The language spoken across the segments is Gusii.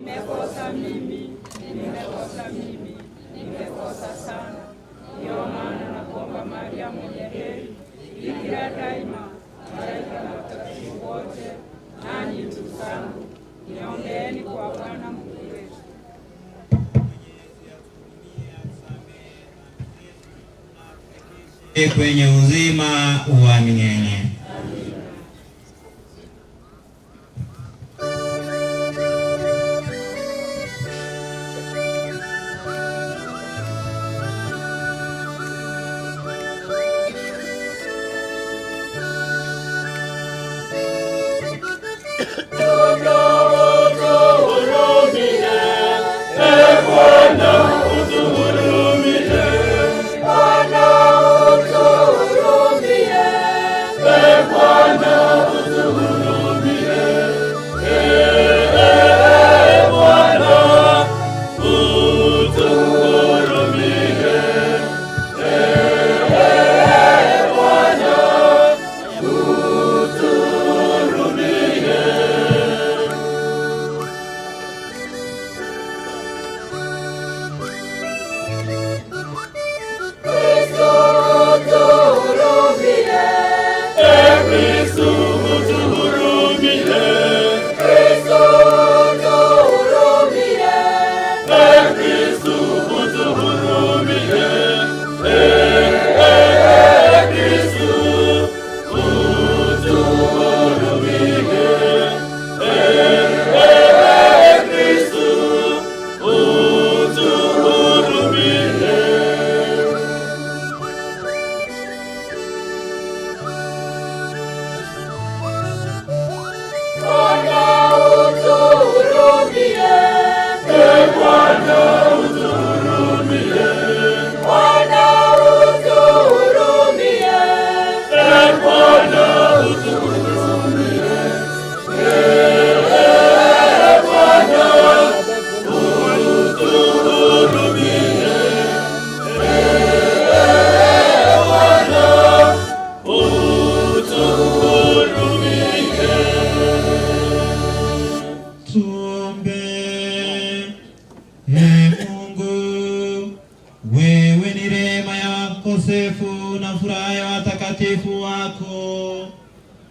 Nimekosa mimi, nimekosa mimi, nimekosa sana. Ndiyo maana nakuomba Maria mwenye heri, Bikira daima, malaika na watakatifu wote, nanyi ndugu zangu, niombeeni kwa Bwana Mungu wetu. Kwenye uzima wa milele.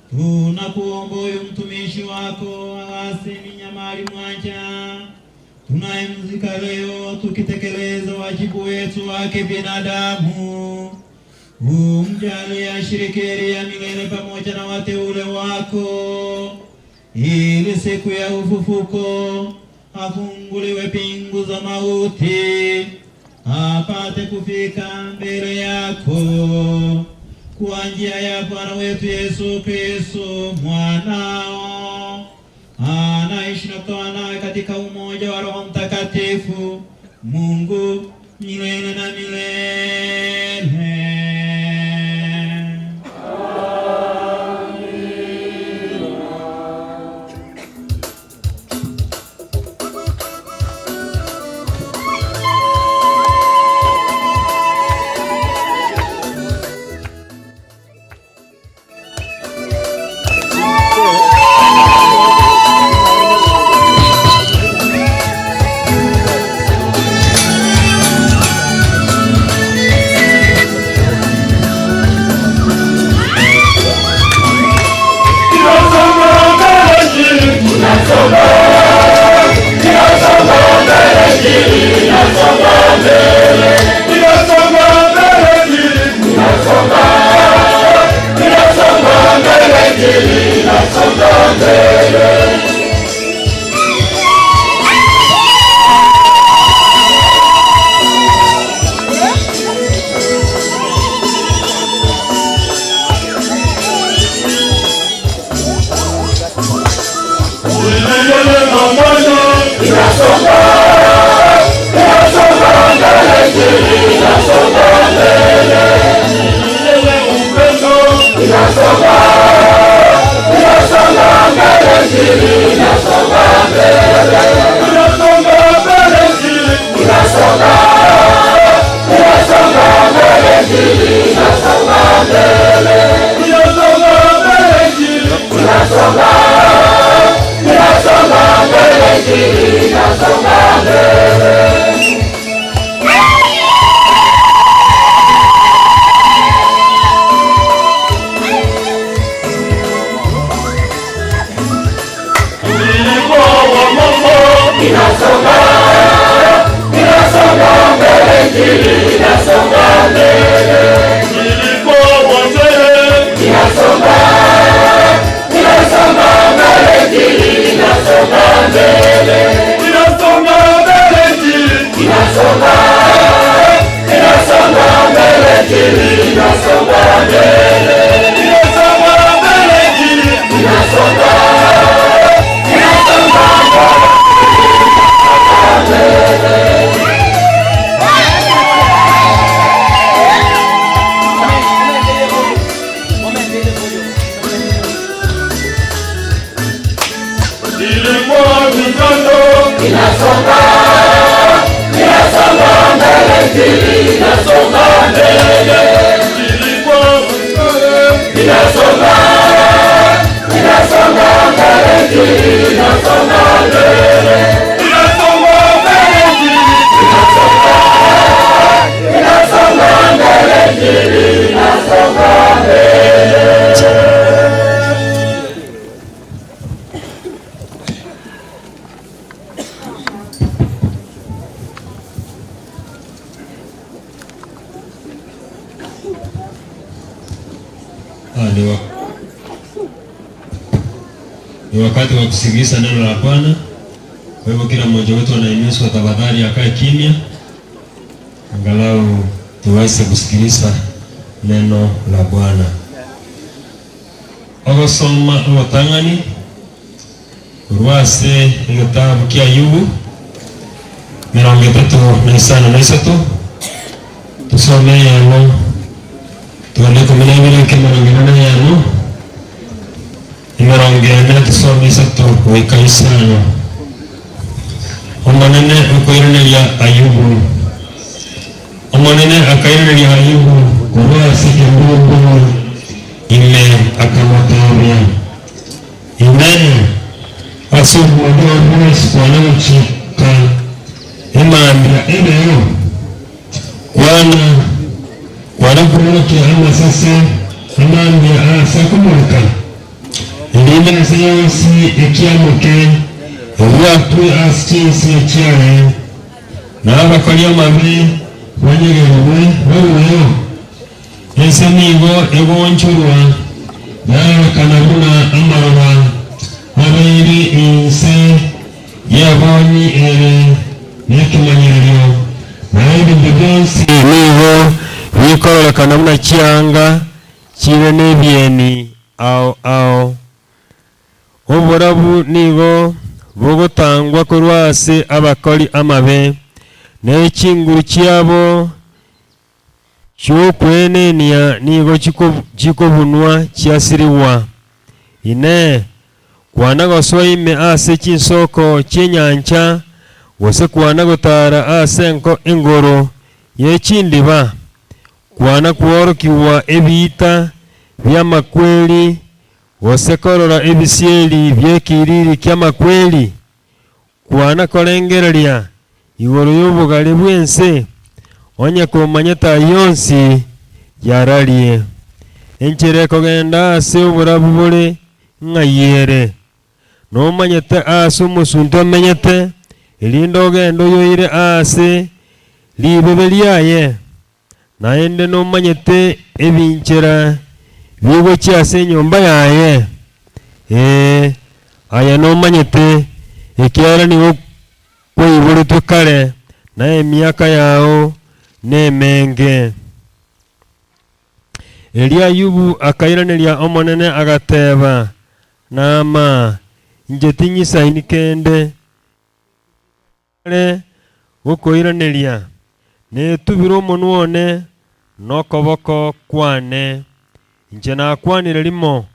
Tunakuomba huyu mtumishi wako Augustine Nyamali Mwacha tunayemzika leo, tukitekeleza wajibu wetu wa kibinadamu, umjalie ashiriki heri ya milele pamoja na wateule wako, ili siku ya ufufuko afunguliwe pingu za mauti apate kufika mbele yako kwa njia ya Bwana wetu Yesu Kristo mwanao, anaishi na kutawala nawe katika umoja wa Roho Mtakatifu, Mungu milele na milele. Ah, ni, wa... ni wakati wa kusikiliza neno la Bwana. Kwa hivyo kila mmoja wetu anahimizwa tafadhali akae kimya, angalau tuweze kusikiliza neno la Bwana. Ogosoma ogotang'ani korwa ase egetabu kia Ayubu 35 tusome eyemo tugende 12 goika 41 40 tusome isato goika isano. Omonene okoiraneria Ayubu. Omonene akairaneria Ayubu korwa ase embungu ime akamotebia, Inee! Ase omonto onde bwensi kwana gochika emambia ebeo? Kwana kwana kworokia amasase amambia aase akomoreka? Erinde ense yonsi ekiamoke, ebwatwe ase chinse chiaye, na abakori amabe banyegerigwe barueo. Ense nigo egoonchorwa yarorekana buna amaroba abeire inse y'ebonyi ere nekemanyererio, na ebinto bionsi nigo bikororekana buna chianga chire nebieni ao ao. Oborabu nigo bogotangwa korwa ase abakori amabe, ne chinguru chiabo chi'okwenenia nigo chikobunwa chiasirigwa. Inee! Kwana gosoa ime ase chinsoko chi'enyancha, gose kwana gotara ase engoro ye chindiba? Kwana kworokigwa ebiita bi'amakweri, gose korora ebisieri bi'ekiriri ki'amakweri? Kwana korengereria igoro y'obogare bw'ense, onye komanyete ayio onsi, yararie. Enchera ekogenda ase oborabu bore ng'ai ere? Nomanyete aase omosunte omenyete, erinde ogende oyoire aase ribebe riaye? Naende nomanyete ebinchera bigochia ase enyomba yaye? Ee, aye nomanyete, ekiagera nigo kwaiboretwe kare, na emiaka yao nemenge. Erio Ayubu akairaneria Omonene agateba, Naama, inche tinyisaini kende. Are gokoiraneria, Netubire omonwa one nokoboko kwane. Inche nakwanire rimo,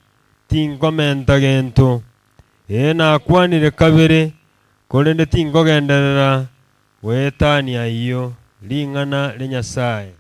tinkomenta gento, ee, nakwanire kabere, korende tinkogenderera goetania ayio. Ring'ana ria Nyasae.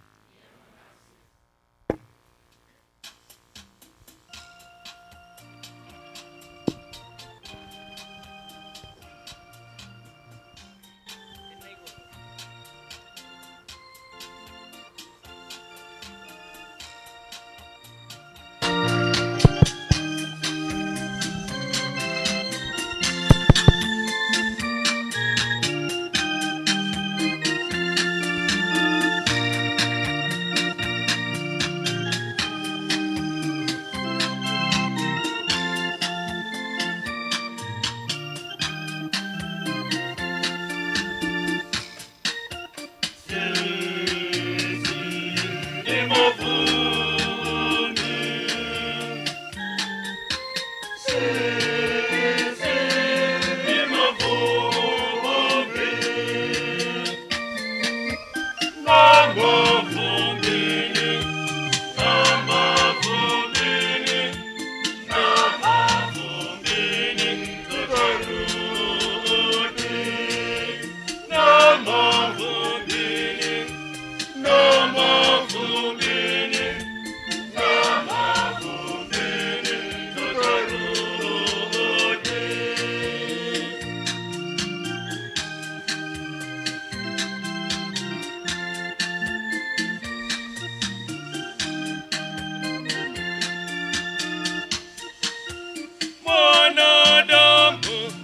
Mwanadamu,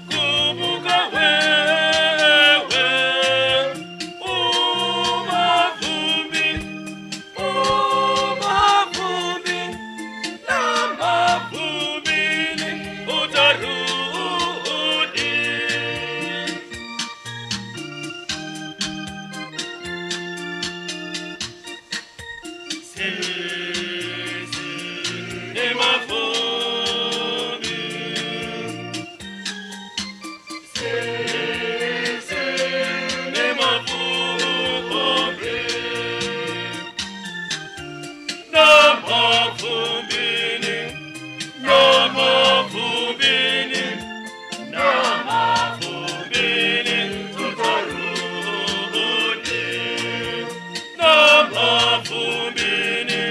kumbuka wewe u mavumbi, u mavumbi, na mavumbini utarudi. Sisi ni mavumbi, sisi ni mavumbi, na mavumbini, na mavumbini, na mavumbini tutarudi, na mavumbini,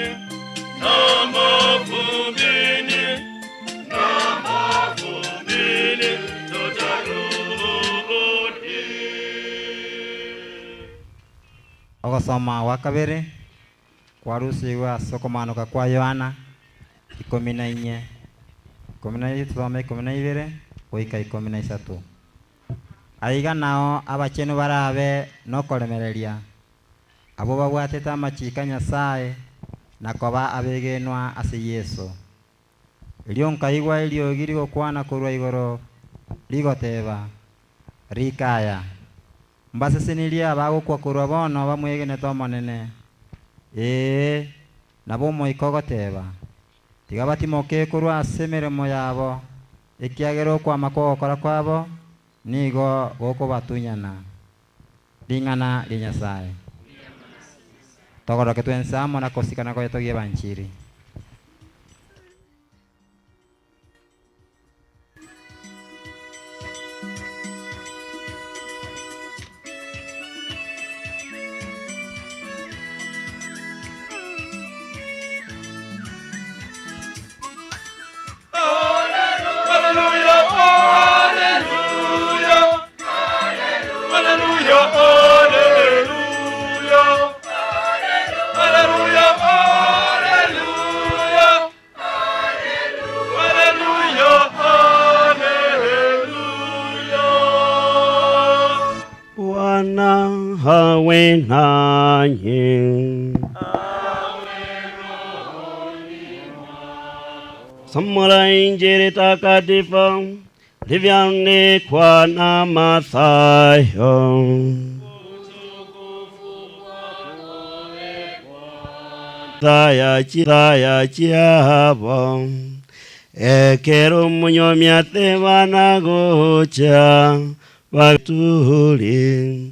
na mavumbini, na mavumbini tutarudi. Ogosoma gwa kabere kwarusigwe ase okomanoka kwa Yohana 14, 13 tusome 12 goika 13. Aiga nao abachenu barabe nokoremereria, abwo babwatete amachiko a Nyasae na koba abegenwa ase Yeso. Erio nkaigwa eriogi rigokwana korwa igoro rigoteba, Rika aya, Mbasesenirie abagokwa korwa bono bamwegenete Omonene. Ee, nabo Omoika ogoteba, Tiga batimoke korwa ase emeremo yabo, ekiagera okwama kw'ogokora kwabo nigo gokobatunyana. Ring'ana ria Nyasae. Togoroke twensi amo na kosikana koyetogia ebanchiri. Hallelujah, hallelujah, hallelujah, hallelujah, hallelujah, hallelujah, hallelujah, hallelujah. Bwana awe nanyi. Somo la Injili takatifu lilivyoandikwa na Mathayo. Thaya chiabo ekero omonyomi atebana gocha baturi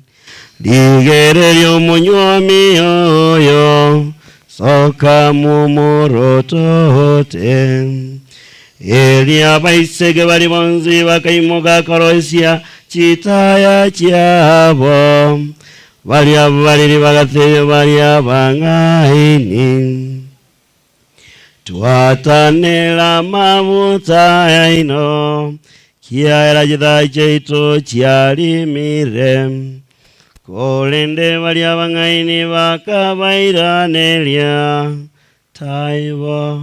rigereria omonyomi oyo soka momorotote eria baiseke bari bonsi bakaimoka koroisia chitaya chiabo baria bariri bagatebia baria bang'aini twatanera mabuta yaino kiaera chitaya chiaito chiarimire korende baria bang'aini bakabairaneria taibo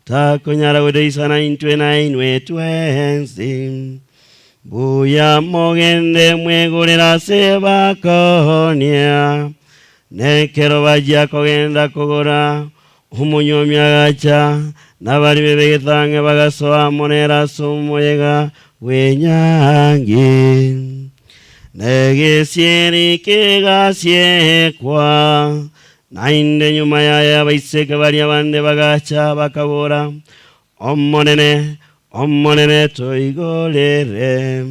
takonyara goteisana intwe na inwe twensi buya mogende mwegorera ase bakonia nekero bajia kogenda kogora omonyomi agacha nabari bebegetang'e bagasoa monera ase omoyega bw'enyangi negesieri kegasiekwa naende nyuma yaye abaiseke baria bande bagacha bakabora omonene Omonene toigorere.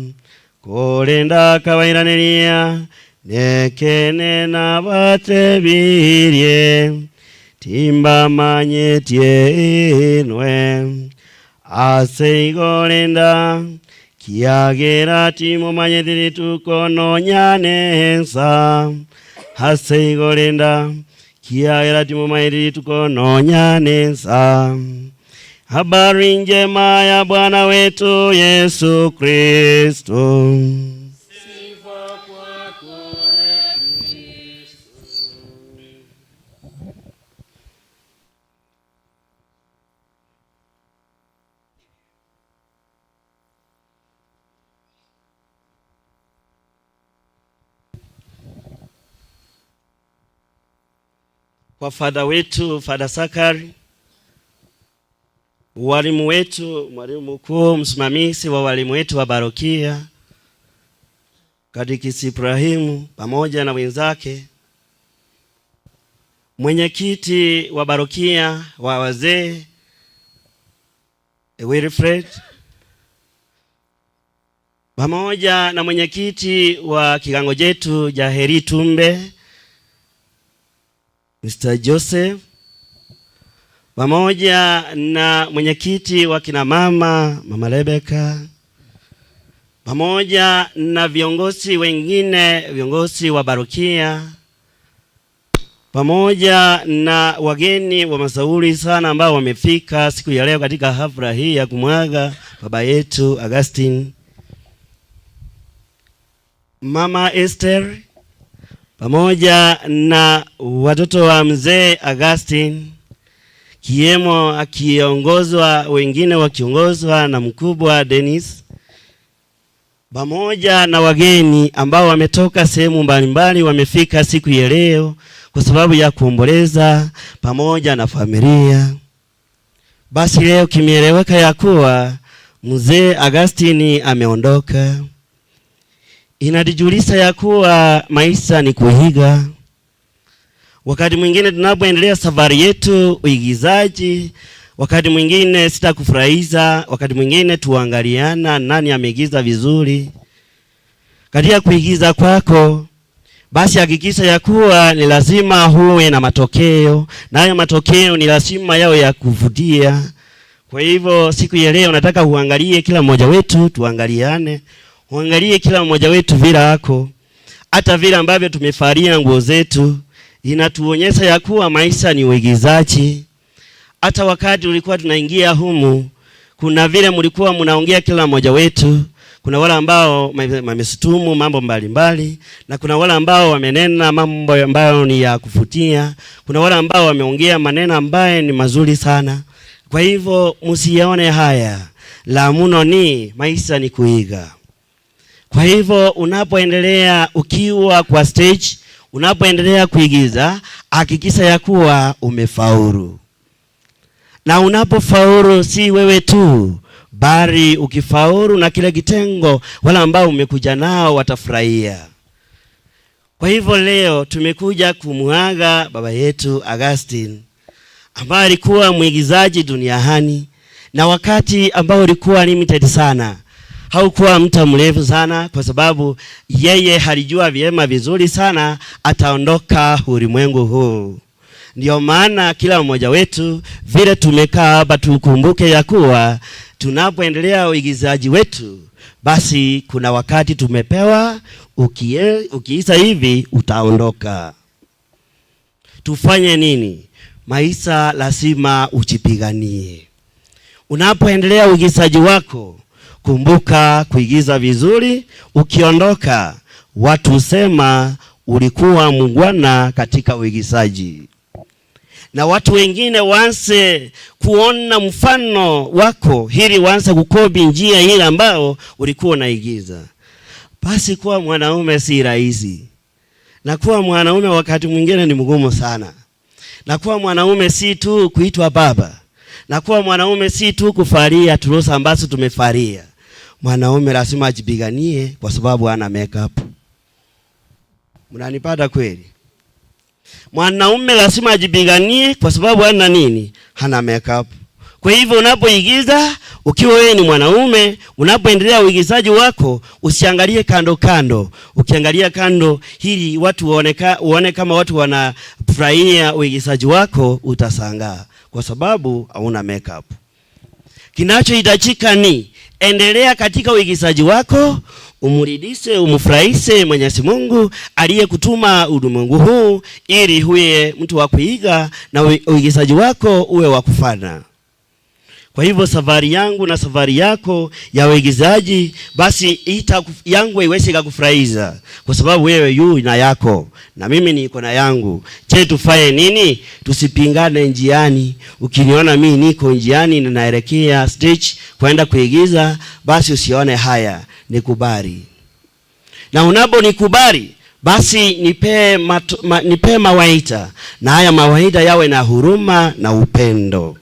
Korende akabairaneria, Nekeene nabatebirie, timbamanyetie inwe. Ase igo renda, kiagera timomanyeti rituko nonya nensa. Ase igo renda, kiagera timomanyeti rituko nonya nensa. Habari njema ya Bwana wetu Yesu Kristo. Sifa kwako e Kristo. Kwa fadha wetu Fadha Sakari, walimu wetu, mwalimu mkuu msimamizi wa walimu wetu wa parokia Katekista Ibrahimu pamoja na wenzake, mwenyekiti wa parokia wa wazee Wilfred pamoja na mwenyekiti wa kigango chetu cha Heri Tumbe Mr. Joseph pamoja na mwenyekiti wa kina mama Mama Rebecca pamoja na viongozi wengine, viongozi wa parokia pamoja na wageni wa masauri sana ambao wamefika siku ya leo katika hafla hii ya kumwaga baba yetu Augustine, Mama Esther pamoja na watoto wa mzee Augustine, kiemo akiongozwa, wengine wakiongozwa na mkubwa Dennis, pamoja na wageni ambao wametoka sehemu mbalimbali wamefika siku ya leo kwa sababu ya kuomboleza pamoja na familia. Basi leo kimeeleweka ya kuwa mzee Augustine ameondoka. Inatujulisha ya kuwa maisha ni kuiga. Wakati mwingine tunapoendelea safari yetu uigizaji, wakati mwingine sitakufurahisha, wakati mwingine tuangaliana nani ameigiza vizuri. Katika kuigiza kwako, basi hakikisha ya kuwa ni lazima huwe na matokeo, na hayo matokeo ni lazima yawe ya kuvutia. Kwa hivyo siku ya leo nataka uangalie kila mmoja wetu, tuangaliane, uangalie kila mmoja wetu vile ako, hata vile ambavyo tumefaria nguo zetu inatuonyesha ya kuwa maisha ni uigizaji. Hata wakati ulikuwa tunaingia humu, kuna vile mlikuwa mnaongea kila mmoja wetu. Kuna wale ambao wameshutumu mambo mbalimbali, na kuna wale ambao wamenena mambo ambayo ni ya kuvutia. Kuna wale ambao wameongea maneno ambayo ni mazuri sana. Kwa hivyo msiyaone haya, la muno ni maisha ni kuiga. Kwa hivyo unapoendelea ukiwa kwa stage, unapoendelea kuigiza, hakikisha ya kuwa umefaulu. Na unapofaulu si wewe tu, bali ukifaulu na kile kitengo wala ambao umekuja nao watafurahia. Kwa hivyo leo tumekuja kumuaga baba yetu Augustine ambaye alikuwa mwigizaji duniani, na wakati ambao ulikuwa limited sana, haukuwa mtu mrefu sana, kwa sababu yeye alijua vyema vizuri sana ataondoka ulimwengu huu. Ndio maana kila mmoja wetu vile tumekaa hapa tukumbuke ya kuwa tunapoendelea uigizaji wetu, basi kuna wakati tumepewa, ukiisa hivi utaondoka. Tufanye nini? Maisha lazima ujipiganie. Unapoendelea uigizaji wako, kumbuka kuigiza vizuri. Ukiondoka, watu husema ulikuwa mungwana katika uigizaji, na watu wengine waanze kuona mfano wako, ili waanze kukopi njia ile ambayo ulikuwa unaigiza. Basi kuwa mwanaume si rahisi, na kuwa mwanaume wakati mwingine ni mgumu sana. Na kuwa mwanaume si tu kuitwa baba, na kuwa mwanaume si tu kufaria turusa ambazo tumefaria. Mwanaume lazima ajipiganie kwa sababu ana makeup. Mnanipata kweli? Mwanaume lazima ajipiganie kwa sababu hana nini? Hana makeup. Kwa hivyo unapoigiza ukiwa wewe ni mwanaume, unapoendelea uigizaji wako usiangalie kando kando. Ukiangalia kando hili watu waone, uone kama watu wanafurahia uigizaji wako, utasangaa kwa sababu hauna makeup. Kinachohitajika ni endelea katika uigizaji wako, umuridishe, umfurahishe Mwenyezi Mungu aliyekutuma ulimwengu huu, ili huye mtu wa kuiga na uigizaji wako uwe wa kufana. Kwa hivyo safari yangu na safari yako ya uigizaji basi ita yangu iweze ikakufurahisha, kwa sababu wewe yu na yako na mimi niko na yangu. Je, tufanye nini? Tusipingane njiani. Ukiniona mimi niko njiani na naelekea stage kwenda kuigiza, basi usione haya, nikubali. Na unaponikubali basi nipe ma, nipe mawaidha na haya mawaidha yawe na huruma na upendo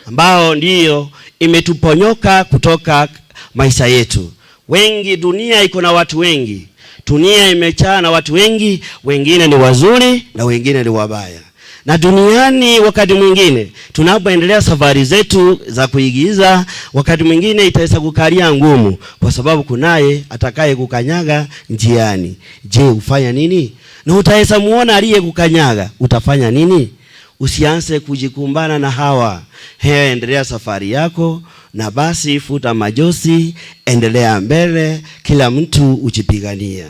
ambao ndiyo imetuponyoka kutoka maisha yetu. Wengi, dunia iko na watu wengi, dunia imejaa na watu wengi, wengine ni wazuri na wengine ni wabaya. Na duniani wakati mwingine tunapoendelea safari zetu za kuigiza, wakati mwingine itaweza kukalia ngumu, kwa sababu kunaye atakaye kukanyaga njiani. Je, ufanya nini? Na utaweza muona aliye kukanyaga, utafanya nini? Usianze kujikumbana na hawa. He, endelea safari yako na basi, futa majosi, endelea mbele, kila mtu ujipigania.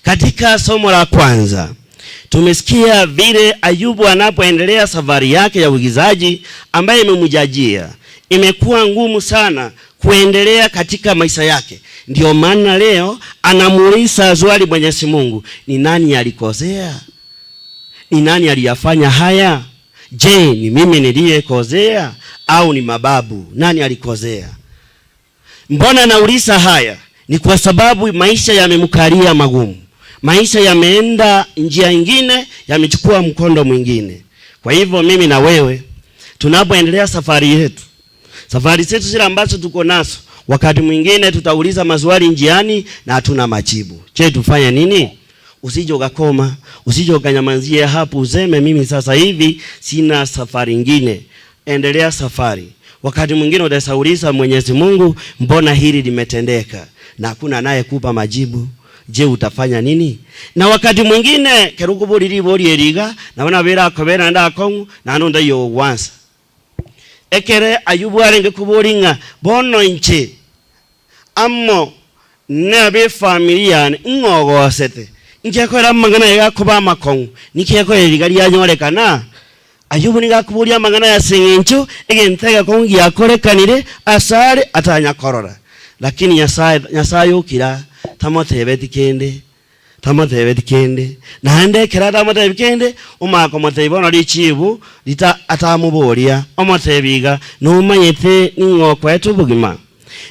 Katika somo la kwanza tumesikia vile Ayubu anapoendelea safari yake ya uigizaji ambaye imemjajia. Imekuwa ngumu sana kuendelea katika maisha yake. Ndiyo maana leo anamuuliza swali Mwenyezi Mungu, ni nani alikosea? Ni nani aliyafanya haya? Je, ni mimi niliyekosea au ni mababu? Nani alikosea? Mbona nauliza haya? Ni kwa sababu maisha yamemkalia magumu, maisha yameenda njia nyingine, yamechukua mkondo mwingine. Kwa hivyo mimi na wewe tunapoendelea safari yetu, safari zetu zile ambazo tuko nazo, wakati mwingine tutauliza maswali njiani na hatuna majibu. Je, tufanye nini? Usije ukakoma, usije ukanyamazia hapo, useme mimi sasa hivi sina safari nyingine. Endelea safari. Wakati mwingine utasauliza Mwenyezi Mungu, mbona hili limetendeka? Na hakuna anayekupa majibu. Je, utafanya nini? Na wakati mwingine keruko lili eriga na wana bera akobera nda akongu na ndo yo wansa. Ekere Ayubu arenge kuboringa bono inche ammo nabe familia ng'ogosete nkekorera amang'ana yagokoba amakong'u, niki ekorera riga rianyorekana? Ayubu nigo akoboria amang'ana ase eng'encho egento egekong'u giakorekanire asare atanyakorora. Lakini Nyasaye Nyasaye okira tamotebeti kende, tamotebeti kende, naende ekero atamotebi kende, omanya komotebia bono richibu rita atamoboria, omotebi iga, nomanyete ning'o okoete obogima?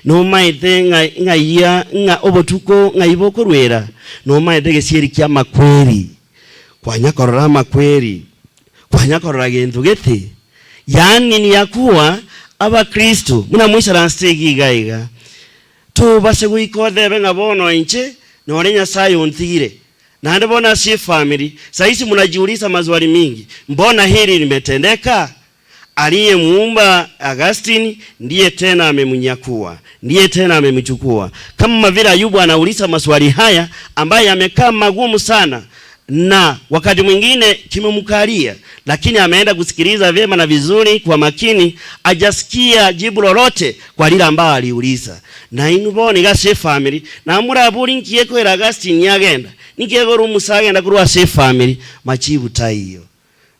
Nomaete ng'a ng'aiya ng'a obotuko ng'ai bokorwera, nomaete egesieri ki'amakweri, kwanya korora amakweri, kwanya korora gento gete. Yaani ni yakuwa abakristo buna moisaransete iga iga iga, tobase goika otebe ng'a bono inche nore Nyasaye ontigire, naende bono ase efamiri, saisi munajiuliza maswali mingi, mbona hili limetendeka? Aliyemuumba Augustine ndiye tena amemnyakua, ndiye tena amemchukua. Kama vile Ayubu anauliza maswali haya ambayo yamekaa magumu sana na wakati mwingine kimemkalia, lakini ameenda kusikiliza vyema na vizuri kwa makini, ajasikia jibu lolote kwa lile ambalo aliuliza. Na inu iga se family na muraburi nkiyekwera Augustine yagenda nikiyekwera omusa kurwa se family machibu taiyo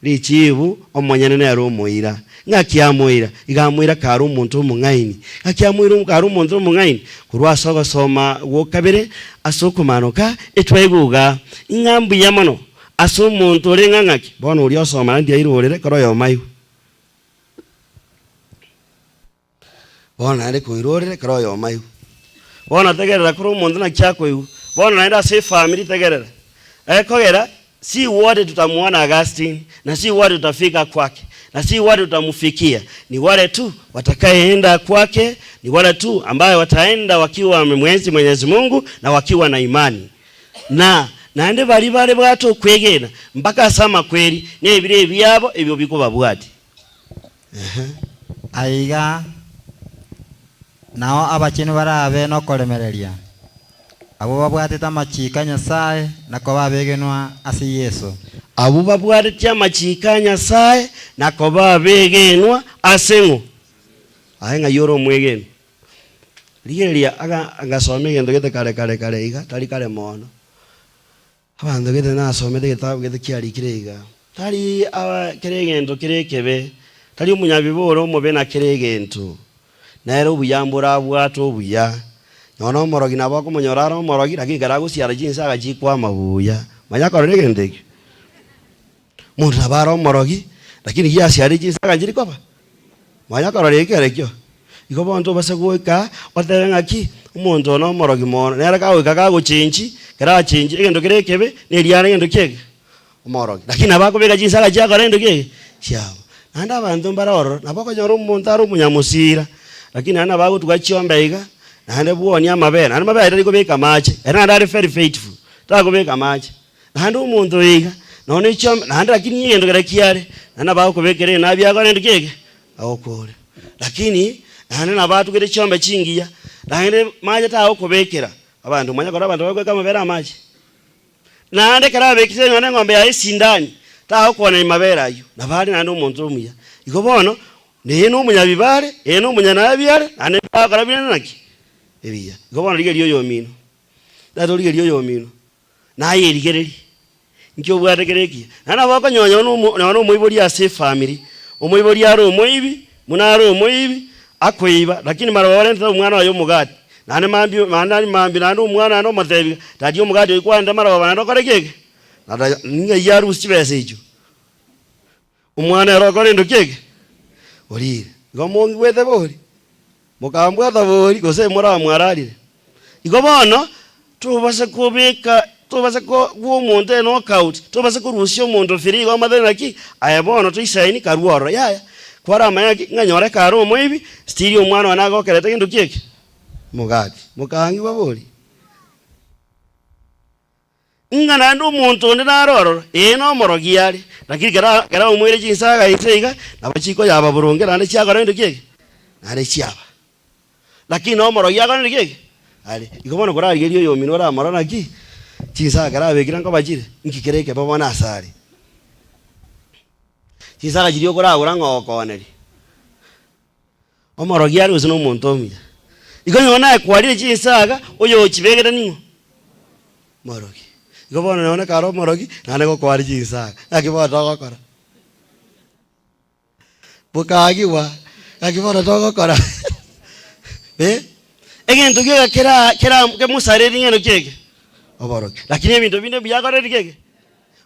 richibu omonyene nere omoira ng'aki amoira iga amoira kare omonto omong'aini ng'aki amoira kare omonto omong'aini korwa ase ogosoma gokabere ase okomanoka etwaiguga ng'a mbuya mono ase omonto ore ng'a ng'aki bono oria osoma naende airorere kero oyomo Bono naende koirorere kera oyomo aigwe. Bono tegerera kore omonto naki akoigwa. Bono naende ase efamiri tegerera. Ekogera si wote tutamuona Augustine na si wote tutafika kwake na si wote tutamufikia. Ni wale tu watakayeenda kwake, ni wale tu ambaye wataenda wakiwa wamemwenzi Mwenyezi Mungu na wakiwa na imani na naende bari bare bwate okwegena mpaka ase amakweri na ebiro ebiabo ebio bikobabwati. Ehe. Aiga nao abachenu barabe nokoremereria, abwo babwatete amachiiko a Nyasae na koba abegenwa ase Yeso. Abwo babwatete amachiiko a Nyasae na koba abegenwa ase ng'o? Aye ng'ai ore omwegeni? Rigereria aga ngasoma egento gete kare kare kare iga, tari kare mono. Abanto gete nasomete egetabu gete kiarikire iga, tari aba kera egento kere ekebe, tari omonyabibe ore omobe na kera egento, nere obuya mborabwate obuya. Nonya omorogi nabo okomonyora are omorogi, lakini ekero agosiara chinsaga chikwama buya. Manya korora egento ekio. Omonto nabo are omorogi, lakini giasiarire chinsaga nchiri koba. Manya korora ekero ekio. Igo bono tobasa goika otebe ng'aki, omonto oyo nomorogi mono, nere kagoika kagochenchi, ekero achenchire egento kere ekebe, neriare egento ki eke? Omorogi. Lakini nabo akobeka chinsaga chiakora egento ki eke? Chiabo. Naende abanto mbare ororo, nabo okonyora omonto are omonyamosira, lakini naende nabo agotuga chiombe iga, naende bwonia amabere, naende amabere aye tari kobeka amache, ere naende are very faithful, takobeka amache. Naende omonto oyo iga, nonya ne chiombe, naende lakini egento keria kiare, naende nabo agokobekera enabi akore rende ki eke? Agokore. Lakini naende nabo atugete chiombe chingiya, naende mache tagokobekera abanto, omanye kora abanto bagoeka amabere amache. Naende ekero abekire nonya na eng'ombe yaye esindani, tagokwanani mabere ayio, nabo are naende omonto omuya. Igo bono, neye na omonyabibe are, eye na omonyanabi are, naende mbagokora bire naki? Ebiya. Igo bono rigereria oyomino, tata origereria oyomino. Naye erigererie, inki obwate kere ekiya? Naende nabo okonyonya nonya nomoibori ase efamiri, omoibori are omoibi, buna are omoibi, akoiba, lakini maroba barentete omwana oye omogati, naende mambia naende aria mambia naende omwana naende omotebi iga, tari omogati oyio kwarente maroba naende okore ki eke? Naende ng'ai arusie chibesa echio? Omwana ere okore endo ki eke? Orire. Igo mongigwete bori? Mokambwata bori, gose moramwararire? Igo bono, tobase kobeka, tobase ko gwa omonto enokout, tobase korusia omonto free igo omanyete naki, aye bono toisaini karue ororo, yaya. Kwaramanya ng'aki, ng'a nyora ekare omoibi, still omwana one agokerete gento ki eke? Omogati. Mokangigwa bori? Ng'a naende omonto onde nare ororo, ee nomorogi are, lakini kera kera omoire chinsaga inse iga, nabo chikoyaba boronge naende chiakora gento ki eke? Naende chiaba. Lakini nomorogi akore gento ki eke? Are. Igo bono korarigerie oyomino oramorore naki, chinsaga kera abekire nkoba chire, nki kere ekebe bono asare? Chinsaga chiria okoragora ng'a ogokooneria. Omorogi are gose nomonto omuya. Igo nonya naye kwarire chinsaga, oyochibegete ning'o? Morogi. Igo bono nonya kare omorogi, naende gokwari chinsaga. Naki bono togokora? Bokagigwa, naki bono togokora? Eh, egento gieka kera kera kemosarerie ng'eno ki eke? Oborogi. Lakini ebinto binde mbuya akorire ki eke?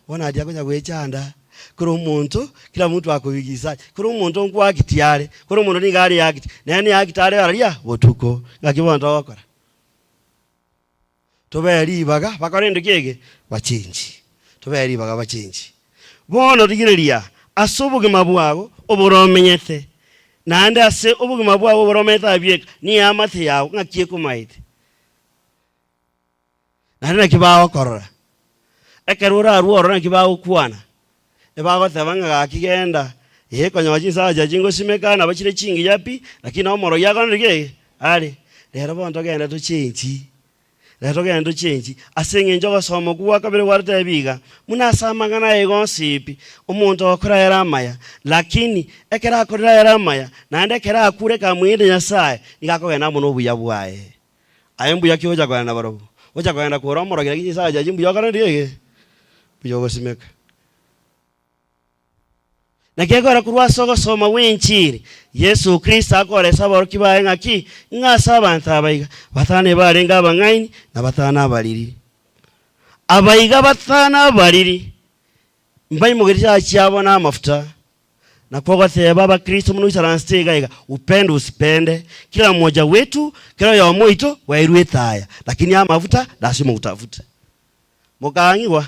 Bono aria konya gwechanda, kera omonto, kila mtu akoigisa, kera omonto nkoakiti are, kera omonto nigo are akiti, nere niakiti are aria botuko, ng'aki bono togokora? Tobe ribaga bakore rende ki eke? Bachenchi, tobe ribaga bachenchi. Bono rigereria ase obogima bwabo oboromenyete, naende ase obogima bwabo oboromenyete abieka, niamate yao ng'aki ekomaete. Naende naki bagokorora? Ekero orarue ororo naki bagokwana? Ebagoteba ng'a gaki genda, ee konyora chinsaga chiaye chingosimeka nabo chire chingiya pi, lakini omorogi akorire ki? Are. Rero bono togende tochenchi, rero togende tochenchi, ase eng'encho ogosoma okwo gwa kabere gwarotebi iga, buna ase amang'ana aye gonsi pi, omonto ogokora ayare amaya, lakini ekero akorire ayare amaya, naende ekero akure kamwenyete Nyasaye, nigo akogenda amo na obuya bwaye. Aye mbuya ki ogocha kogenda nabarabwo? Ogocha kogenda kore omorogi naki chinsaga chiaye mbuya okore ndi ege? Mbuya ogosimeka. Naki ekero korwa ase ogosoma gw'enchiri, Yeso Kristo akoresa aborokigwa baye ng'aki? Ng'a ase abanto aba iga, batano ebarenge abang'aini, na batano abariri. Aba iga batano abariri, mbaimogetie chisaga chiabo na amafuta, Nakwo ogoteba Abakristo buna oisaransete iga iga, upende usipende, kila mmoja wetu, kera oyomo oito bwairwe etaya, lakini amafuta lasima utafute. Mokang'igwa?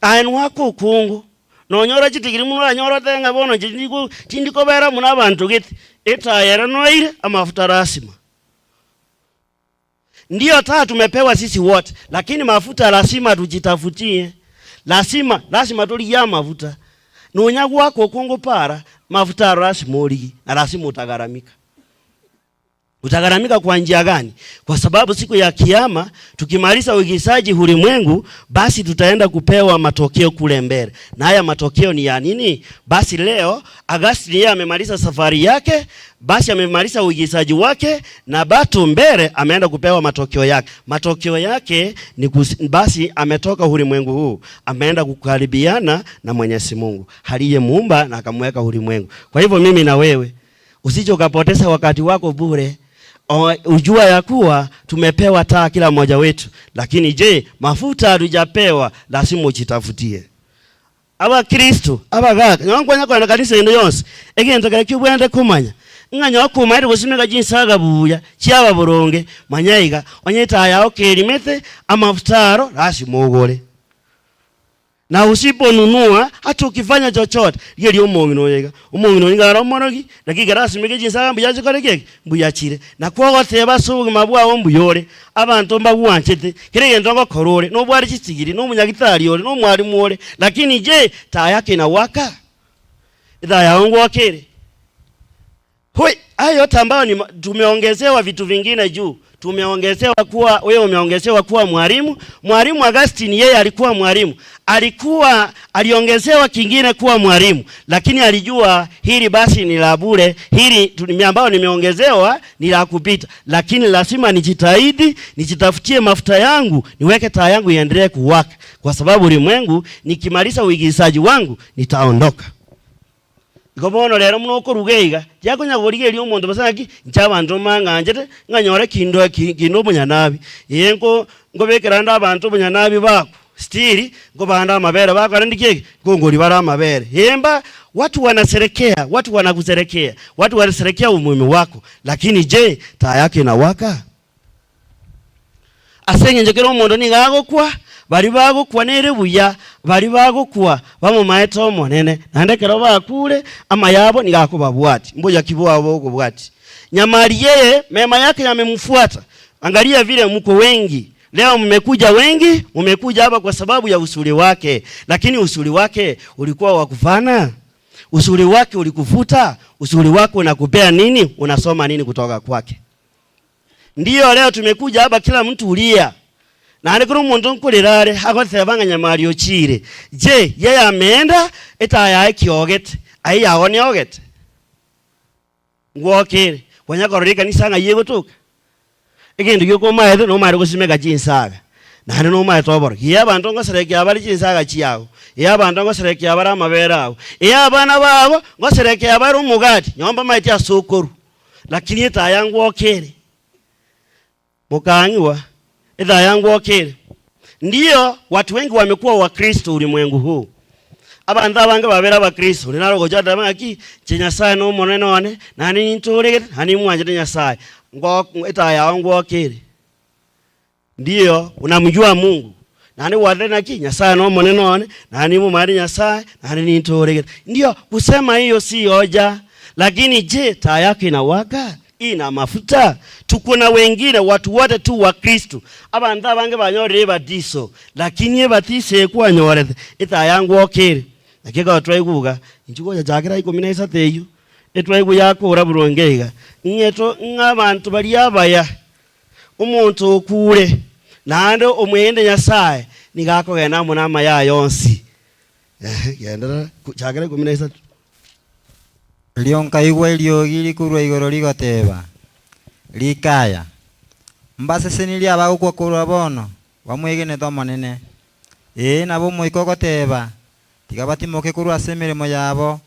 Aye nwake okongo, nonya orachitigiri buna oranyore otebe ng'a bono inche tindiko tindikobera amo na abanto gete, etaya ere noeire, amafuta lasima. Ndiyo taa tumepewa sisi wote, lakini mafuta lasima tujitafutie. Lasima, lasima torigie amafuta. Nonya goaka okongo para, Mafuta aro lasima origie na lasima otagaramika. Utagharamika kwa njia gani? Kwa sababu siku ya Kiyama tukimaliza uigizaji ulimwengu, basi tutaenda kupewa matokeo kule mbele. Na haya matokeo ni ya nini? Basi leo Agasti yeye amemaliza safari yake, basi amemaliza uigizaji wake na batu mbele ameenda kupewa matokeo yake. Matokeo yake ni kus, basi ametoka ulimwengu huu, ameenda kukaribiana na Mwenyezi Mungu aliyemuumba na akamweka ulimwengu. Kwa hivyo mimi na wewe Usije ukapoteza wakati wako bure. Ujua ya kuwa tumepewa taa kila mmoja wetu, lakini je, mafuta hatujapewa? Lazima ujitafutie. Abakristo abagaka nyonkwa kwenda kanisa ino yonsi egento kere kiubwende kumanya ng'a nyokumaire gosimeka chinsaga buya chiaba boronge manya iga onye etaa yao kerimete amafuta aro lasima ogore. Na usiponunua hata ukifanya chochote rigeria omong'ina oyo iga. Omong'ina oyo nigo are omorogi, lakini ekero asimeke chinsaga mbuya achikore ki? Mbuya achire. Nakwo ogoteba ase obogima bwao mbuya ore, abanto mbagwanchete, kera egento ogokora ore, nobware chisigiri, na omonyagitari ore, na omwalimu ore, lakini je, taa yake inawaka? Etaa yao ngwoka ere? Hoi, haya yote ambayo ni tumeongezewa vitu vingine juu. Tumeongezewa kuwa wewe umeongezewa kuwa mwalimu. Mwalimu Augustine yeye alikuwa mwalimu. Alikuwa aliongezewa kingine kuwa mwalimu, lakini alijua hili basi ni la bure, hili ambayo nimeongezewa ni la kupita, lakini lazima nijitahidi, nijitafutie mafuta yangu, niweke taa yangu iendelee kuwaka, kwa sababu ulimwengu nikimaliza uigizaji wangu nitaondoka. Igo bono rero buna okoruga iga, tiakonya korigereria omonto bosa ng'aki, inche abanto mbang'anchete, ng'a nyore kindo eki kinde omonyanabi. Ee nko nkobekera nde abanto obonyanabi bakwa, still nkobaa amabere bakora ndi ki? Nkongoria bare amabere. Ee mba watu wanaserekea, watu wanakuserekea, watu wanaserekea umuhimu wako, lakini je, taa yako inawaka? Ase engencho kera omonto nigo agokwa, baria bagokwa nere buya, baria bagokwa bamomaete Omonene, naende ekero bakuure, amaya abo nigo akobabwatia. Mbuya ki bwabo bogokobwatia? Nyamari yeye mema yake yamemfuata. Angalia vile mko wengi leo, mmekuja wengi, mmekuja hapa kwa sababu ya usuri wake, lakini usuri wake ulikuwa wa kufana? Usuri wake ulikufuta? Usuri wake unakupea nini? Unasoma nini kutoka kwake? Ndiyo leo tumekuja hapa kila mtu ulia. Naende kera omonto nkorera are agoteba ng'a nyamari ochiire. Je, yeye ameenda etaya yaye kiogete? Aye yago niogete? Ngwokere. Kwanya korora ekanisa ng'ai egotoka? Egento gioka omaete nomare gosimeka chinsaga. Naende nomaete oborogi. Ee abanto ngoserekia bare chinsaga chiao, ee abanto ngoserekia bare amabere ao, ee abana babo ngoserekia bare omogati, nyomba maeti ase okorwa. Lakini etaya ngwokere, mokang'igwa, etaya ngwokere. Ndiyo watu wengi wamekuwa Wakristo ulimwengu huu. Abanto abange babere Abakristo, onde nare ogocha atebe ng'aki, inche Nyasaye nomonene one, naende nintoregete, naende nimwanchete Nyasaye. Ngo etaya yao ngwokere. Ndiyo, unamjua Mungu, naende gwatebire naki, Nyasaye nomonene one, naende nimomanyete Nyasaye, naende nintooregete. Ndiyo, kusema hiyo si hoja, lakini je, taa yako inawaka? Ina mafuta? Tuko na wengine watu wote tu wa Kristo. Abanto abange banyorire ebatiso, lakini ebatiso eye kwanyorete, etaa yangwoka ere. Naki ekero twaigwa iga, inchuo gocha chakera ikomi na isato eyio, etwaigwa yakora boronge iga, ng'eto ng'a abanto baria abaya, Omonto okuure, naende omwegende Nyasae, nigo akogenda amo namaya aye onsi. Ehe, genderera, chakera 13. Erio nkaigwa eriogi rikorwa igoro rigoteba, Rika aya, mbasesenirie abagokwa korwa bono, bamwegenete Omonene. Ee, nabo Omoika ogoteba, Tiga batimoke korwa ase emeremo yabo,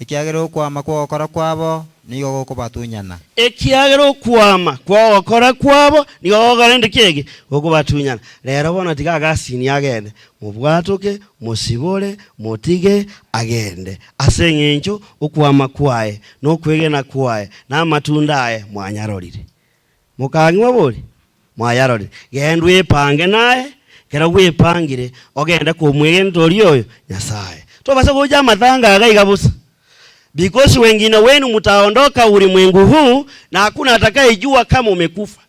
Ekiagera okwama kw'ogokora kwabo nigo gokobatunyana. Ekiagera okwama kw'ogokora kwabo nigo gokorende ki eke? Gokobatunyana. Rero bono tiga Agasini agende, mobwatoke, mosibore, motige agende, ase engencho okwama kwaye, na okwegena kwaye, na amatunda aye mwanyarorire. Mokang'igwa bori? Mwayarorire. Genda bwepange naye, ekero bwepangire, ogende komwegenta oria oyo Nyasaye. Tobasa gocha amatanga iga iga bosa. Because wengine wenu mtaondoka ulimwengu huu na hakuna atakayejua kama umekufa.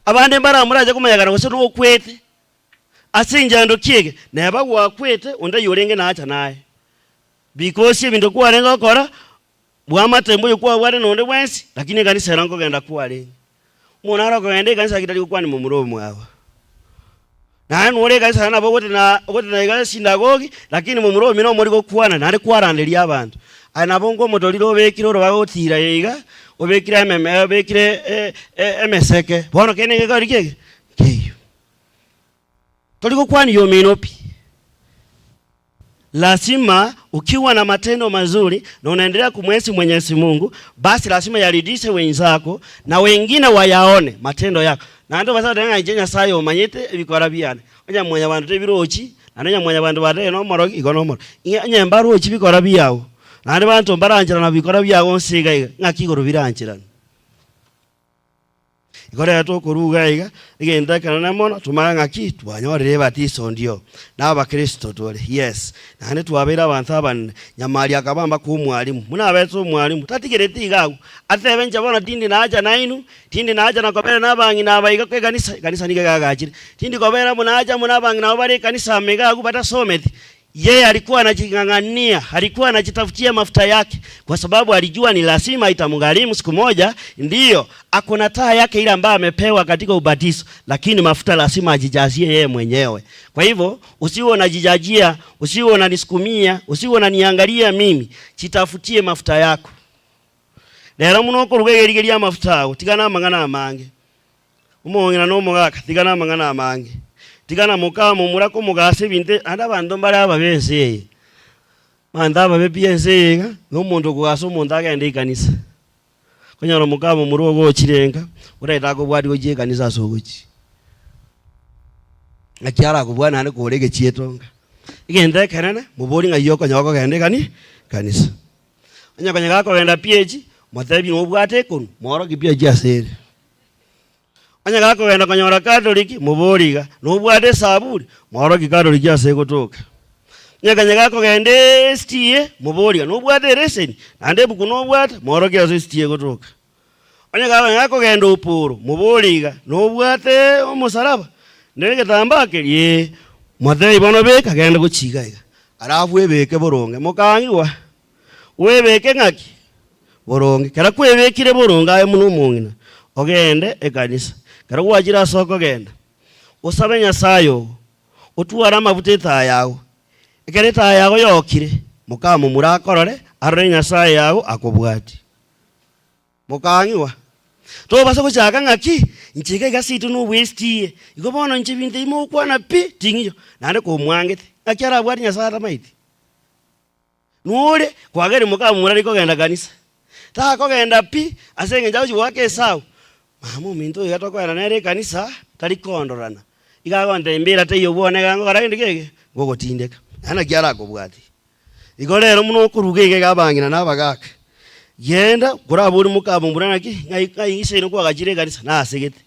Abande mbaramorache komanyekana gose nokwete ase enchando ki eke, neba gwakwete onde oyorenge nacha naye. Because ebinto kwarenge gokora, bwamate mboyo kwabwate nonde bwensi, lakini ekanisa ero nkogenda kwarenge. Omonto nare okogenda ekanisa lakini tari gokwania momura omwabo. Naende nore ekanisa naende nabo ogotena ogotena iga esinagogi, lakini momura omino omori gokwana naende kwaranderia abanto. Aye nabo nkomotorire obekire orobaga gotira iga, obekire ememe obekire emeseke, bono kende ngekori ki eke? Nkeiyo. Tori gokwania omino pi. Lazima ukiwa na matendo mazuri na unaendelea kumwenzi Mwenyezi Mungu, basi lazima yaridishe wenzako na wengine wayaone matendo yako. Naende obasa goteba ng'a inche Nyasaye omanyete ebikora biane. Onye mwanyabanto tebirochi, naende onye mwanyabanto batebe nomorogi, igo nomorogi. Ng'a onye mbarochi bikora biago, naende banto mbarancherana bikora biago onsi iga iga, ng'aki igoro birancherane? Igo rero tokoruga iga, egento ekenene mono, tomanye ng'aki twanyorire ebatiso ndio, na abakristo tore, yes, naende twabeire abanto abanene. Nyamari akaba mpaka omwalimu, buna abete omwalimu, tatigereti iga agwo, atebe inche bono tindi nacha nainwe, tindi nacha na kobera na abang'ina aba iga ekanisa, ekanisa nigo egagachire, tindi kobera amo nacha amo na abang'ina abwo bare ekanisa ime iga agwo batasometi. Yeye alikuwa anajing'ang'ania, alikuwa anajitafutia mafuta yake, kwa sababu alijua ni lazima itamgharimu siku moja. Ndiyo, ako na taa yake ile ambayo amepewa katika ubatizo, lakini mafuta lazima ajijazie yeye mwenyewe. Kwa hivyo usiwe unajijajia, usiwe unanisukumia, usiwe unaniangalia mimi, jitafutie mafuta yako. Rero buna okoruga egerigeria amafuta ago, tiga namang'ana amange. Omong'ina na omogaka, tiga namang'ana amange. Tiga na moka momura komogasa ebinto naende abanto mbare ababe ense eye. Abanto ababe pi ense eye iga, na omonto okogasa omonto agende ekanisa. Okonyora moka momura ogochire nka, oraete akobwatia gochia ekanisa ase ogochia. Ng'aki arakobwate naende kore egechieto nka. Egento ekenene, mobori ng'ai okonyora okogenda ekani ekanisa. Onye konya gakogenda PH, motebie nobwate ekonu, moorokie PH ase ere. Onye gakogenda konyora Catholic, moborie iga, nobwate esaburi, moorokie Catholic ase egotoka. Onye konya gakogenda SDA, moborie iga, nobwate ereseni, naende ebuku nobwate, moorokie ase SDA egotoka. Onye konya gakogenda oporo, moborie iga, nobwate omosalaba, na egetambaa keria, ee, motebie bono beka genda gochia iga iga. Alafu ebeke boronge, mokang'igwa. Bwebeke ng'aki? Boronge. Kera kwebekire boronge aye buna omong'ina, ogende ekanisa. Kero gwachire ase okogenda, osabe Nyasaye oo, otware amafuta etaya yago. Ekero etaya yago yokire, mokamomura akorore, arore Nyasaye yago akobwatie. Mokang'igwa. Tobasa gochaka ng'aki, inche iga iga seito nobwestie, igo bono inche ebinto ebi mogokwana pi, ting'iyo. Naende komwangete, ng'aki arabwate Nyasaye atamaeti? Nore kwageri mokamomura rikogenda kanisa, takogenda pi ase eng'encho agochi goaka esau, mama ominto oyo iga tokogenda nere ekanisa tari kondorana, iga agontebia mbera teiyo bwone iga ngokora gento ki eke? Ngogotindeka. Naende naki arakobwatie. Igo rero buna okoruga iga iga abang'ina na abagaka, genda korabori mokamomura naki ng'ai ng'ai inse kwagachire ekanisa nasegete.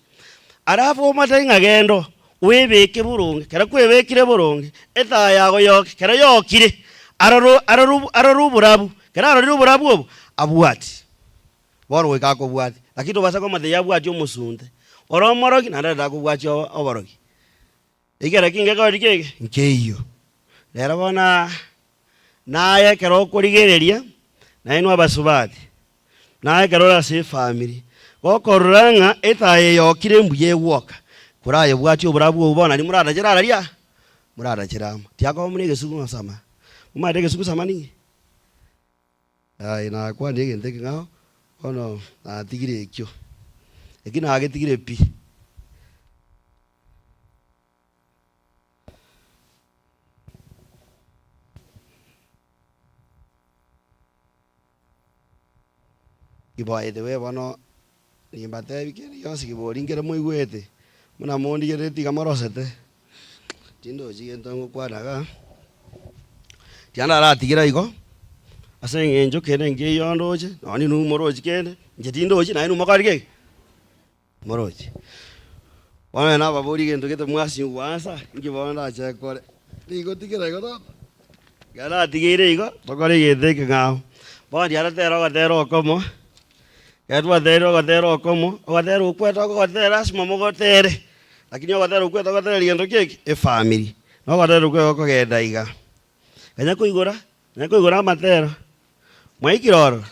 Alafu omotebie ng'a genda oo. Oebeke boronge, kero kwebekire boronge, etaya yago yoke, kero yokire, aroro aroro arore oborabu, kero arorire oborabu obo, abwati. Bono goika akobwati, lakini tobasa komotebia abwati omosunte, ore omorogi naende arende akobwatia oborogi. Ekero ki ngekori ki eke? Nkeiyo. Rero bono naye ekero okorigereria, nainwe abasubati, Naye ekero ore ase efamiri, gokorora ng'a etaya eye yokire mbuya egwoka, korayebwatie oborabu obwo bono nario moratachere araria? Moratachere amo. Tiakoba buna egesugu sama. Momanyete egesugu sama ning'o? Aye nakwanire egento ekeng'ao, bono natigire ekio. Eki nagetigire pi. By the way bono nimbatebi kende gionsi kibori nkere moigwete, buna mondigerereti iga morosete, tindochi gento ngokwana igaa, tiga naratigera igo, ase eng'encho kende nkeiyo ndoche, nonye ninwe morochi kende, inche tindochi naye inwe mokore ki? Moroche. Bono onye nababorie egento gete mwasinywa goansa, inki bono ndache nkore? Nigotigera igo tata? Ekero natigeire igo, tokore egento ekeng'ao. Bono riaria totera ogotera okomo, ekero twaterire ogotera okomo, ogotera okwo tokogotera lasima mogotere, lakini ogotera okwo togotereria gento ki eke? Efamiri. Na ogotera okwo gokogenda iga, kanya koigora. Onye koigora amatero, mwaikire ororo?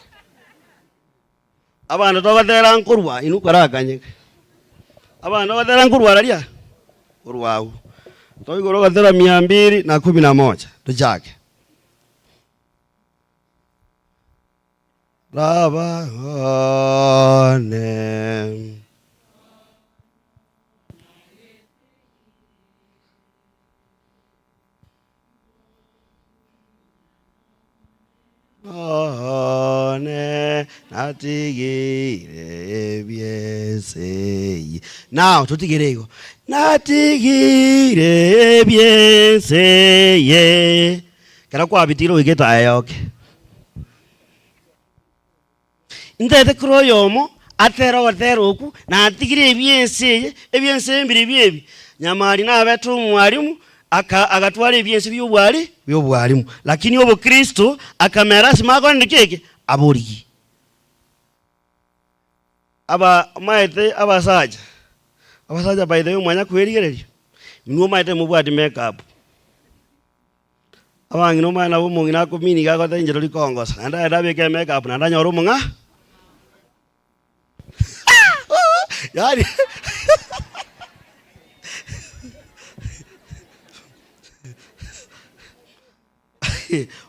Abanto togotera nkorwa inwe korakanyeke, abanto togotera nkorwa raria, korwa agwo. Toigore ogotera mia mbili na kumi na moja, tochake. Raba one. One natigire ebi'ense Now totigere igo natigire ebi'ense eye Ekero kwabitigire goika etaya yoke. Ntete kera oyomo atere ogotera okwo, natigire ebi'ense eye, ebi'ense eye mbirobio ebi, Nyamari nabete omwalimu, aka agatwara ebi'ense bi'obwari bi'obwalimu, lakini obokristo akamera lasima akore ki eke? Aborigie. Aba omaete abasacha, abasacha by the way mwanya kwerigereria, inwe omaete mobwati make up. Abang'ina omanye nabo omong'ina akomini iga agoteba inche tori kongosa, naende agende abeke emake up naende anyore omong'a yaani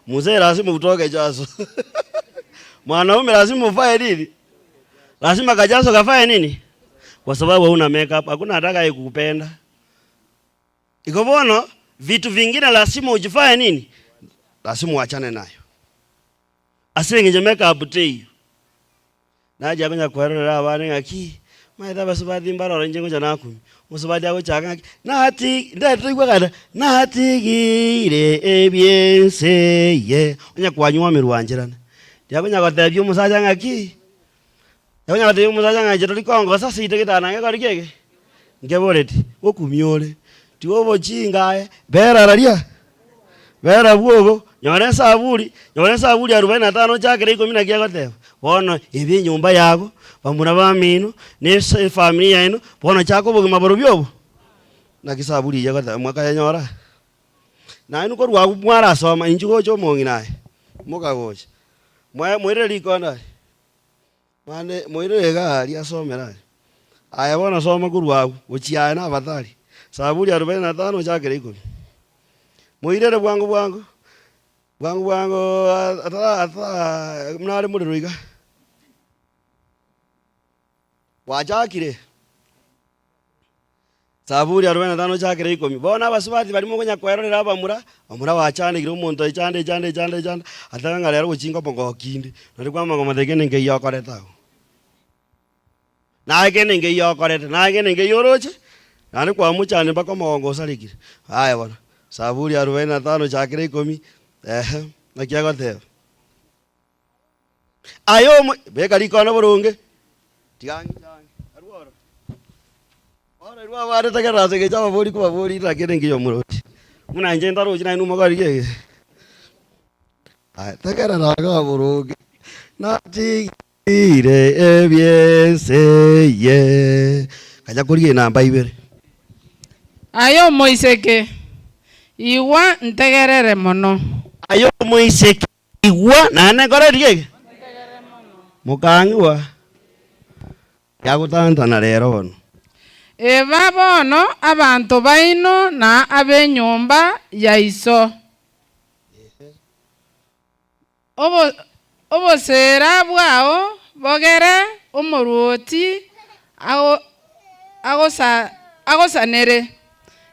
mzee lazima utoke jasho mwanaume lazima uvae nini? Lazima kajaso kafae nini? Kwa sababu hauna make up, hakuna atakaye kukupenda. Igo bono vitu vingine lasima ujifanye nini? Lasima uachane nayo. Ase eng'encho make up teiyo. Nachia konya kwerorera abande ng'aki, maete abasubati mbarore inche ngocha nakumia. Omosubati agochaka ng'aki, nati ndetoigwa kare, natigire ebi'ense eye. Onye kwanywomirwe ancherana. Riakonya gotebia omosacha ng'aki, Nonya gotebia omosacha ng'a inche tori kongosa ase egento getana ngekore ki eke? Nkeboreti, gokumia ore, tiga obochinga aye, bera raria, bera bwogo, nyora esaburi, nyora esaburi arubaini na tano ochakere ikomi naki egoteba. Bono ebe enyomba yago, bamura bamino, na ase efamiri yaino, bono chaka obogima borobio obo. Naki esaburi eyio egoteba mwakayenyora? Naende korwa agwo mwarasoma, inchuo gocha omong'ina aye, mokagocha, mwaye moirere rikondo aye. Mane moirere iga aria asomere aria. Aye bono soma korwa agwo gochia aye nabathari, Saburi arubaini na tano ochakere ikomi. Moirere bwango bwango, bwango bwango atara atara buna are morero iga. Gwachakire? Saburi arubaini na tano ochakere ikomi. Bono abasubati baria mokonya kwerorera abamura, bamura bachandekire omonto echande echande echande echande, atebe ng'a rero gochinga omogoki inde, naende kwamanya komotebia kende nkeiyo okorete agwo. Naye kende nkeiyo okorete, naye kende nkeiyo oroche, naende kwamochanda mpaka omogongo osarekire. Aye bono, Saburi arubaini na tano ochakere ikomi, ehe, naki agoteba. Aye omo, beka rikono boronge, tiga ng'iche ang'e, arue ororo. Bono irwe abande tegerera ase engencho ababori kobabori naki ere engiya omorochi. Buna inche ntarochi naye nimokore ki ege? Aye tegerera iga boronge, natigire ebi'ense eye, kanya korigia enamba ibere. Aye omoiseke, igwa ntegerere mono. Aye omoiseke, Igwa, naende nkore riria eke? Mokang'igwa, yagotantana rero bono. Eba bono abanto baino na ab'enyomba ya iso. Oboseera bwao bogere omoruoti agosanere,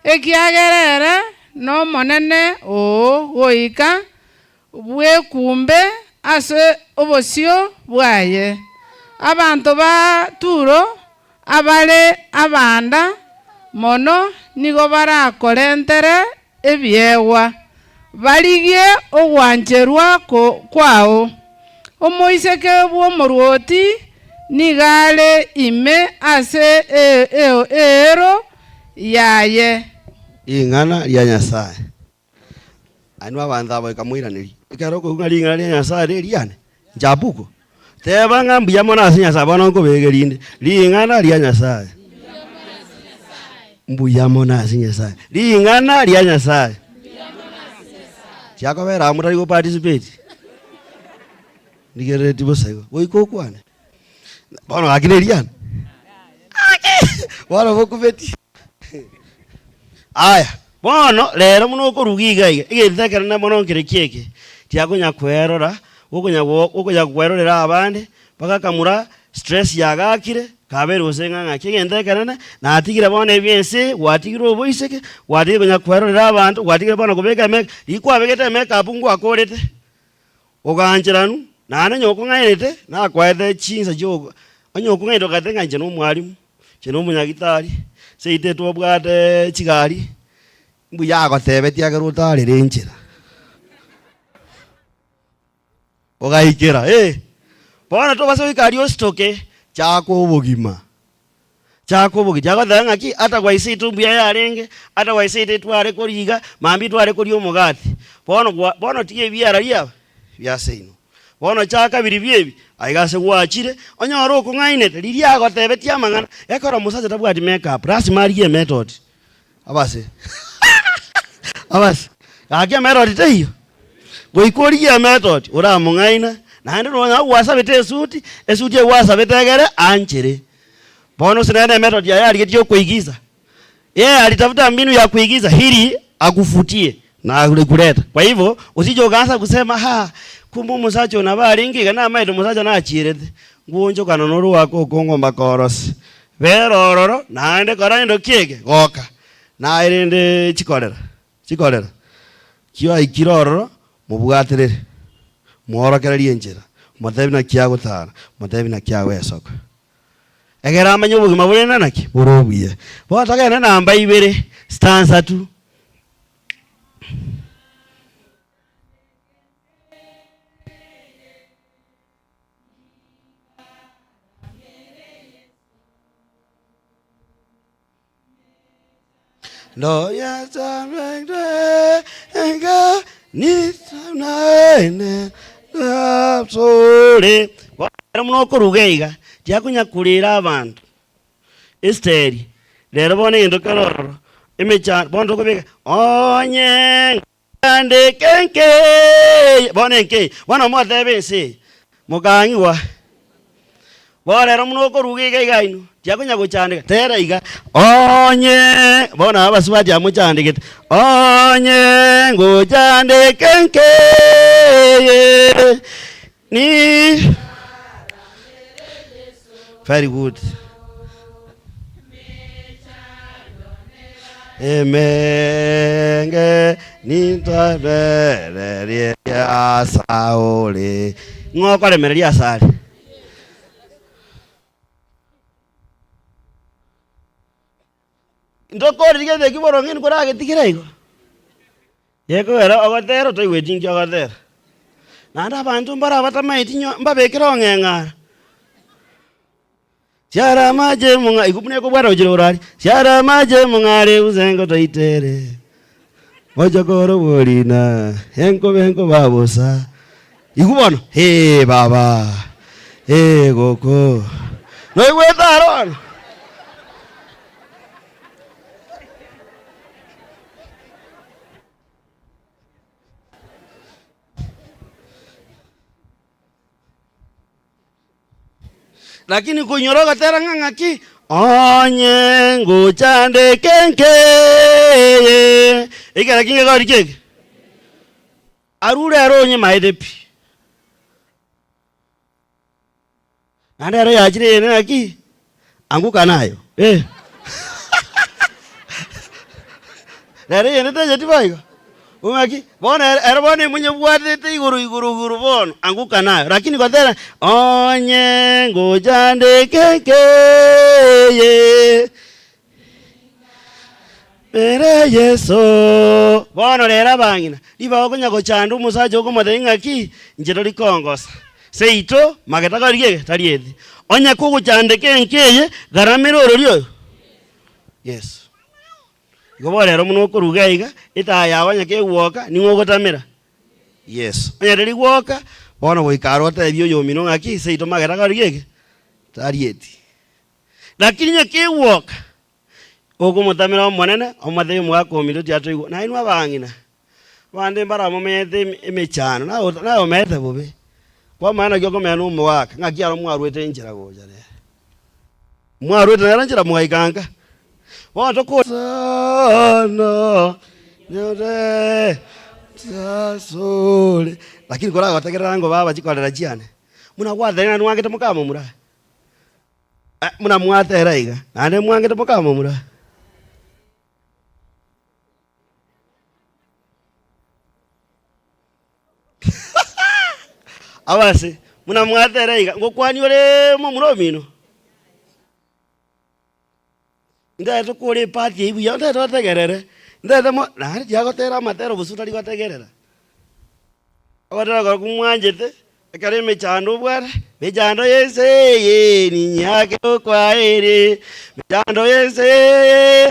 ekiagera ere nomonene oo goika bwekumbe ase obosio bwaye. Abanto ba Turo abare abanda mono nigo barakorentere ebiegwa, barigie ogwancherwa kwao. Omoiseke bw'omorwoti nigo are ime ase eero yaye. Ring'ana ria Nyasae. Aye abanto aba goika moiranerie, ekero okoigwa ng'a ring'ana ria Nyasae neriane, nchabuko, teba ng'a mbuya mono ase Nyasae, bono nkobeke rinde, ring'ana ria Nyasae. Mbuya mono ase Nyasae, ring'ana ria Nyasae. Tiakobera amo tari go participate. Ndigerereti bosa igo. Goika okwane. Bono gaki neriana. Bono bokumeti. Aya, bono rero buna okoruga iga iga, egento ekenene mono nkere ki eke, tiakonya kwerora, gokonya go gokonya kwerorera abande, mpaka akamura stress yagakire, kabeire gose ng'a ng'aki. Egento ekenene, natigire bono ebiense, gwatigire oboiseke, gwatigire konya kwerorera abanto, gwatigire bono kobeka emake, riria kwabegete emake up ngwakorete. Ogancheranu, naende onye okong'ainete, nakoete chinsa chio onye okong'ainete okagete ng'a inche nomwalimu, inche nomonyagitari, seito twabwate chigari, mbuya agotebetie ekero otarere enchera. Ogaikera eh, bono tobasa goika aria ositoke, chaka obogima. Chaka obogima, agoteba ng'aki, ata gwa seito mbuya yarenge, ata gwa seito tware koria iga, mambia tware koria omogati. Bono gwa bono tiga ebiara riaba bia seino. Bono chaka biribio ebi, aiga ase gwachire, onyore okong'ainete, riria agotebetie amang'ana, ekero omosacha tabwati make up, lasima arigie emethod. Abase abase, gaki emethod teiyo, goika origie emethod oramong'aina, naende nonya gwasabete esuti, esuti eywo gwasabete egere anchere. Bono ase nere emethod yaye arigetie okoigiza, yeye alitafuta mbinu ya kuigiza ili akuvutie na alikuleta. Kwa hivyo osije ukaanza kusema haa, kumbe omosacha oyo nabo arenge iga namaete omosacha nachierete, ngwonchokana noro oake okong'u mpaka orose. Bera ororo, naende kora gento ki eke? Goka. Naye rende chikorera, chikorera, kiaikire ororo, mobwaterere, mworokererie enchera, motebi naki agotara, motebi naki agwesoka. Ekero amanye obogima bore naki? Bore obuya. Bono togende namba ibere, stanza tu. Bono buna okoruga iga, tiakonya korera abanto. Esteri, rero bono egento kere ororo, emechando, bono tokobeka onye Andeke nkeye, bono enkeye, bono motebe ense eye, mokang'igwa. Bono rero buna okoruga iga iga inwe, tiakonya gochandeka, tera iga, onye, bono aba abasubati aba mochandegete, onye ngochandeke nkeye, ni Very good. Emenge nintwabererie asaore. Ng'o okoremereria asare? Ntokorire gento eki boronge nkoragetigera igo? Gekogera ogotera otoigweti inki ogotera. Naende abanto mbare abatamaeti nyo mbabekere ong'eng'ara. Siara amache mong'a igo buna ekobwata gochia igoro aria, siara amache mong'are busengo toitere, mochokoro bw'orina, enkobe enkoba bosa. Igwa bono, hee baba, hee goko, noigwete aro bono? Lakini koinyora ogatera ng'a ng'aki, Onye ngochandeke nkeye, ekero ki ngekori ki eke? Arure ere onyemaete pi. Naende ero yachire eyende naki? Anguka nayo. Eh. Rero eyende tacheti boigo. Ng'aki? Bono ere ere bono emonyebwatete igoro igoro igoro bono, anguka nayo. Lakini gotera, onye ngochandeke nkeye. Ere Yeso. Bono rero abang'ina, ribaga okonya gochanda omosacha okomotebia ng'aki, inche tori kongosa. Seito, mageta kori geke, tari eti. Onye kogochandeka enka eye, garamera orori oyo, Yeso. Igo bono rero buna okoruga iga, etaya yago onye kegwoka, ning'o ogotamera? Yeso. Onye teri gwoka, bono goika aro otebie oyomino ng'aki, seito mageta kori geke, tari eti. Lakini onye kegwoka, Okomotamera Omonene, omotebie omogaka ominto tiatoigwa. Nainwe abang'ina, Abande mbaramomenyete eme emechando, naye ota naye omenyete bobe. Kwamanya naki okomenya na omogaka, ng'aki aro mwarwete enchera gocha rero. Mwarwete nere enchera mogaika nka. Bono toko sana nyore sasore lakini koragotegerera ngo baba chikorera chiane, buna gwatebire ng'a nwangete mokamomura. Buna mwatera iga, naende mwangete mokamomura. Abase, buna mwatera iga, ngokwania ore momura omino? Ntagete tokore eparty eywo buya, ntagete otegerere, ntagete mo naende tiagotera amatero gose otari gotegerera. Ogotera korokwo mwanchete, ekero emechando obwate, mechando y'ense eye ninyake okwaere, mechando y'ense eye.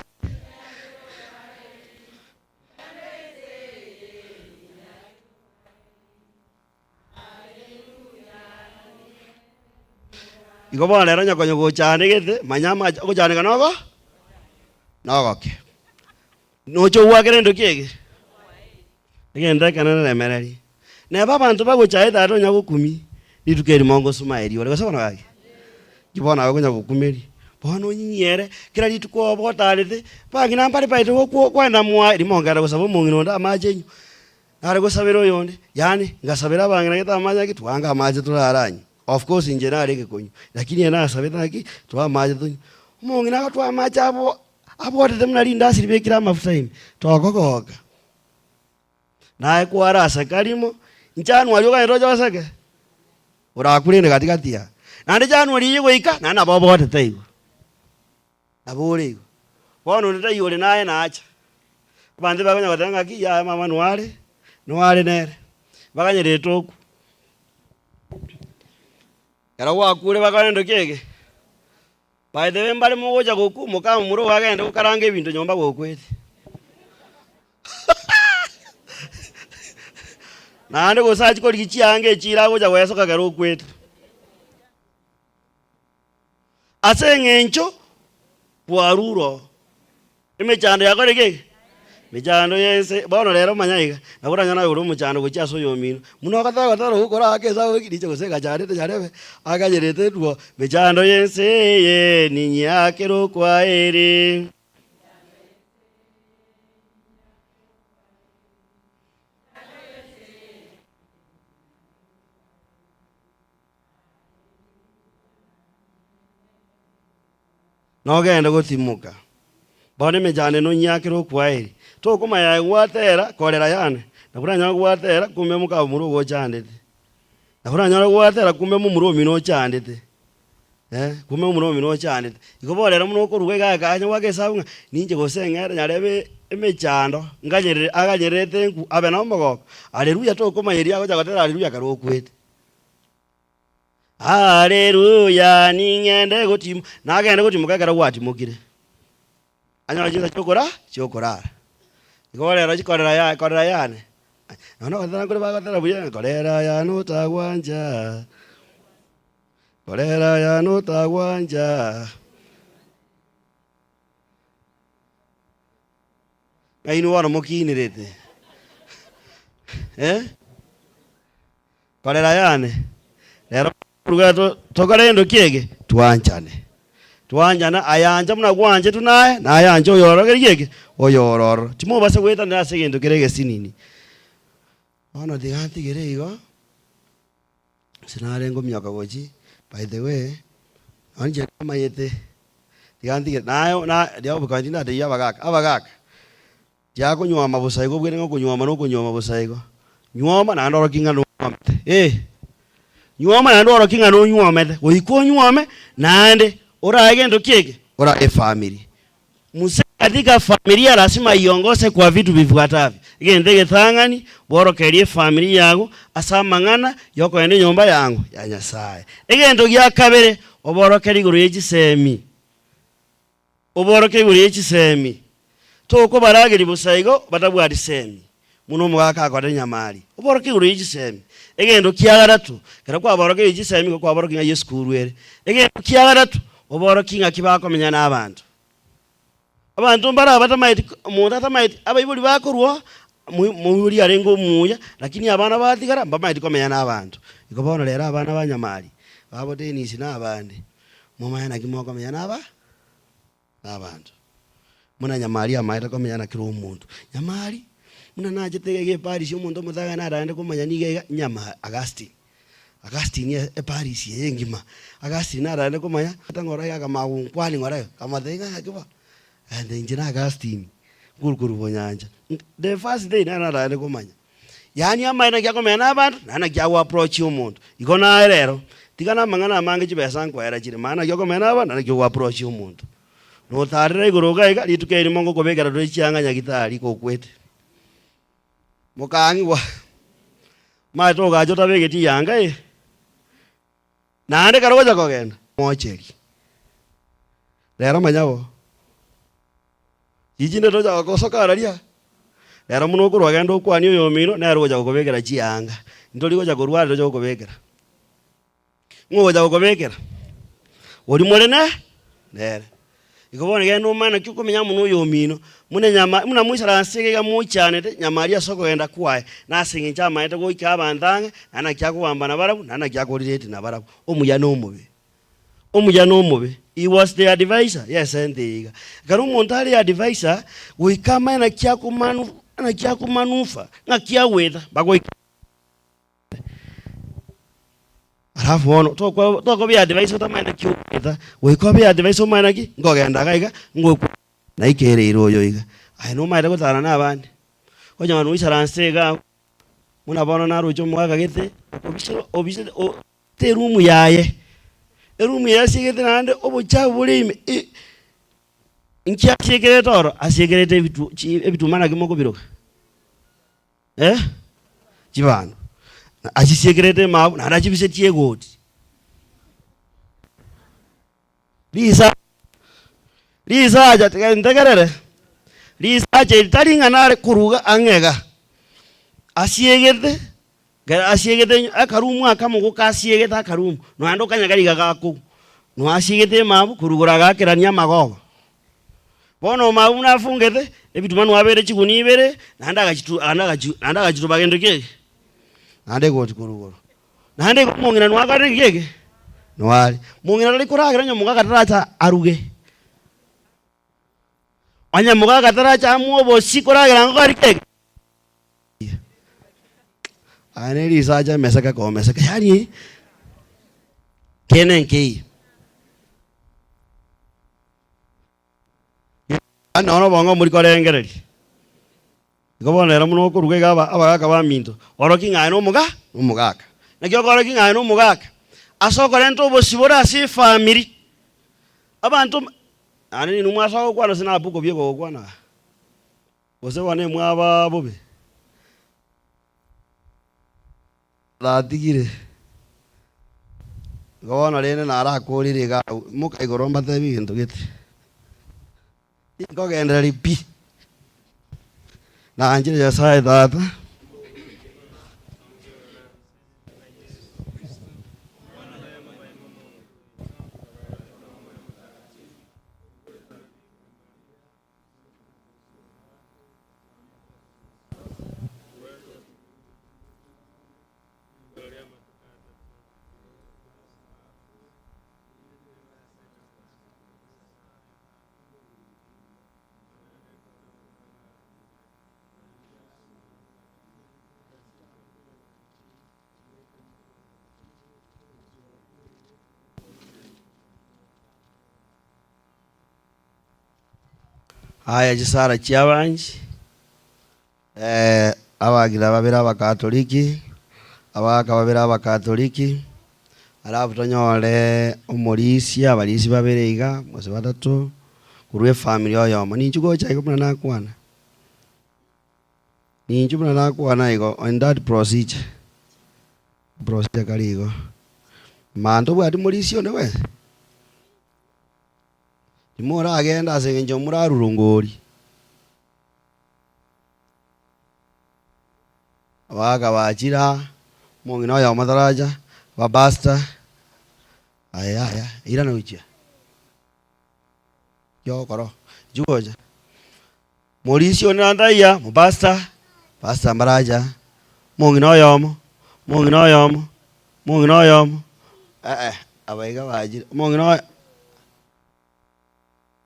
Igo bono rero onye konya gochandegete, manya amache ogochandeka nogo nogoke. Noche ogwakera endo ki ege? Egento ekenene remereri. Neba abanto bagochaete ande onya gokumia, rituko erimo ngosuma erio ore gose bono gaki? Inki bono aye okonya gokumeria? Bono onyinyere, kera rituko obe otarete, bang'ina mbare baete gokwo kwenda mwaye, rimo nkagenda gosaba omong'ina onde amache enywe. Nare gosabera oyonde, yaani ngasabera abang'ina gete amache ng'aki twange amache toraranywe. Of course inche narenge konywa, lakini ere nasabete ng'aki twa amache tonywe. Omong'ina agatwa amache abo abwatete buna rindasi ribekire amafuta ime, tokogoka. Naye kwaraseka rimo, inche anwari oganyete oche oseke? Orakure inde gati gati aa. Naende January eye goika, naende nabo obotete igo. Nabo ore igo. Bono onde taiyo ore naye nacha. Abanto bakonya goteba ng'aki, yaya mama noare, noare nere. Bakanyerete okwo. Ekero gwakure bakore nto ki eke? By the way mbare mogocha gokwa, mokamomura ogo agende gokaranga ebinto nyomba gokwete. Naende gose achie korigia chianga echire agocha goesoka ekero okwete. Ase eng'encho kwarure oo, emechando yakore ki? Emechando y'ense, bono rero manya iga, nabo oranyore naye ore omochando gochia ase oyomino, buna ogoteba goteba ogokora ake ase agoki riche gose egachandete yarebe, aganyerete rwo, mechando y'ense eye ninyiakere okwaeri. Nogende gotimoka. Bono emechando ene onyiakere okwaeri. Tokomanya aye gwatera korera yane, na oranyore gwatera kumbe mokamomura ogochandete. Na oranyore gwatera kumbe momura omino ochandete eh, kumbe momura omino ochandete. Igo bono rero buna okoruga iga akanya goaka esabu ng'a ninche gose eng'ere nyarebe emechando nganyerere aganyererete nku abe na omogoko. Haleluya tokomanya erio agocha gotera haleluya ekero okwete. Haleluya, ning'ende gotimo, nagende gotimoka ekero gwatimokire. Anyore chinsa chiokora chiokorara. Igo rero chikorera ya korera yane, nonya nogotera nkore bagotera buya, korera yane otagwancha, korera yane otagwancha. Ng'a inwe bono mokinerete, eh? Korera yane, rero koruga to tokore gento ki eke? Twanchane. Twanchane, ayancha buna gwanchetwe naye, naye anche oyororo keri ki eke? Oyororo. Timobasa goetanera ase egento kere egesinini. Bono tiga ntigere igo, ase nare nkomioka gochia, by the way, nonye inche namanyete, tiga ntigere naye na riria oboka tindatebia abagaka, abagaka. Tiakonywoma bosa igo obwene ng'a okonywoma nokonywoma bosa igo. Nywoma naende orokie ng'a nonywomete eh. Nywoma naende orokie ng'a nonywomete, goika onywome naende orae gento ki eke? Orae efamiri. Mzee katika familia lazima iongose kwa vitu vifuatavyo, egento egetang'ani, bworokererie efamiri yago ase amang'ana yokogenda enyomba yango ya Nyasaye. Egento gia kabere, oborokererie igoro ye chisemi. Oborokia igoro ye chisemi. Tokobarageria bosa igo batabwati semi, buna omogaka akorire nyamari. Oborokia igoro ye chisemi. Egento kia gatato, ekero kwaborokeire chisemi igo kwaborokia ng'ai esukuru ere. Egento kia gatato, oborokie ng'aki bakomenya na abanto. Abanto mbare abatamaeti, omonto atamaeti abaibori bakorwa oo. Moibori arenge omuya, lakini abana batigara mbamaeti komenya na abanto. Igo bono rero abana ba Nyamari, babo Dennis na abande, momanye naki mokomenya na aba na abanto. Buna Nyamari amaete komenya na kera omonto. Nyamari, buna nachete iga iga eparish omonto omotang'ani naragende komanya niga iga Nyama Augustine. Augustine eparish eye engima, Augustine naragende komanya, ng'ora iga akamanya gonkwania ng'ora iga, nkamotebia ng'a naki bo. And inche na Augustine, nkorwa korwa bonyancha. The first day naro narare komanya. Yaani amaene naki akomenya na abanto, naende naki ago approach omonto. Igo naye rero, tiga na amang'ana amange chibesa nkoera chire, maana naki okomenya na abanto, naende naki ogo approach omonto. Notarera igoro iga iga, rituko erimo ngokobekera tore chianga nyagitari kokwete. Mokang'igwa, omanyete ogacha otabegeti eyanga eye, Naende ekero ogocha kogenda, mocheri. Rero manya bo, chichinde tocha gosoka araria, rero buna okorwa genda okwanie oyomino, nere ogocha gokobekera chianga, ntori gocha korwa are toche gokobekera. Ng'o ogocha gokobekera? Oria more ne nere. Igo bono genda omanye naki okomenya amo na oyomino, buna enyama, buna moisaranse iga iga moichanete, nyama aria ase okogenda kwaye, na ase eng'encho amaete goika abanto ang'e, naende naki akogamba nabarabwo, naende naki akorireti nabarabwo, omuya na omobe. Omuya na omobe. He was the adviser, yes ente eye iga. Ekero omonto are adviser, goika amanye naki akomanu naki akomanufa, ng'aki agweta, bagoika. Alafu bono tokwa tokobia advice otamanye naki ogoeta, goika obie advice omanye naki, nkogenda iga iga, ngokwa naikereire oyo iga. Aye nomaete gotara na abande, okonyora noisaransete iga abwo, buna bono naroche omogaka gete, okobisa obisete o te eroom yaye, eroom eye asiegete naende obochafu bore ime i, inki asiekerete oro? Asiekerete ebitu chi ebituma naki mokobiroka. Eh, chibando achisiekerete emabu naende achibisetie egoti. Risa risacha tiga ntegerere, risacha eri tari ng'a nare koruga ang'e iga, asiegete ekero asiegete akarumu akamo goka asiegete akarumu, naende okanyagera iga gakogwa, no asiegete emabu korwa igoro agakerania amagogo. Bono omaabu buna afungete ebituma nwabeire chigunia ibere, naende agachitu naende agachi naende agachituba gento ki eke? Naende egoti korwa igoro. Naende igo omong'ina nwakorire ki eke? Nware. Mong'ina tari koragera onye omogaka taracha aruge. Onye mogaka taracha amue obosie koragera ngokore ki eke? Aya ne risacha emeseke komeseke, yaani kende nkeiyo. Yaani nonya obongo mbori korengereria. Igo bono ere buna okoruga iga aba abagaka baminto, orokia ng'a aye nomoga nomogaka. Naki okorokia ng'a aye nomogaka? Ase okorenta obosibore ase efamiri. Abanto mba naende ninwe mwasoa gokwana ase nabuko bieka ogokwana aa. Gose bono emwaba bobe. Natigire. Igo bono rende narakorire iga agwo, imoka igoro mbatebie egento gete. Tinkogendereria pi. Nanchire Nyasaye Tata. Aya chisara chi'abanchi, abagina babere abakatoliki, abagaka babere abakatoliki, alafu tonyore omorisia, abarisia babere iga, gose batato, korwa efamiri oyomo. Ninchu gocha igo buna nakwana, ninchu buna nakwana igo on that procedure, procedure kare igo. Manya tobwati morisia onde bwensi? Timoragende ase engencho morarurungori. Abagaka bachire aa, omong'ina oyomo taracha, abapastor, aye yaya, irana gochia ki ogokora oo, inchuo gocha. Morisia onde naende taiyo, omopastor, Pastor mbaracha, omong'ina oyomo, omong'ina oyomo, omong'ina oyomo, eh aba iga bachire, omong'ina oyo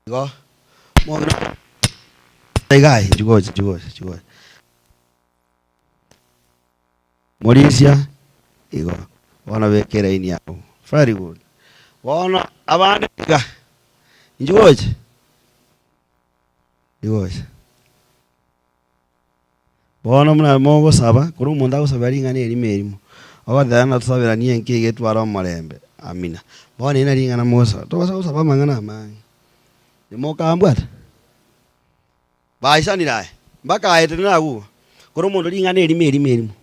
igo, omong'ina iga aye inchuo gocha inchuo gocha inchuo gocha. Morisia igo, bono beka eraini yabo. Very good. Bono abande iga, inchuo gocha, inchuo gocha. Bono buna mogosaba, korwa omonto agosabera ring'ana erimo erimo, ogoteba ng'a tosaberanie enka eye etware omorembe, amina. Bono eri nari ring'ana mogosaba, tobasa gosaba amang'ana amange, nimokambwata? Baisanire aye, mpaka aye tenena agwo igo, korwa omonto ring'ana erimo erimo erimo,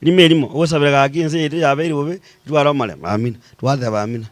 erimo erimo, ogosabera gaki ense yaito yabeire bobe, etware omorembe, amina, twateba amina.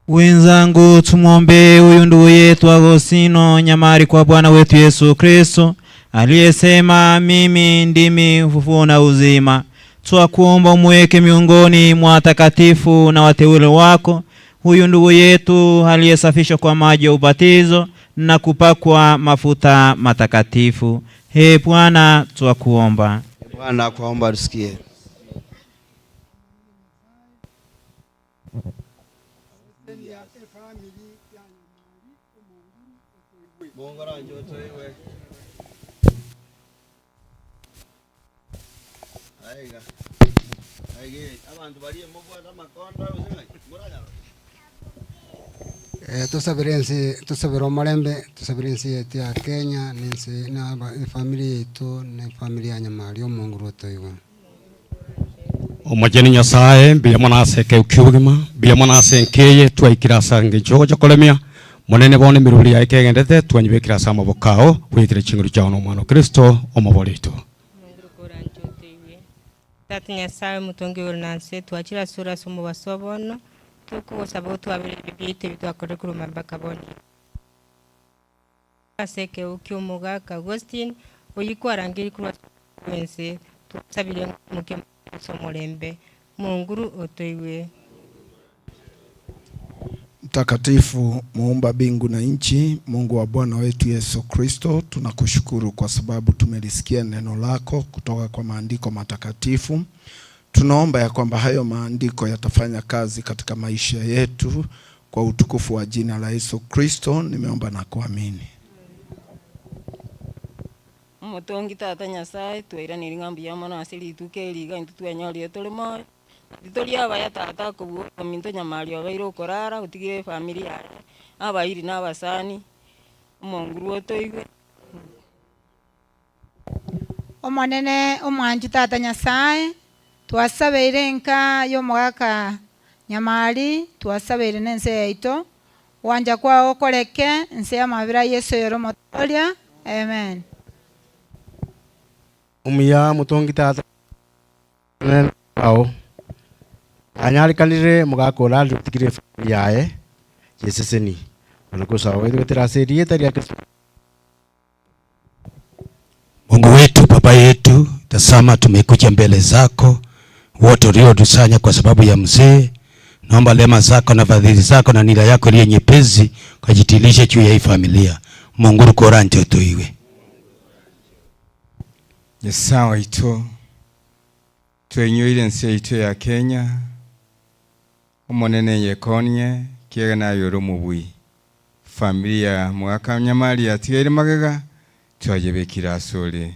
Wenzangu, tumwombee huyu ndugu yetu Agostino Nyamari kwa Bwana wetu Yesu Kristo aliyesema, mimi ndimi ufufuo na uzima. Twakuomba umweke miongoni mwa watakatifu na wateule wako huyu ndugu yetu aliyesafishwa kwa maji ya ubatizo na kupakwa mafuta matakatifu. Ee Bwana, twakuomba. Bwana, twaomba tusikie. Tosabere ense tosabere omorembe, tosabere ense yaito ya Kenya, na ense na aba efamiri yaito, na efamiri ya Nyamari omonguru otoigwe. Omochenu Nyasae, mbuya mono ase ekeu ki'obogima, mbuya mono ase enka eye twaikire ase engencho y'ogocha koremia. Monene bono emeroberi yaye kegenderete, twanyebekire ase amaboko ao, goetera chinguru chiao na Omwana o Kristo, Omobori oito. Tata Nyasae, Omotongi o igoro na nse, twachire asore ase omobaso o bono, tokogosaba otwabere ebibe biaito ebi twakorire korwa mambaka bono iga. Ase ekegwa ki'omogaka Augustine, oyio kwarangeirie korwa ase omochie bw'ense, twasabire ng'a oimokie omochie ase omorembe, Omonguru otoigwe. Mtakatifu muumba bingu na nchi, Mungu wa Bwana wetu Yesu Kristo, tunakushukuru kwa sababu tumelisikia neno lako kutoka kwa maandiko matakatifu. Tunaomba ya kwamba hayo maandiko yatafanya kazi katika maisha yetu kwa utukufu wa jina la Yesu Kristo, nimeomba na kuamini. Omotongi Tata Nyasae, twairaneri ng'a mbuya mono ase rituko eri iga intwe twenyorire tore moyo, titori abaya Tata kobua ominto nyamari obeire okorara otigire efamiri yaye, abairi na abasani, omonguru otoigwe. Omonene omwanchu Tata Nyasae, twasabeire enka y'omogaka Nyamari, twasabeire nense yaito, gwancha kwao koreke nse y'amabera a Yeso oyore Omotoria. Amen. Omuya omotongi Tata ao anyarekanire omogaka ore aria otigire efamiri yaye yeseseni na gosaba goetera ase erieta ria Kristo. Mungu wetu, baba yetu, tazama tumekuja mbele zako wote uliotusanya kwa sababu ya mzee. Naomba rehema zako na fadhili zako na nira yako iliyo nyepesi ukajitilishe juu ya hii familia. Mungu korante otoiwe. Nyasae oito, twainyoire ense yaito ya Kenya, Omonene nyekonie, kiagera naye ore omobui. Famiri ya Mogaka Nyamari yatigaire magega, twayebekire asore,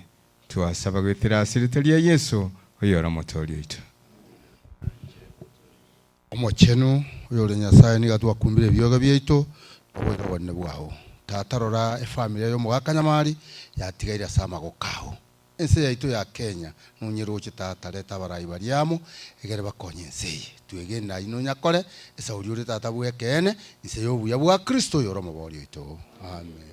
twasaba goetera ase erieta ria Yeso, oyore Omotoori oito. Omochenu, oyore Nyasae, nigo twakumbire ebioge biaito noboina obonene bwao. Tata, rora efamilia y'omogaka Nyamari yatigaire ase amagoko ao. Ense yaito ya Kenya nonyeroche tata reta abarai baria amo egere bakonye ense eye. Twegene ayio nonyakore esauri ore tata bw'ekeene inse y'obuya bwa Kristo oyore omobori oito. Amen.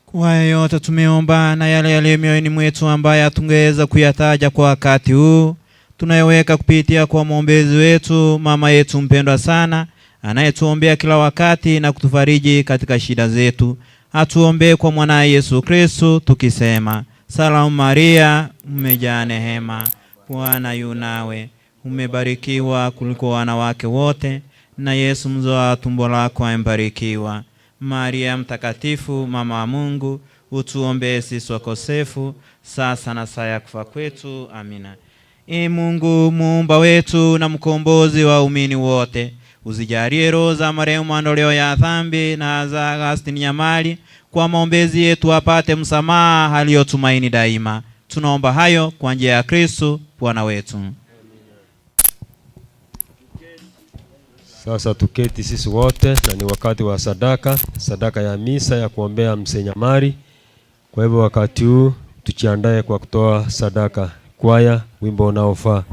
Kwa hayo yote tumeomba na yale yaliyo mioyoni mwetu ambayo hatungeweza kuyataja kwa wakati huu, tunayoweka kupitia kwa mwombezi wetu mama yetu mpendwa sana, anayetuombea kila wakati na kutufariji katika shida zetu. Atuombee kwa mwanaye Yesu Kristo tukisema: Salamu Maria, umejaa neema, Bwana yu nawe, umebarikiwa kuliko wanawake wote, na Yesu mzao wa tumbo lako amebarikiwa. Maria Mtakatifu, mama wa Mungu, utuombee sisi wakosefu, sasa na saa ya kufa kwetu. Amina. E Mungu muumba wetu na mkombozi wa waumini wote, uzijalie roho za marehemu maondoleo ya dhambi na za Augustine Nyamali kwa maombezi yetu apate msamaha aliyotumaini daima. Tunaomba hayo kwa njia ya Kristo Bwana wetu. Sasa tuketi sisi wote, na ni wakati wa sadaka, sadaka ya misa ya kuombea mzee Nyamari. Kwa hivyo wakati huu tujiandae kwa kutoa sadaka. Kwaya, wimbo unaofaa.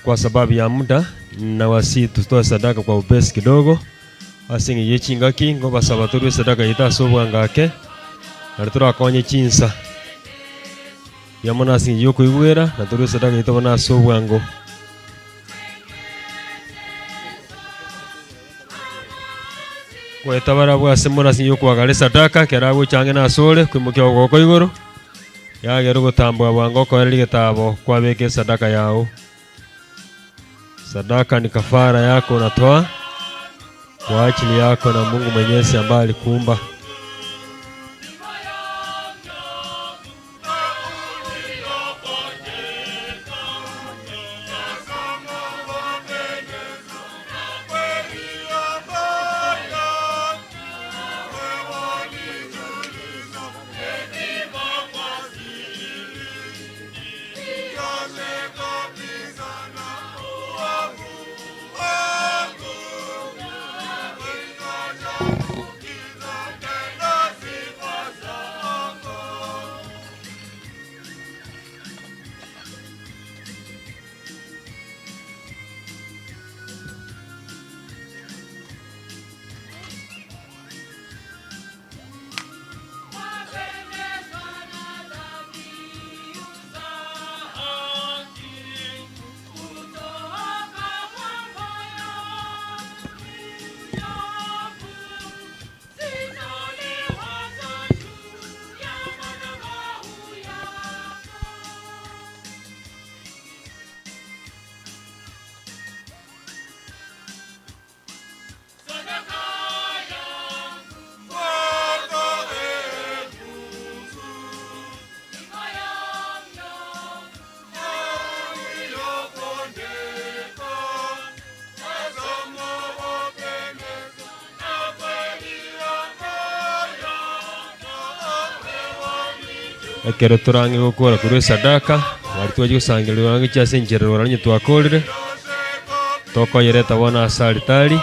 Kwa sababu ya muda nawasi tutoe sadaka kwa upesi kidogo ase eng'encho ye chingaki ngobasaba torue sadaka yaito ase obwangake nari torakonye chinsa mbuya mono ase eng'encho ya okoigwera na torue sadaka yaito bono ase obwango. Goeta barabwo ase more ase eng'encho ya okoagara esadaka ekero agocha ang'e nasore koimokia okoboko igoro. Yagera ogotamboa bwango okoereria egetabo kwabeka esadaka yao. Sadaka ni kafara yako unatoa kwa ajili yako na Mungu Mwenyezi ambaye alikuumba. Ekero torang'e gokora korwa esadaka, baria twachia gosangereria ang'e gochia ase enchera rora onye twakorire, tokoyereta bono ase alitari,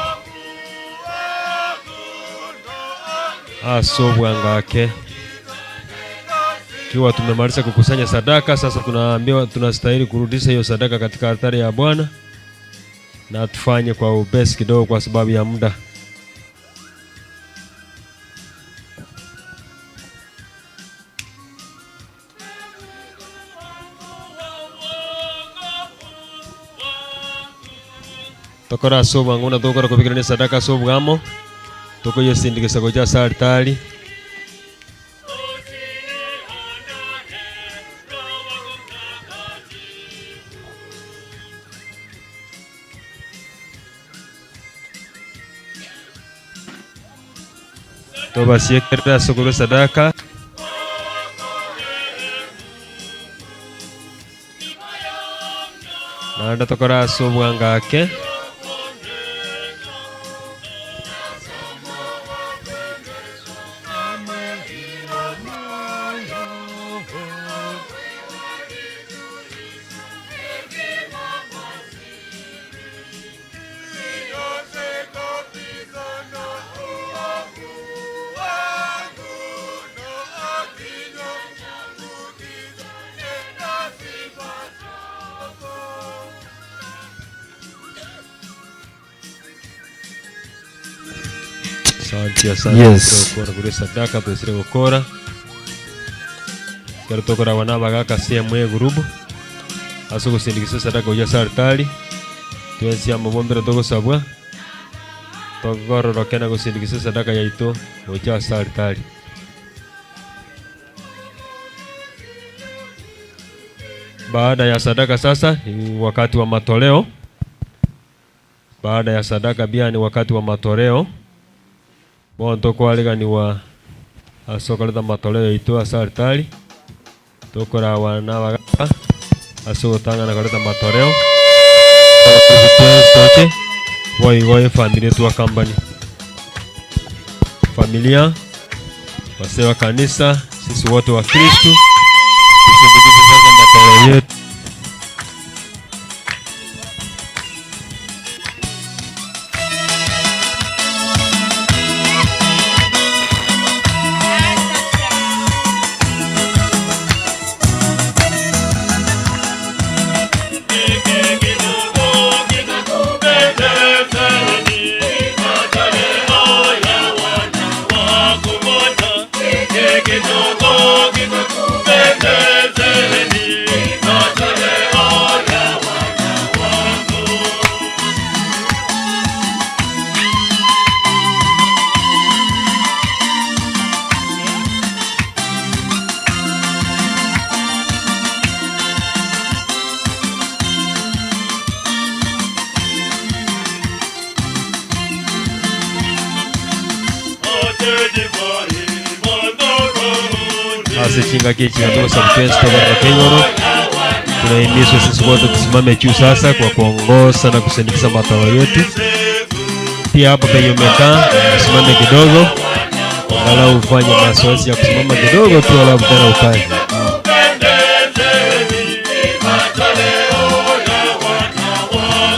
ase obwangake. Ikiwa tumemaliza kukusanya sadaka, sasa tunaambiwa tunastahili kurudisha hiyo sadaka katika altari ya Bwana, na tufanye kwa upesi kidogo kwa sababu ya muda. Tokore ase obwango buna togokora kobekerania esadaka ase obwamo, tokoyesindikisa gocha ase altari. Tobasiekerere ase okorua esadaka. Naende tokore ase obwango ake. Asante, asante. Yes. Tokora korwa esadaka twesire gokora. Ekero tokoragwa na abagaka ase emo egurubu ase ogosindikisa esadaka gochia ase altari. Twensi amo bombere togosabwa, togororoke na gosindikisa esadaka yaito gocha ase altari. Baada ya sadaka sasa ni wakati wa matoleo. Baada ya sadaka pia ni wakati wa matoleo. Bono tokwareganiwa ase okoreta amatoleo yaito ase altari, tokorawa na abagaka ase ogotang'ana koreta amatoreo, twensi toche, boigo efamiri etwakambanie. Familia, wazee wa kanisa, sisi wote wa Kristo, tusindikize sasa matoleo yetu. Ase chingaki echi togosaba twensi tobaroroke igoro tunahimizwa sisi wote tusimame juu sasa kwa kuongoza na kusindikiza matao yetu. Pia hapo penye umekaa usimame kidogo, angalau ufanye mazoezi ya kusimama kidogo tu, alafu tena ukae.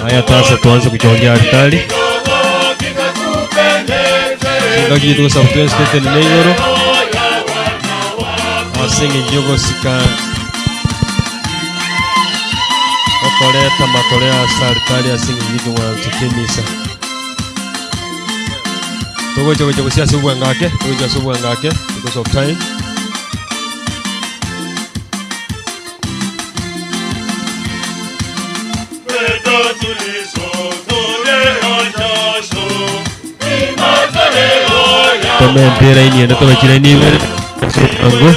Haya, sasa tuanze kuchongea altari. Chingaki togosaba twensi totenene igoro ase eng'encho y'ogosika okoreta amatoleo ase altari ase eng'encho y'ekeng'wanso ki'emisa. Togocha gocha gose ase obwango ake, togocha ase obwango ake because of time. Tomente eraini ende tobe chiraini ibere ase obwango.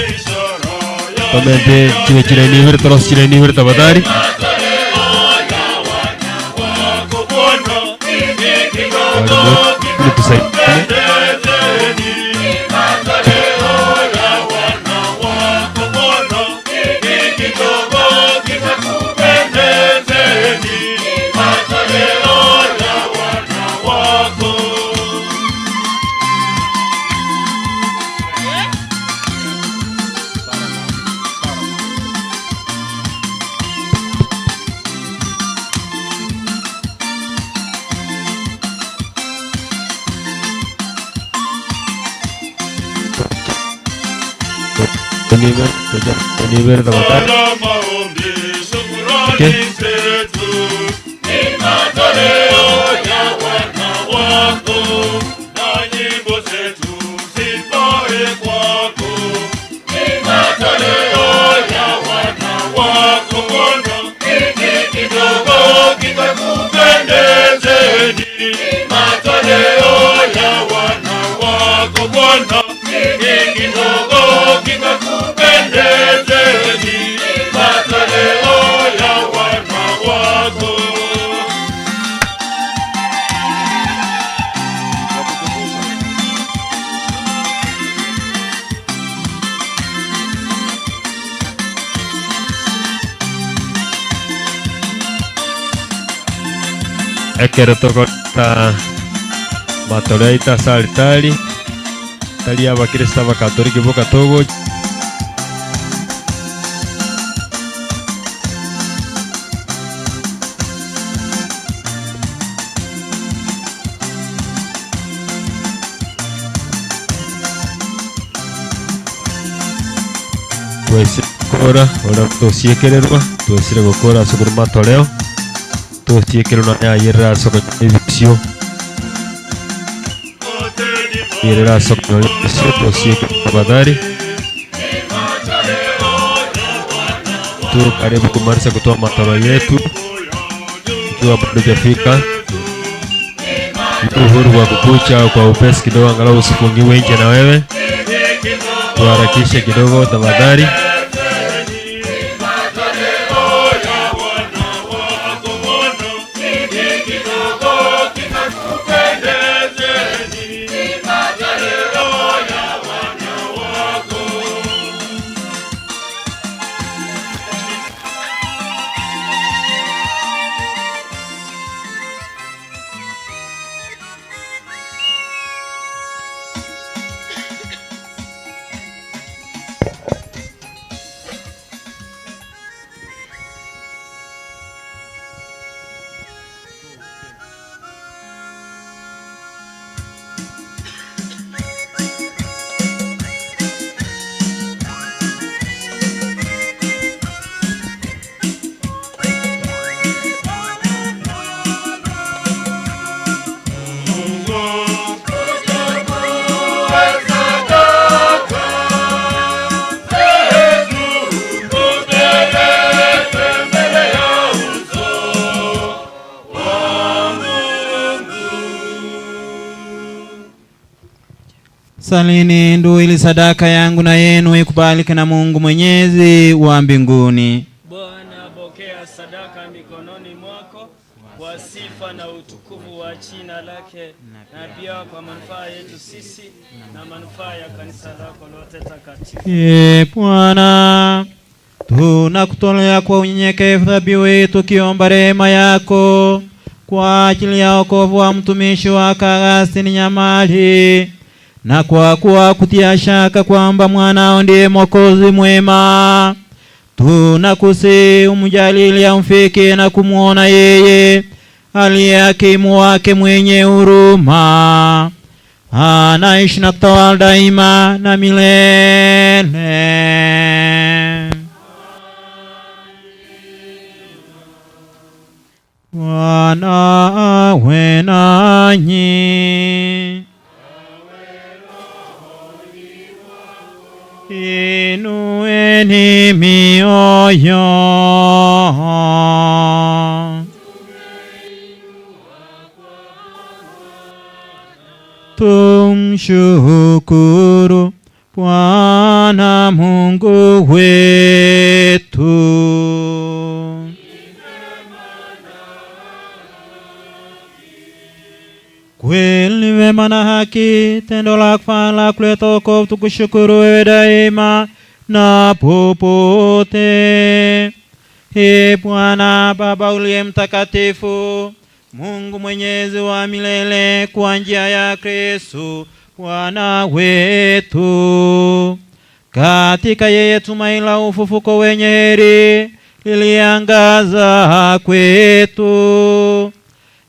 Tomente chibe chiraini ibere torose chiraini ibere tafadhali. Mwalimu wetu tusaidie. Ibere tafadhali. Okay. Ekero togoreta matoro yaito ase alitari, tari abakristo abakatoliki boka togocha. Twesire gokora ore tosiekererwa, twesire gokora ase okorwa matoreo, tosiekererwa nonya ayerere ase okonyora ebisio, ayerere ase okonyora ebisio, tosiekererwa tafadhali. Tu karibu kumaliza kutoa matoro yetu ikiwa bado hujafika uhuru wa kukucha kwa upesi kidogo, angalau usifungiwe nje na wewe. Tuharakishe kidogo tafadhali. Salini ndugu, ili sadaka yangu na yenu ikubalike na Mungu Mwenyezi wa mbinguni. Bwana, pokea sadaka mikononi mwako kwa sifa na utukufu wa jina lake, na pia kwa manufaa yetu sisi na manufaa ya kanisa lako lote takatifu. Ee Bwana, tunakutolea kwa unyenyekevu dhabihu hii tukiomba rehema yako kwa ajili ya wokovu wa mtumishi wako Augustine Nyamali, na kwa kuwa kutia shaka kwamba mwanao ndiye Mwokozi mwema, tunakusihi umjalie amfikie na kumwona yeye aliye hakimu wake mwenye huruma, anaishi na kutawala daima na milele. Bwana awe nanyi. Inueni mioyo. Tumshukuru Bwana Mungu wetu. Kweli wema na haki, tendo la kufaa la kuleta wokovu, tukushukuru wewe daima na popote. Ee Bwana Baba uliye mtakatifu, Mungu mwenyezi wa milele, kwa njia ya Kristo Bwana wetu, katika yeye tumaini la ufufuko wenye heri liliangaza kwetu,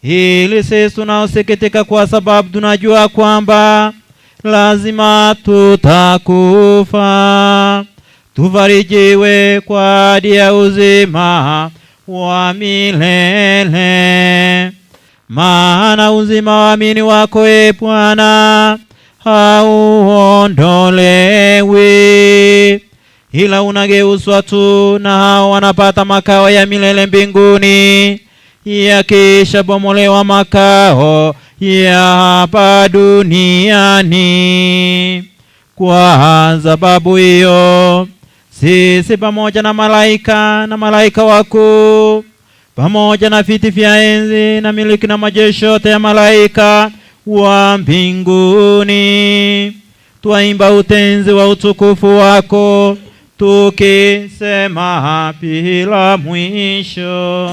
ili sisi tunaosikitika kwa sababu tunajua kwamba lazima tutakufa, tufarijiwe kwa ahadi ya uzima wa milele. Maana uzima wa waamini wako, e Bwana, hauondolewi, ila unageuzwa tu, na hao wanapata makao ya milele mbinguni, yakisha bomolewa makao ya hapa duniani. Kwa sababu hiyo sisi pamoja na malaika na malaika wakuu pamoja na viti vya enzi na miliki na majeshi yote ya malaika wa mbinguni twaimba utenzi wa utukufu wako tukisema bila mwisho.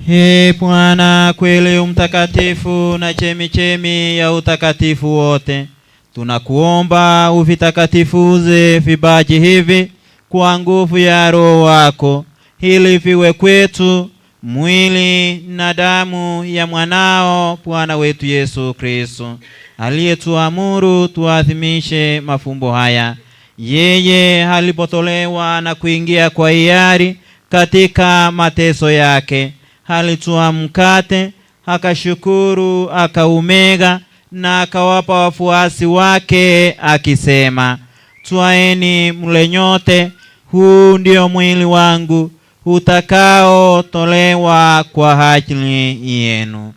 Ee Bwana, kweli umtakatifu na chemichemi ya utakatifu wote, tunakuomba uvitakatifuze vipaji hivi kwa nguvu ya Roho wako, ili viwe kwetu mwili na damu ya mwanao Bwana wetu Yesu Kristo, aliyetuamuru tuadhimishe mafumbo haya. Yeye alipotolewa na kuingia kwa hiari katika mateso yake, alitoa mkate, akashukuru, akaumega na akawapa wafuasi wake akisema, twaeni mle nyote, huu ndio mwili wangu utakaotolewa kwa ajili yenu.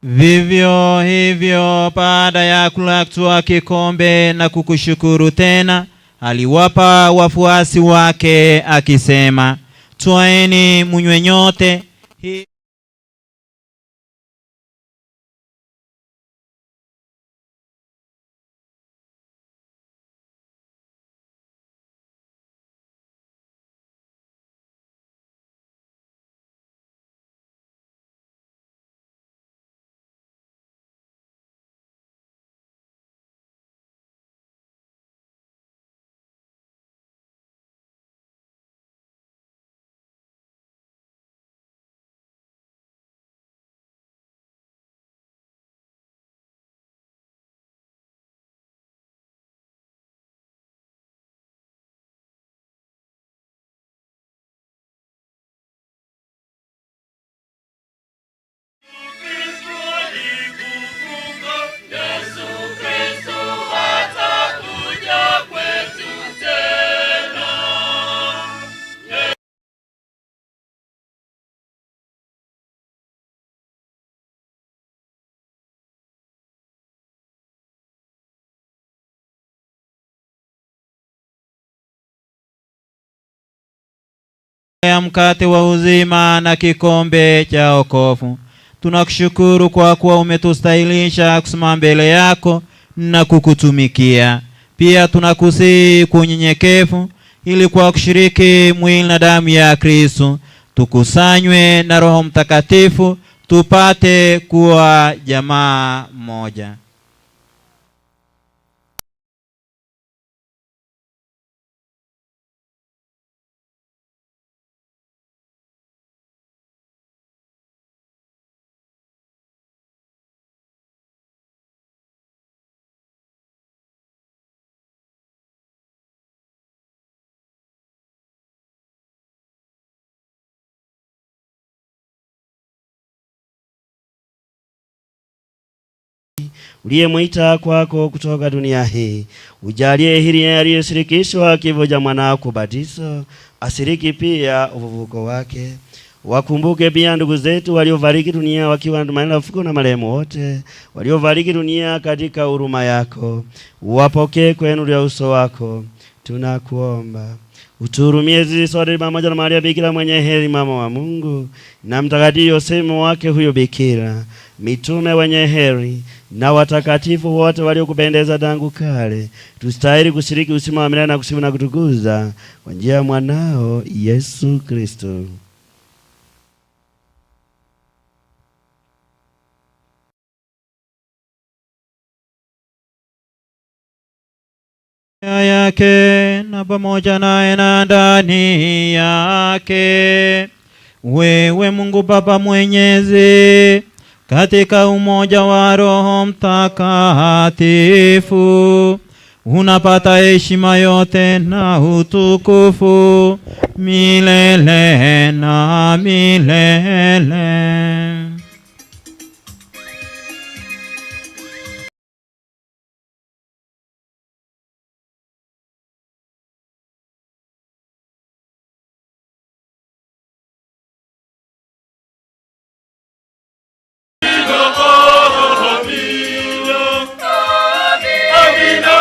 Vivyo hivyo baada ya kula akatwaa kikombe na kukushukuru tena, aliwapa wafuasi wake akisema, twaeni munywe nyote, hii Yesu Kristo atakuja kwetu tena. ya mkate wa uzima na kikombe cha wokovu. Tunakushukuru kwa kuwa umetustahilisha kusimama mbele yako na kukutumikia. Pia tunakusihi kwa unyenyekevu, ili kwa kushiriki mwili na damu ya Kristo tukusanywe na Roho Mtakatifu tupate kuwa jamaa moja. Uliyemwita kwako kutoka dunia hii, ujalie hili aliyeshirikishwa kifo cha mwanao kubatizo, ashiriki pia ufufuko wake. Wakumbuke pia ndugu zetu waliofariki dunia wakiwa na tumaini la ufufuko na marehemu wote waliofariki dunia katika huruma yako, wapokee kwa nuru ya uso wako. Tunakuomba utuhurumie sisi sote pamoja na Maria Bikira mwenye heri, mama wa Mungu, na Mtakatifu Yosefu wake huyo Bikira, mitume wenye heri na watakatifu wote waliokupendeza tangu kale, tustahili kushiriki uzima wa milele na kusifu na kutukuza kwa njia ya mwanao Yesu Kristo. yake na pamoja naye na ndani yake, wewe Mungu Baba Mwenyezi, katika umoja wa Roho Mtakatifu, unapata heshima yote na utukufu milele na milele. Amina,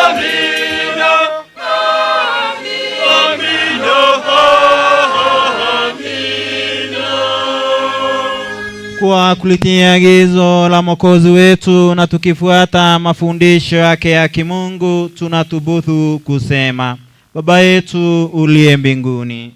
Amina, Amina. Kwa kulitii agizo la Mwokozi wetu na tukifuata mafundisho yake ya kimungu, tunathubutu kusema: Baba yetu uliye mbinguni,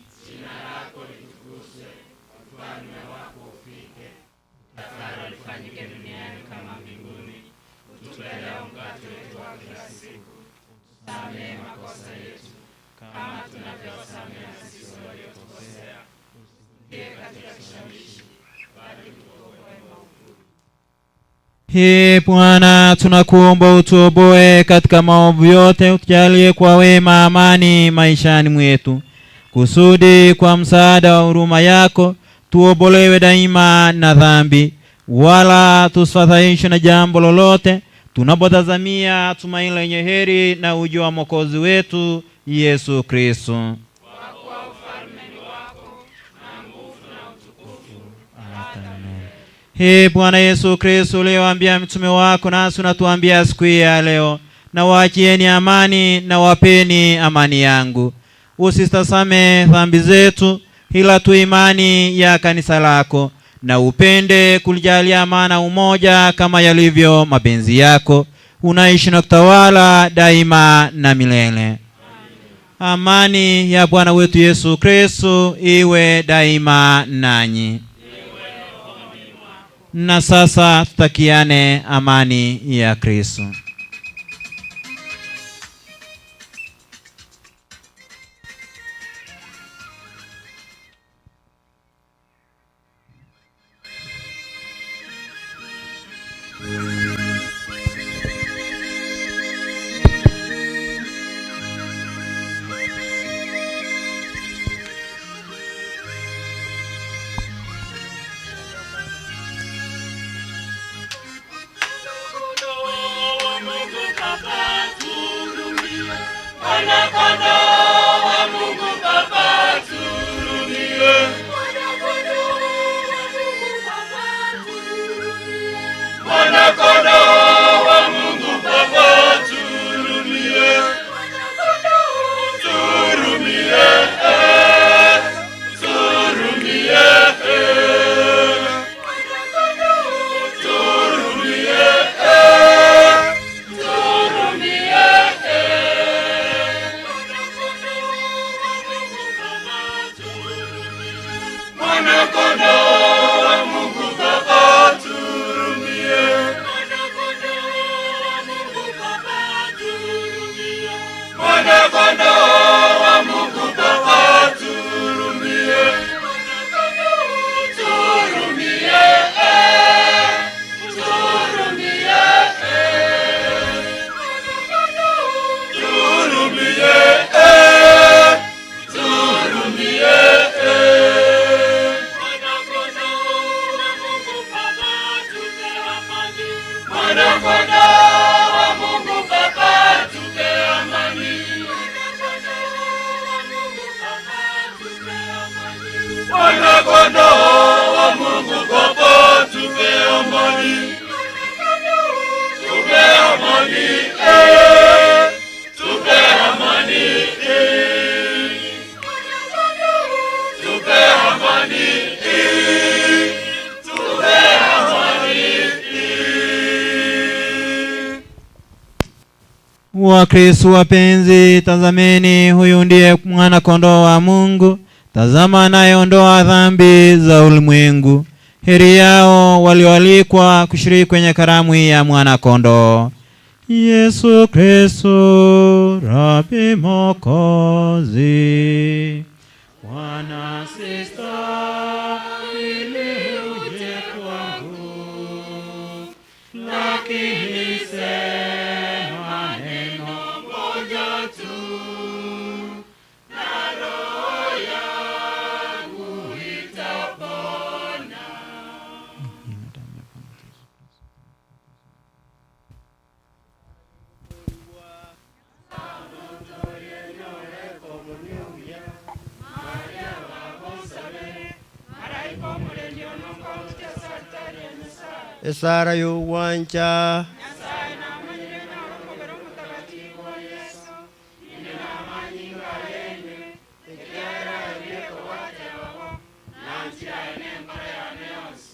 Ee Bwana, tunakuomba utuoboe katika maovu yote, utujalie kwa wema amani maishani mwetu, kusudi kwa msaada wa huruma yako tuobolewe daima na dhambi, wala tusifadhaishwe na jambo lolote, tunapotazamia tumaini lenye heri na ujio wa Mwokozi wetu Yesu Kristo. Ee Bwana Yesu Kristo, uliyewaambia mitume wako, nasi unatuambia siku hii ya leo, na waachieni amani na wapeni amani yangu. Usitazame dhambi zetu, ila tu imani ya kanisa lako, na upende kulijalia amana umoja kama yalivyo mapenzi yako. Unaishi na kutawala daima na milele. Amani ya Bwana wetu Yesu Kristo iwe daima nanyi. Na sasa tutakiane amani ya Kristo. Wakristo wapenzi, tazameni, huyu ndiye mwana kondoo wa Mungu, tazama anayeondoa dhambi za ulimwengu. Heri yao walioalikwa kushiriki kwenye karamu hii ya mwana kondoo. Yesu Kristo Rabi Mwokozi. Bwana sistahili uje kwangu, lakini sema neno moja tu, na roho yangu itapona. Esara y'obwancha.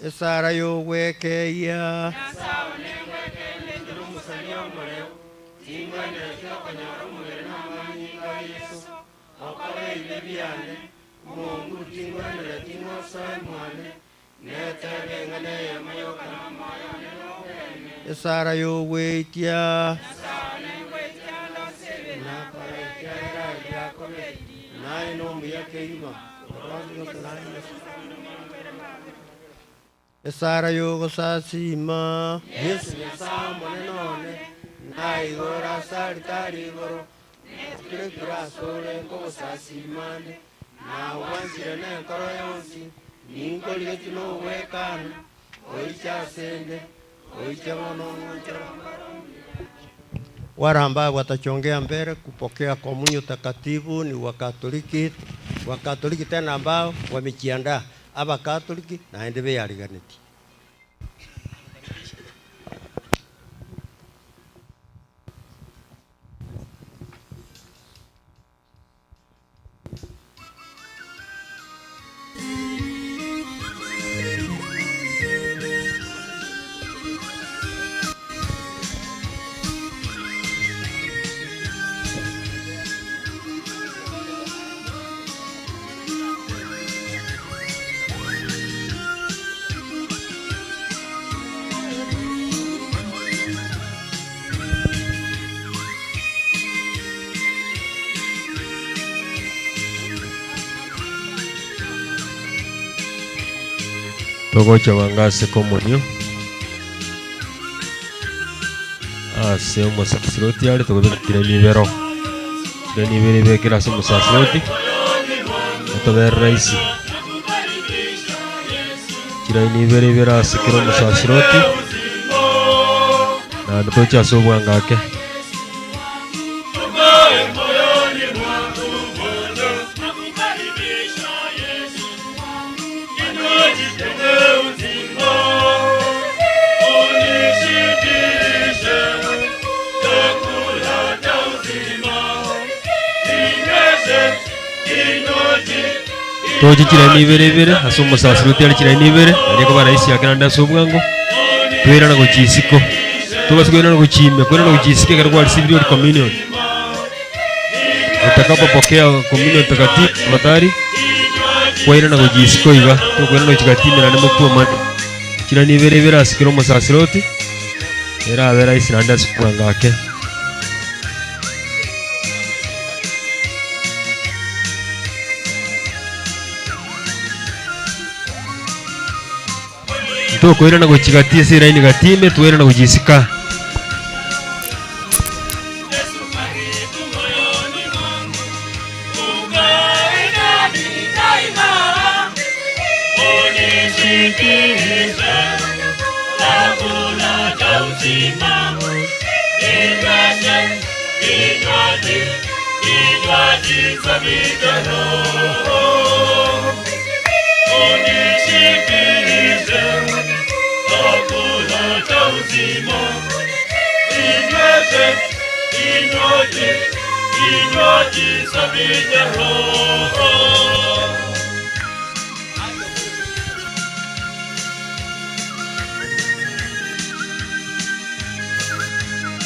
Esara y'ogwekeyia. Tingwenereti okonyora omobere na amanyinga a Yeso, okore ebibe biane, Omonguru tingwenereti ng'a osoe mwane, netebe eng'ana eyemo yoka na omoyo one nobwene. Esara y'ogweitia. Nakora ekiagera riakobeiri, naye nomuya kegima, oronge gose naye Yeso. Esara y'ogosasiima. Yeso Nyasae Omonene one, naigoro ase alitari igoro, neturekire asore nkogosasiima nde, nagwanchire nenkoro yonsi, ninkorigetie nogwekana, oiche asende, oiche bono ong'onchore. Wale ambao watachongea mbele kupokea komunyo takatifu ni Wakatoliki, Wakatoliki tena ambao wamejiandaa, Abakatoliki naende beyariganetie. Togocha bwango ase komunio ase omosasiroti are tokobeka kira emibero, kira emibero ebekere ase omosasiroti otobere rahisi. Chiraini ibere ibere ase kera omosasiroti naende toche ase obwango ake. Toche chiraini ibere ibere ase omosasiroti are chiraini ibere, naende ekoba rahisi ake naende ase obwango, toirana gochia isiko. Tobasa koirana gochia ime, koirana gochia isiko ekero kwarisibirie ori communion. Otakapopokea communion takatifu tafadhali, kwairana gochia isiko iga, tokoirana gochia gati ime naende motwomane. Chiraini ibere ibere ase kera omosasiroti, erabe rahisi naende ase obwango ake. Ntokoirana gochia gati ase eraini gati ime, twairana gochia isiko.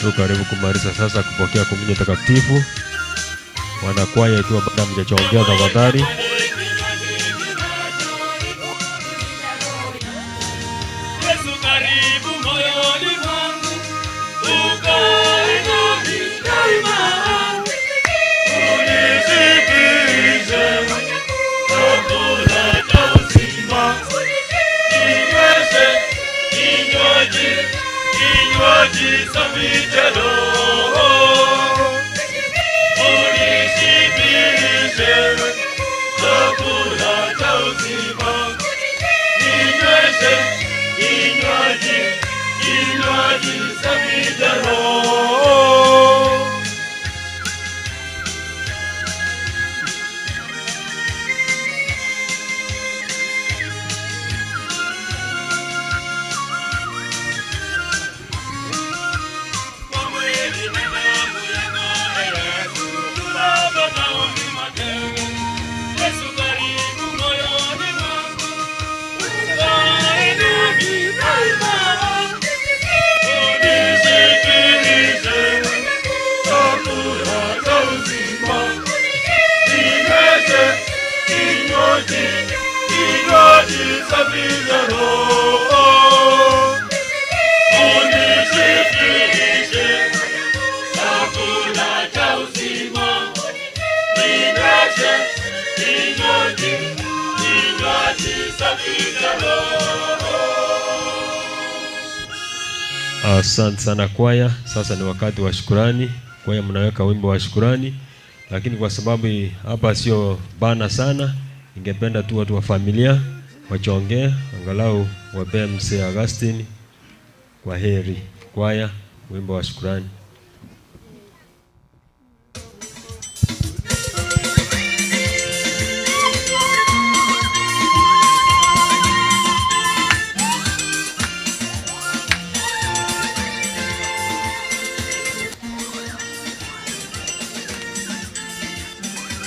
Tukaribu kumaliza sasa kupokea komunyo takatifu. Wanakwaya, ikiwa bado hamjachongea tafadhali. Yesu karibu moyoni mwangu, ukae nami daima, unishibishe chakula cha uzima, ninyweshe kinywaji, kinywaji safi cha Roho, unishibishe chakula cha uzima, ninyweshe kinywaji, kinywaji safi cha Roho. Kinywaji, kinywaji safi za Roho. Unishibishe chakula cha uzima. Ninyweshe kinywaji, kinywaji safi cha Roho. Asante sana kwaya. Sasa ni wakati wa shukurani. Kwaya mnaweka wimbo wa shukurani, lakini kwa sababu hapa sio bana sana, ningependa tu watu wa familia wachongee, angalau wapee mzee Augustine kwa heri. Kwaya, wimbo wa shukurani.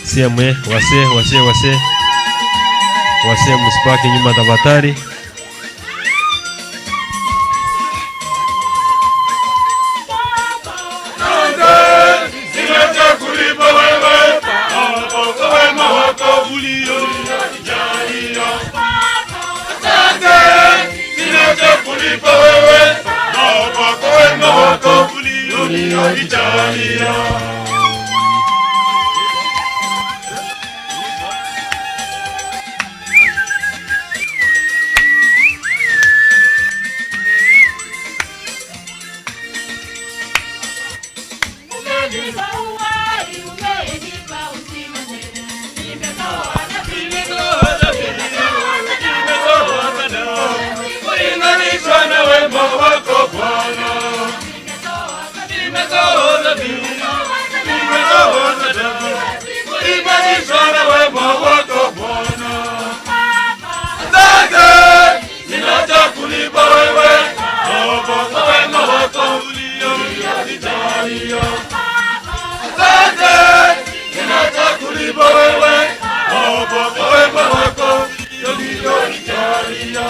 Siamwe, wase wase wase wase, msibaki nyuma tafadhali. Sina cha kulipa wewe, kwa wema wako ulionijalia. Asante, sina cha kulipa wewe, kwa wema wako ulionijalia. Umenipa uhai, umenipa uzima tele. Nimetoa Kulinganishwa na wema wako Bwana. Nimetoa dhabihu, nimetoa sadaka. Kulinganishwa na wema wako Bwana. Asante, sina cha kulipa wewe, Baba, kwa wema wako ulionijalia. Asante, sina cha kulipa wewe, Baba, kwa wema wako ulionijalia.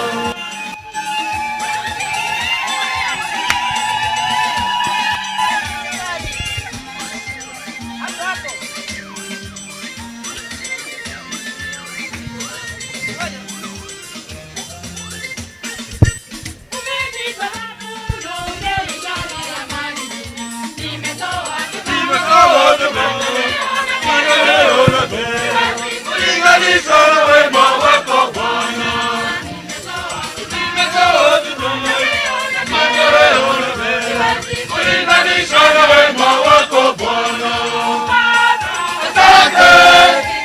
Kulinganishwa na wema wako Bwana. Kulinganishwa na wema wako Bwana. Asante,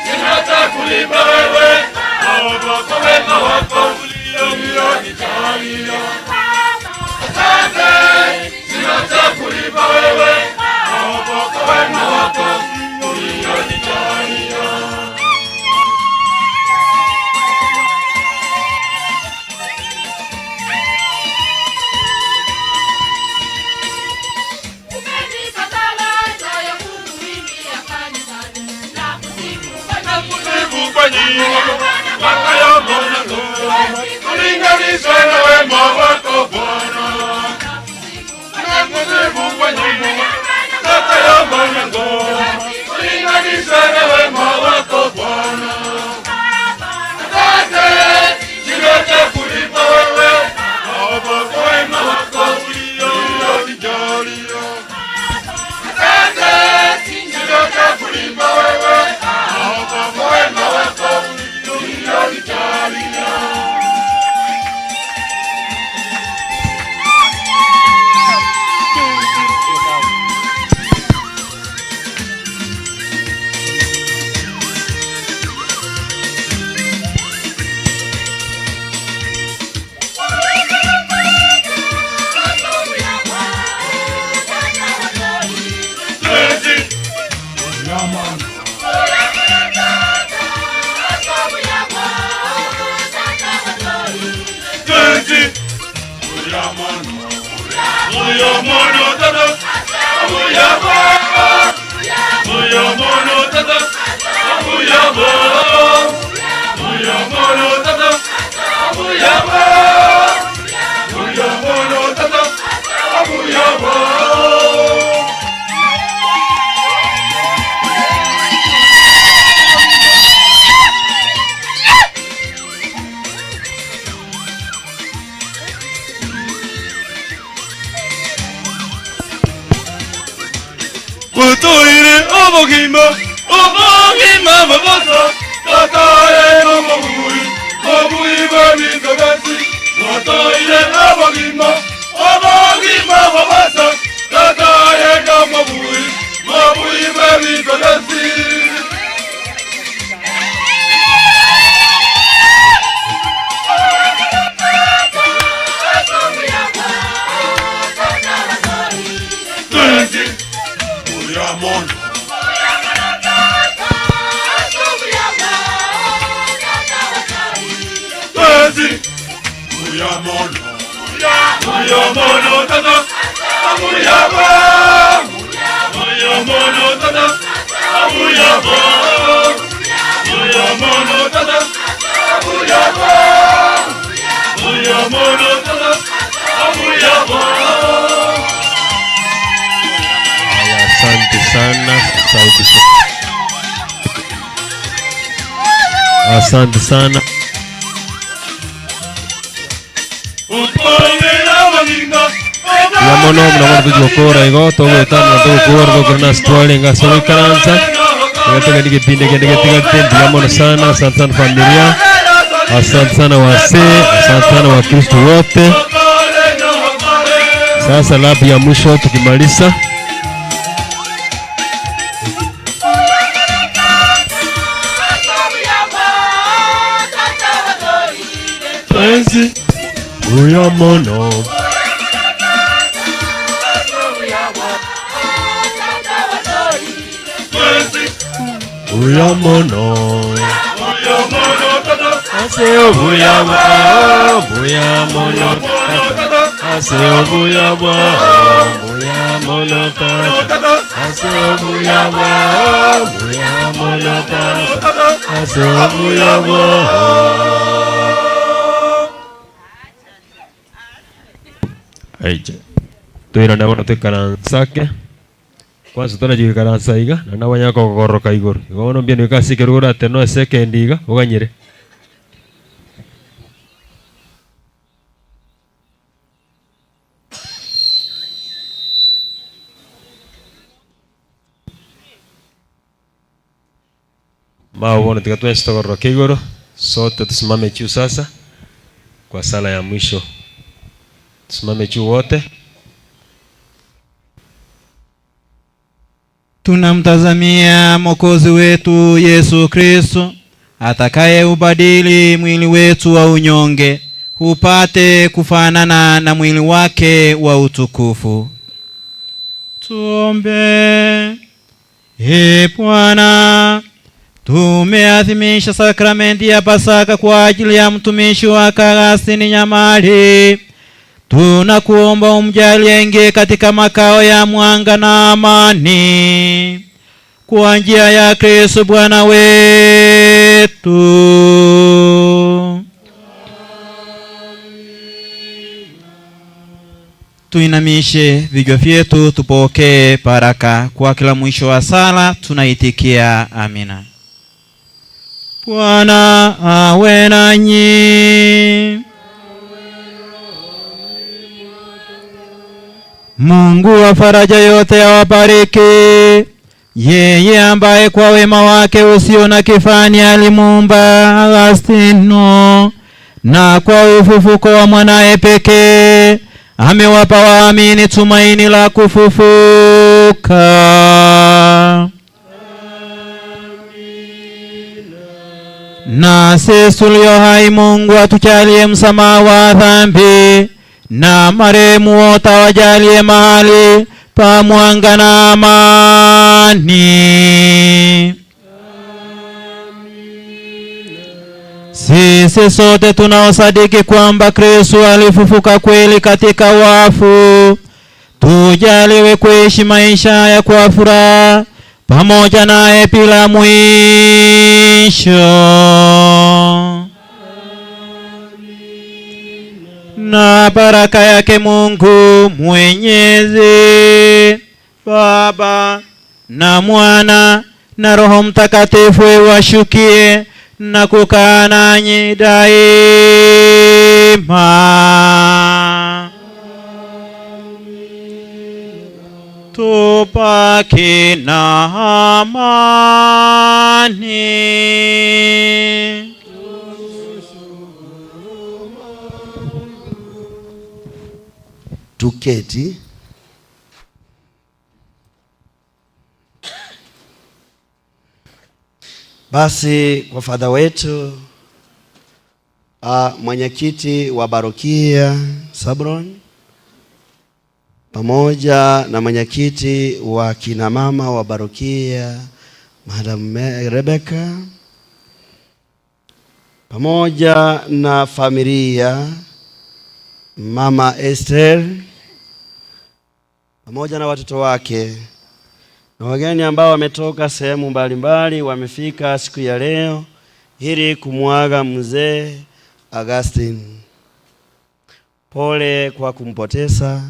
sina cha kulipa wewe, Baba, kwa wema wako ulionijalia. Asante, sina cha kulipa wewe, Baba, kwa wema wako ulionijalia. Umenipa talanta ya kukuimbia kanisani na kusifu Kusifu kwa nyimbo, watayomona kulinganishwa na wema wako Bwana. Nakusifu kwa nyimbo, watayomona kulinganishwa na wema wako Bwana. Asante, sina cha kulipa wewe, Baba, kwa wema wako ulionijalia. Asante, sina cha kulipa wewe, Baba, kwa wema wako ulionijalia. Obogima, obogima bwa bosa, Tata aye nomobui, mobui bw'ebinto bionsi, Mwatoire obogima, obogima bwa bosa, Tata aye nomobui, mobui bw'ebinto bionsi. Twensi, mbuya mono. Twensi, mbuya mono. Mbuya mono tata, mbuya Mbuya mono tata, mbuya Mbuya mono tata, mbuya Mbuya mono tata, mbuya Haya, asante sana Sauti Sol. Asante sana. Buya mono buna bono tochigokora igo togoetana togokora togokora nase twarenge ase ogoikaransa igo togende gepindi kende getigarete mbuya mono sana asante sana familia asante sana wasee asante sana wakristo wote sasa labu ya mwisho tukimaliza Twensi mbuya mono mbuya mono ase obuya bwao mbuya mono tata ase obuya bwao mbuya mono tata ase obuya bwao mbuya mono tata ase obuya bwao Aiche. Toirane bono toikaranse ake. Kwanza tonachi goikaransa iga, naende nabo banyare kogokoroka igoro. Igo bono mbuya noike ase ekerogo oratene ase ekendi iga, oganyere. Mao bono tiga twensi togororoke igoro, sote tusimame juu sasa kwa sala ya mwisho. Tusimame juu wote. Tunamtazamia Mwokozi wetu Yesu Kristo atakaye ubadili mwili wetu wa unyonge upate kufanana na mwili wake wa utukufu. Tuombe. Ee Bwana, tumeadhimisha sakramenti ya Pasaka kwa ajili ya mtumishi wako Augustine Nyamari. Tunakuomba umjalie aingie katika makao ya mwanga na amani kwa njia ya Kristo Bwana wetu. Tuinamishe vichwa vyetu tupokee baraka. Kwa kila mwisho wa sala tunaitikia amina. Bwana awe nanyi. Mungu wa faraja yote awabariki. Yeye ambaye kwa wema wake usio na kifani alimuumba Agustino, na kwa ufufuko wa mwanaye pekee amewapa waamini tumaini la kufufuka. Na sisi tulio hai, Mungu atujalie msamaha wa dhambi, na marehemu wote awajalie mahali pa mwanga na amani. Sisi sote tunaosadiki kwamba Kristo alifufuka kweli katika wafu, tujaliwe kuishi maisha ya kwa furaha pamoja naye bila mwisho. Na baraka yake Mungu Mwenyezi, Baba na Mwana na Roho Mtakatifu iwashukie na kukaa nanyi daima. Tubaki na amani. Tuketi. Basi kwa fadha wetu mwenyekiti wa barokia Sabron pamoja na mwenyekiti wa kina mama wa barokia Madam Rebecca pamoja na familia Mama Esther pamoja na watoto wake na wageni ambao wametoka sehemu mbalimbali wamefika siku ya leo ili kumwaga mzee Augustine. Pole kwa kumpoteza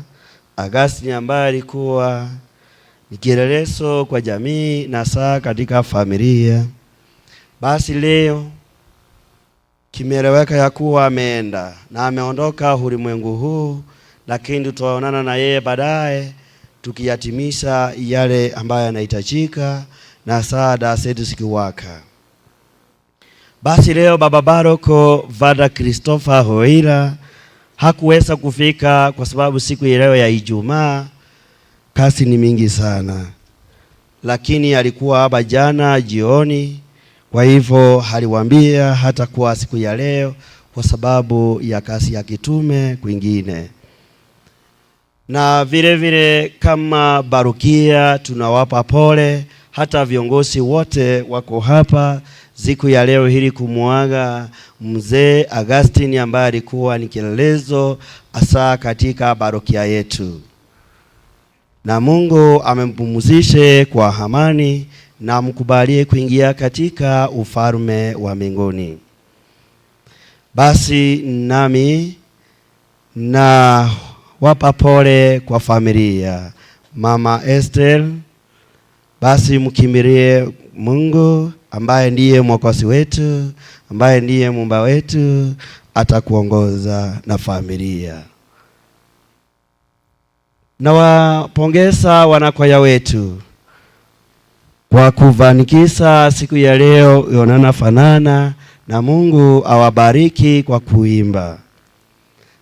Augustine ambaye alikuwa ni kielelezo kwa jamii na saa katika familia. Basi leo kimeeleweka ya kuwa ameenda na ameondoka ulimwengu huu, lakini tutaonana na yeye baadaye tukiyatimisha yale ambayo yanahitajika na saa zetu zikiwaka. Basi leo Baba Paroko Father Christopher Hoira hakuweza kufika kwa sababu siku ya leo ya Ijumaa kazi ni mingi sana, lakini alikuwa hapa jana jioni. Kwa hivyo aliwaambia hata kuwa siku ya leo kwa sababu ya kazi ya kitume kwingine. Na vile vile kama barukia tunawapa pole hata viongozi wote wako hapa siku ya leo ili kumuaga mzee Augustine ambaye alikuwa ni kielelezo hasa katika barokia yetu. Na Mungu amempumzishe kwa amani na amkubalie kuingia katika ufalme wa mbinguni. Basi nami na wapa pole kwa familia Mama Esther. Basi mkimbilie Mungu ambaye ndiye mwokozi wetu, ambaye ndiye muumba wetu, atakuongoza na familia. Nawapongeza wanakwaya wetu kwa kufanikisha siku ya leo ionana fanana, na Mungu awabariki kwa kuimba.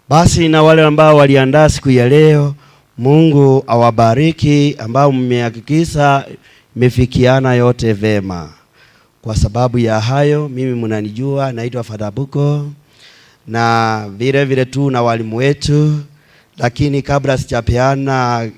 Basi na wale ambao waliandaa siku ya leo, Mungu awabariki ambao mmehakikisha imefikiana yote vema. Kwa sababu ya hayo, mimi mnanijua, naitwa Father Buko, na vile vile tu na walimu wetu. Lakini kabla sijapeana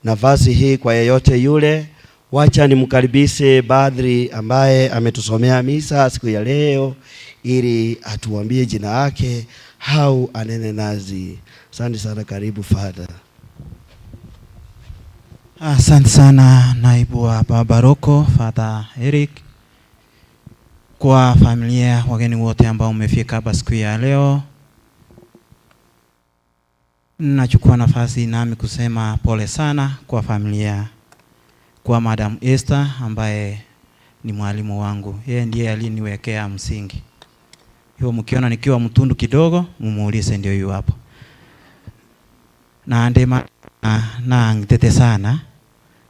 nafasi hii kwa yeyote yule, wacha nimkaribishe padri ambaye ametusomea misa siku ya leo ili atuambie jina lake au anene nazi. Asante sana, karibu Father. Asante sana naibu wa Baba Paroko Father Eric, kwa familia, wageni wote ambao mmefika hapa siku ya leo. Nachukua nafasi nami kusema pole sana kwa familia, kwa Madam Esther ambaye ni mwalimu wangu. Yeye ndiye aliniwekea msingi. Hiyo mkiona nikiwa mtundu kidogo, mumuulize ndio yu hapo. Na ndema na ngitete sana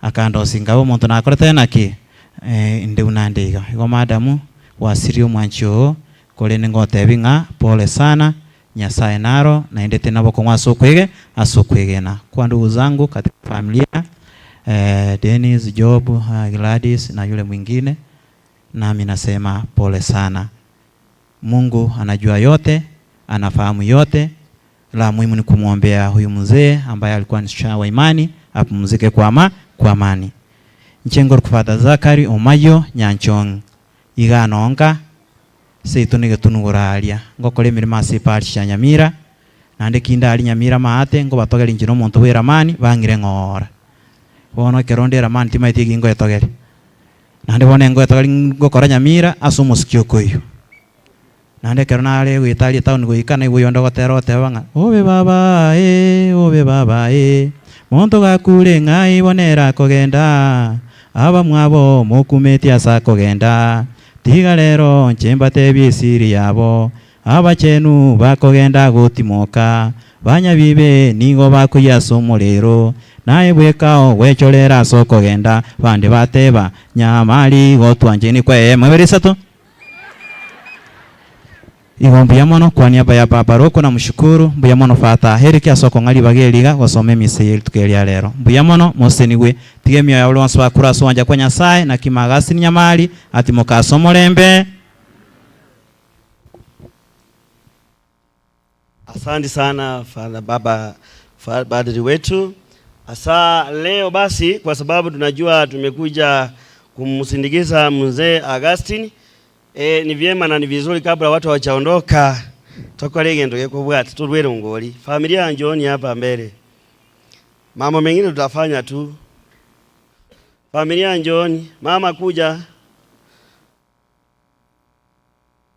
akandosinga bo muntu nakorete naki ndi unandiga. Igo madamu wasirio mwancho kore ningotebi ng'a pole sana Nyasaye naro na indete nabo kong'wa ase ase Kwa ndugu zangu katika familia Dennis, Job, Gladys na yule mwingine, nami nasema pole sana. Mungu anajua yote, anafahamu yote. La muhimu ni kumwombea huyu mzee ambaye alikuwa ni shujaa wa imani apumzike kwa kwa amani. Nchengo kufata Zakari Omayo Nyanchong iganonga seitu ni getunuguraria ngokora emirimo ase eparish ya Nyamira naende kinde aria Nyamira maate ngobatogeri inche na omonto bwa eramani bang'ire ng'oora. Bono ekero onde eramani timaeti eki ngoetogeri. Naende bono engoetogeri ngokora Nyamira ase omosiki okoiywa. Naende ekero nare goeta aria etown goika naigwa oyonde ogotera ogoteba ng'a obe baba obe baba monto gakure ng'ai bono ere akogenda aba mwabo mokumeti ase akogenda tiga rero inche mbatebie esiri yabo abachenu bakogenda gotimoka Banyabibe nigo bakoyia ase omorero, naye bweka ogwechorera ase okogenda. Bande bateba, Nyamari, gotwancheni kw'eyemo ebere isato. Igo mbuya mono kwa niaba ya Baba Roko na mshukuru mbuya mono Father Eric ase okong'a ribaga eri iga gosoma emisa eye rituko eri ria rero. Mbuya mono mosesenigwe. Tiga emioyo yabo bonsi bakure ase ogwancha kwa Nyasae naki Magasi Nyamari atimoke ase omorembe. Asante sana Father Baba Padri wetu. Asa leo basi, kwa sababu tunajua tumekuja kumsindikiza mzee Augustine e, ni vyema na ni vizuri kabla watu hawajaondoka tokore egento gekobwati torwere ngori familia njooni hapa mbele, mambo mengine tutafanya tu. Familia njooni, mama kuja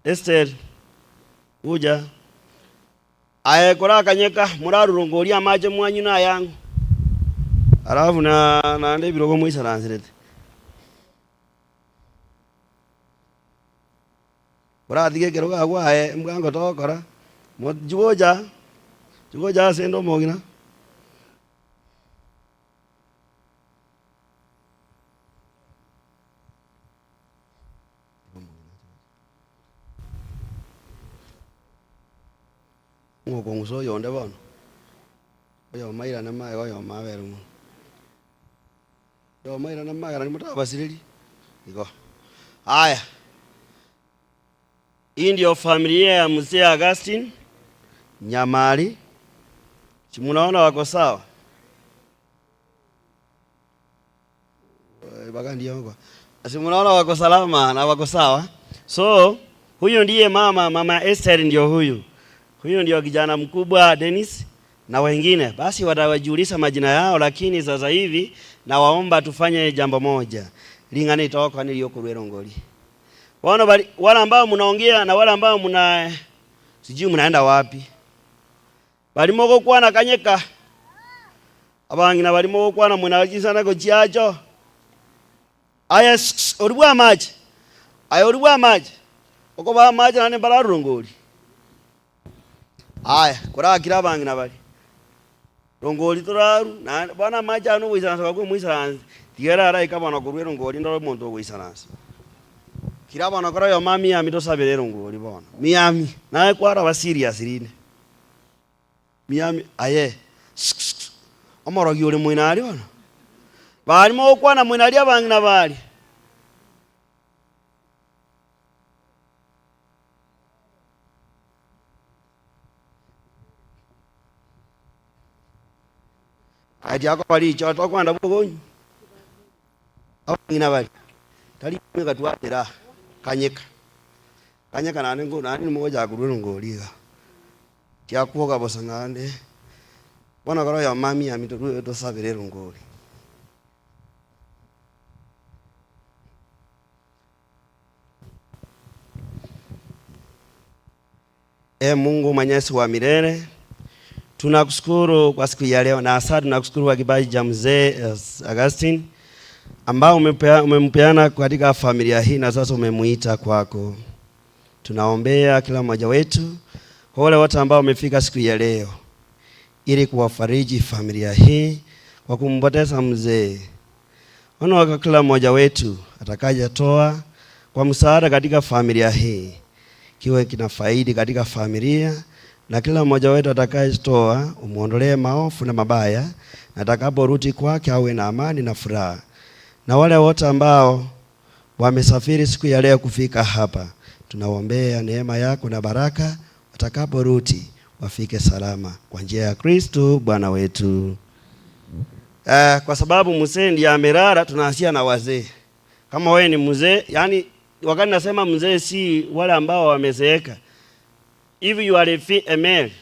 Esther kuja aye korakanyeka morarurungorie amache mwanywe na ayang'o alafu na naende ebirogo moisaranserete Oratige ekerogo agwo aye mbwango togokora mo chigocha chigocha ase ende omong'ina. Ng'o okong'usa oyonde bono? Oyomo airane magega oyomo abere mono. Oyomo airane magega naende motabasirerie, igo. Aya, hii ndio familia ya mzee Augustine Nyamari, si munaona wako sawa? Si munaona wako salama na wako sawa. So huyu ndiye mama, mama Esther ndio huyu. Huyu ndio kijana mkubwa Dennis na wengine. Basi watawajulisha majina yao, lakini sasa hivi nawaomba tufanye jambo moja. Lingana itoka niliyokurwero ngoli. Wana bali wale ambao mnaongea na wale ambao mna sijui mnaenda wapi. Balimo gokwana kanyeka. Abang'ina balimo gokwana mwena chinsanako chiacho. Aye ori bwa amache. Aye ori bwa amache. Okoba amache naende mbararure ngori. Aya, korakire abang'ina baria. Rongori toraru, naende bono amache aya nogoisaransa gakwe moisaranse, tiga ere araika bono korwa erongori ndore omonto ogoisaransa. Kira bono kora oyomo amiami tosabere erongori bono. Miami, naye kwaraba serious rinde. Miami, aye, omorogi ore moino aria bono. Baria mogokwana moino aria abang'ina baria. Aye tiakoba riicho tokwenda bogonyu. Abang'ina baria, tari inwe gatwatera kanyeka. Kanyeka naende nko naende nimogochaka korwa erongori iga. Tiakwoga bosa naende, bono kora oyomo amiami torue tosabere erongori. Ee Mungu Mwenyezi wa milele, tunakushukuru kwa siku ya leo na hasa tunakushukuru kwa kipaji cha mzee Augustine ambao umempeana katika familia hii na sasa umemuita kwako. Tunaombea kila mmoja wetu, kwa wale wote ambao wamefika siku ya leo ili kuwafariji familia hii kwa kumpoteza mzee. Ona kwa kila mmoja wetu atakayetoa kwa msaada katika familia hii kiwe kina faidi katika familia, na kila mmoja wetu atakayetoa umuondolee maofu na mabaya, na atakaporudi kwake awe na amani na furaha. Na wale wote ambao wamesafiri siku ya leo kufika hapa, tunawaombea neema yako na baraka, watakaporudi wafike salama kwa njia ya Kristo Bwana wetu. Kwa sababu mzee ndiye amelala, tunaanzia na wazee. Kama wewe ni mzee, yani wakati nasema mzee si wale ambao wamezeeka. If you are a male,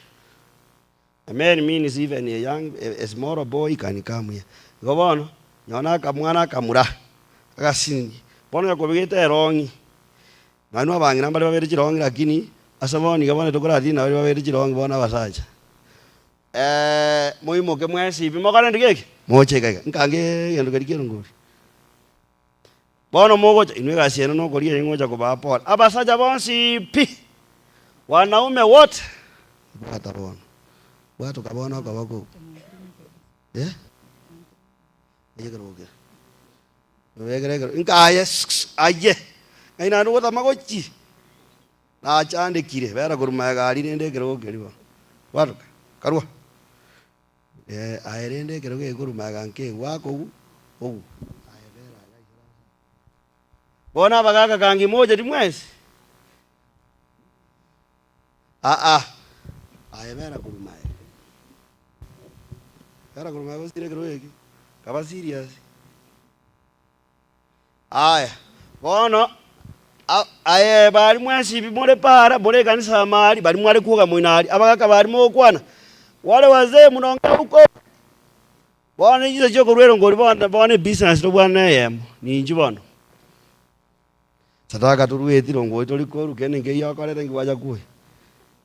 a male means even a young, a small boy can come here. Igo bono, nyona akamwana akamura, agasingi. Bono yakobegete erongi. Nainwe abang'ina mbare babere chirongi lakini ase bono iga bono tokorathi nabo babere chirongi bono abasacha. Moimoke mwesibi mokore ndi geki? Moche iga iga. Nkange egento keria kia erongori. Bono mogocha, inwe egasi yaino nokoria eye ngocha kobaa pole. Abasacha bonsi pi! Wanaume wote! Bwata bono. Bwatoka bono okoboko oko. Eh? Aye ekerogo kere. Obekere ekero, inka aye aye! Ng'ai naende ogotama gochia? Nachandekire, bera korwa magega aria rende ekerogo keria bono. Bwatoka, karua. Eh, aye rende ekerogo eke korwa magega nkegwaka ogu, ogu. Aye bera iga ikaransa. Bono abagaka kangi mocheti mwensi? Aa, aye bera korwa magega. Bera korwa magega osire ekerogo eke, kaba serious. Aya, bono, a- aye baria mwensi bi more para, more ekanisa ya mahali, baria mware kwoga moino aria, abagaka baria mogokwana, wale wazee mnaongea huko, bono chinsa chia okorwa erongori bono bono ebusiness tobwane eyemo, ninchu bono. Sadaka torueti rongori tori korwa kende nkeiyo okorete nki gwacha kwoyia.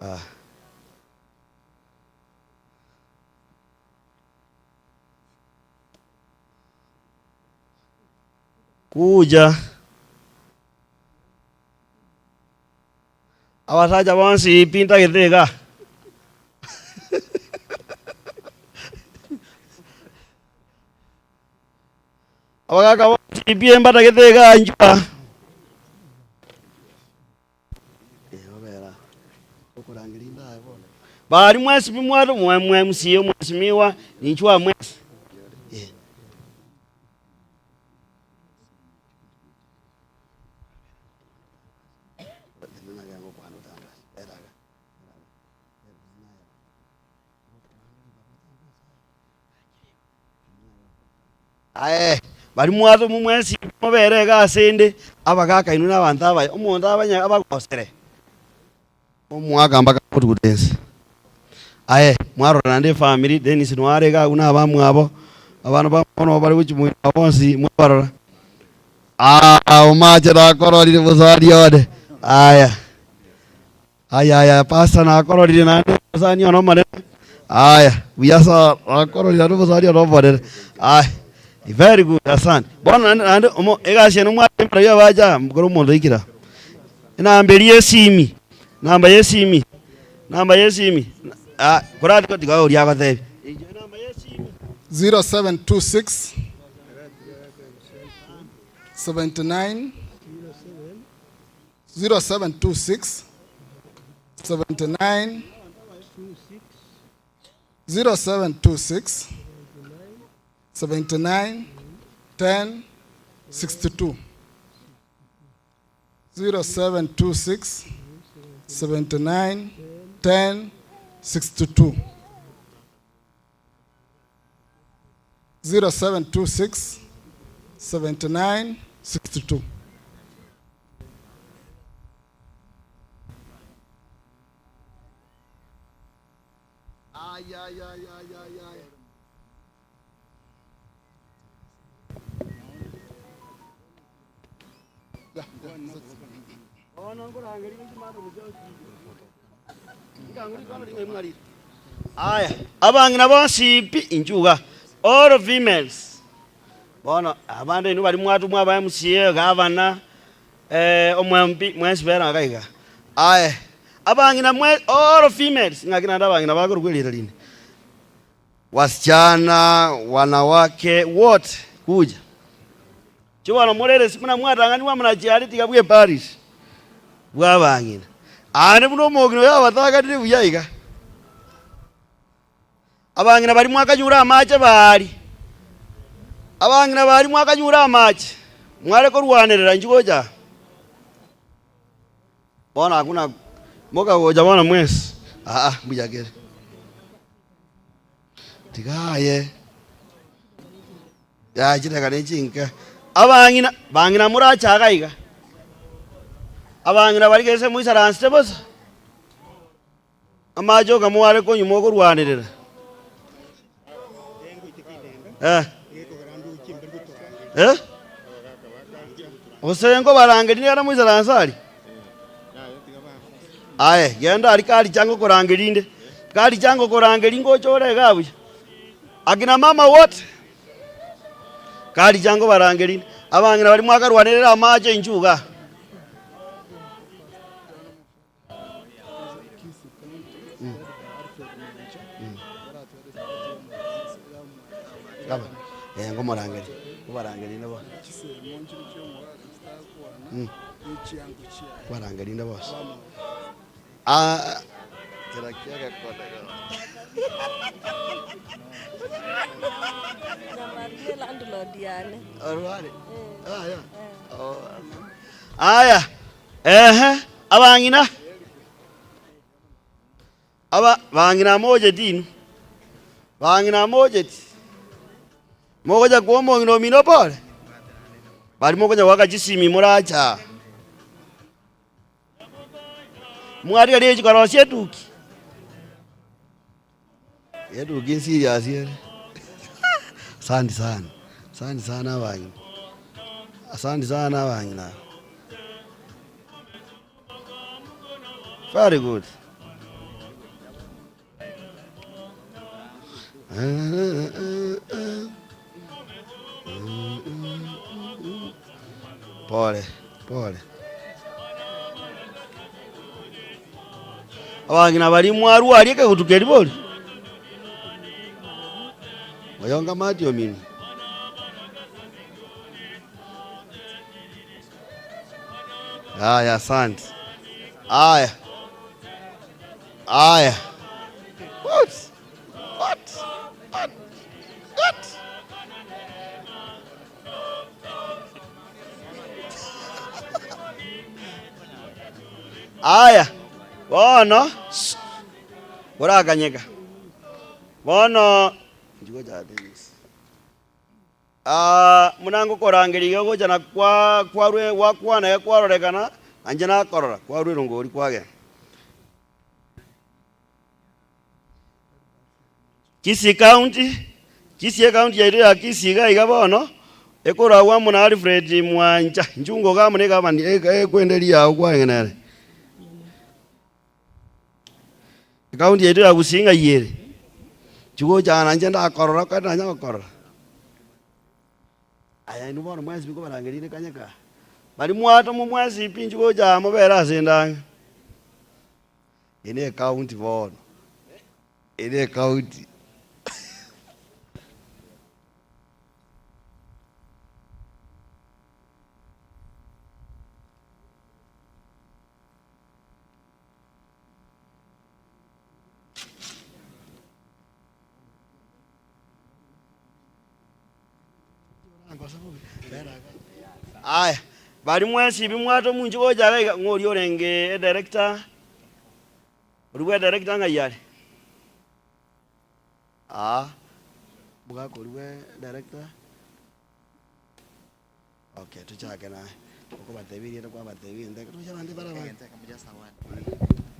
Ah. Kuja. Abasacha bonsi pi ntagete iga. Abagaka bonsi pi mbatagete iga inchwa. Bari mwensi pi mware mwe mwe MCA omwesimigwa ninchwa mwensi. Eh. Aye, baria mwatoma mwensi mobere iga ase 'nde, abagaaka inwe na abanto abaya, omonto abanye abagosere, omwaka mpaka otuguta ense. Aye, mwarora naende efamiri, Dennis noyo are iga agwo na abamwabo, abana bamwabo nabo bare gochia moino bonsi mwabarora. Aah, omache nakororire mosani one, aya. Aya aya pastor nakororire naende omosani one omonene aya buya sana nakororire naende omosani one omonene aya very good asante. Bono naende naende omo egasi eye nomware mbarabwo abacha aa kera omonto aikire aa. Enamba eria ya esimi, namba ya esimi, namba ya esimi ah koratiga tiga oria agotebia. 0726 79 0726 79 0726 79 10 62 0726 79 10 62 0726 79 62. Aya, abang'ina bonsi pi inchuo iga, all females, bono abande inwe baria mwatumwa aba MCA, gavana, omo MP, mwensi bera iga iga. Aye, abang'ina mwe all females, ng'aki naende abang'ina bakorokwa erieta rinde? Wasichana, wanawake, wote kuja. Chibono morere ase buna mwatang'anigwe amo na chiari tiga bwe parish bw'abang'ina. Aande buna omong'ina oyo abatang'anire buya iga. Abang'ina baria mwakanyure amache baria, abang'ina baria mwakanyure amache, mware korwanerera inchuo gocha aa. Bono akwo na mokagocha bono mwensi, aa mbuya kere. Tiga aye. Yaya chidakika ne chinke. Abang'ina, bang'ina morache iga iga. Abang'ina baria gese moisaransete bosa. Amache oka mware konywa mokorwanerera. Eh. Eh? Gose nkobarangeria nigo moisaranse aria? Aye, genda aria karicha ngokorangeria inde. Karicha ngokorangeria ngocha ore igaa buya. Akina mama wote, karicha ngobarangeria inde. Abang'ina baria mwakarwanerera amache inchuo igaa. Gaba. Eh, ngomorangeria. Obarangerie inde bono. Obarangerie inde bonsi. Ah, kera kiaga kona. Nyamaria landlord yane. Orware? Aya. Oh. Aya. Ehe, abang'ina. Aba bang'ina mocheti inwe. Bang'ina mocheti. Mogocha kwa omong'ina omino pole. Bari mokonya goaka chisimi moracha. Mwarigereria chikorosia eduki. Eduki nserious ere. Asante sana. Asante sana abang'ina. Asante sana abang'ina aba. Very good. Pole, pole. Abang'ina baria mwarwaria ekegutu keria bori? Oyonga mache omino. Aya, asante. Aya. Aya. What? What? What? What? Aya, bono borakanyeka. Bono nchigocha Dennis. Ah, buna ngokorangeria iga gocha na kwa kwarwe gwakwana iga kwarorekana, na inche nakorora, kwarwa erongori kwagenda. Kisii County, Kisii ecounty yaito ya Kisii iga iga bono, ekoragwa amo na Alfred Mwancha, Njungo iga amo na egavani ekwenderia yao kwang'ina ere. Ecounty yaito ya Gusii ng'ai ere? Chigocha na inche ndakorora kare nanya gokorora. Aya inwe bono mwensi pi nkobarangeria inde kanyeka aa. Baria mwatomwa mwensi pi inchuo gocha aa mobere ase ende ang'e. Eye ne ecounty bono, eye ne ecounty. Aya, baria mwensi ebi mwate omonche gocha iga iga, ng'o oria orenge edirector, oria bwa edirector ng'ai are? Aa, omogaka oria bwa edirector, okay tochake naye, okobatebia erieta kwabatebia egento eke, toche abande bare abange.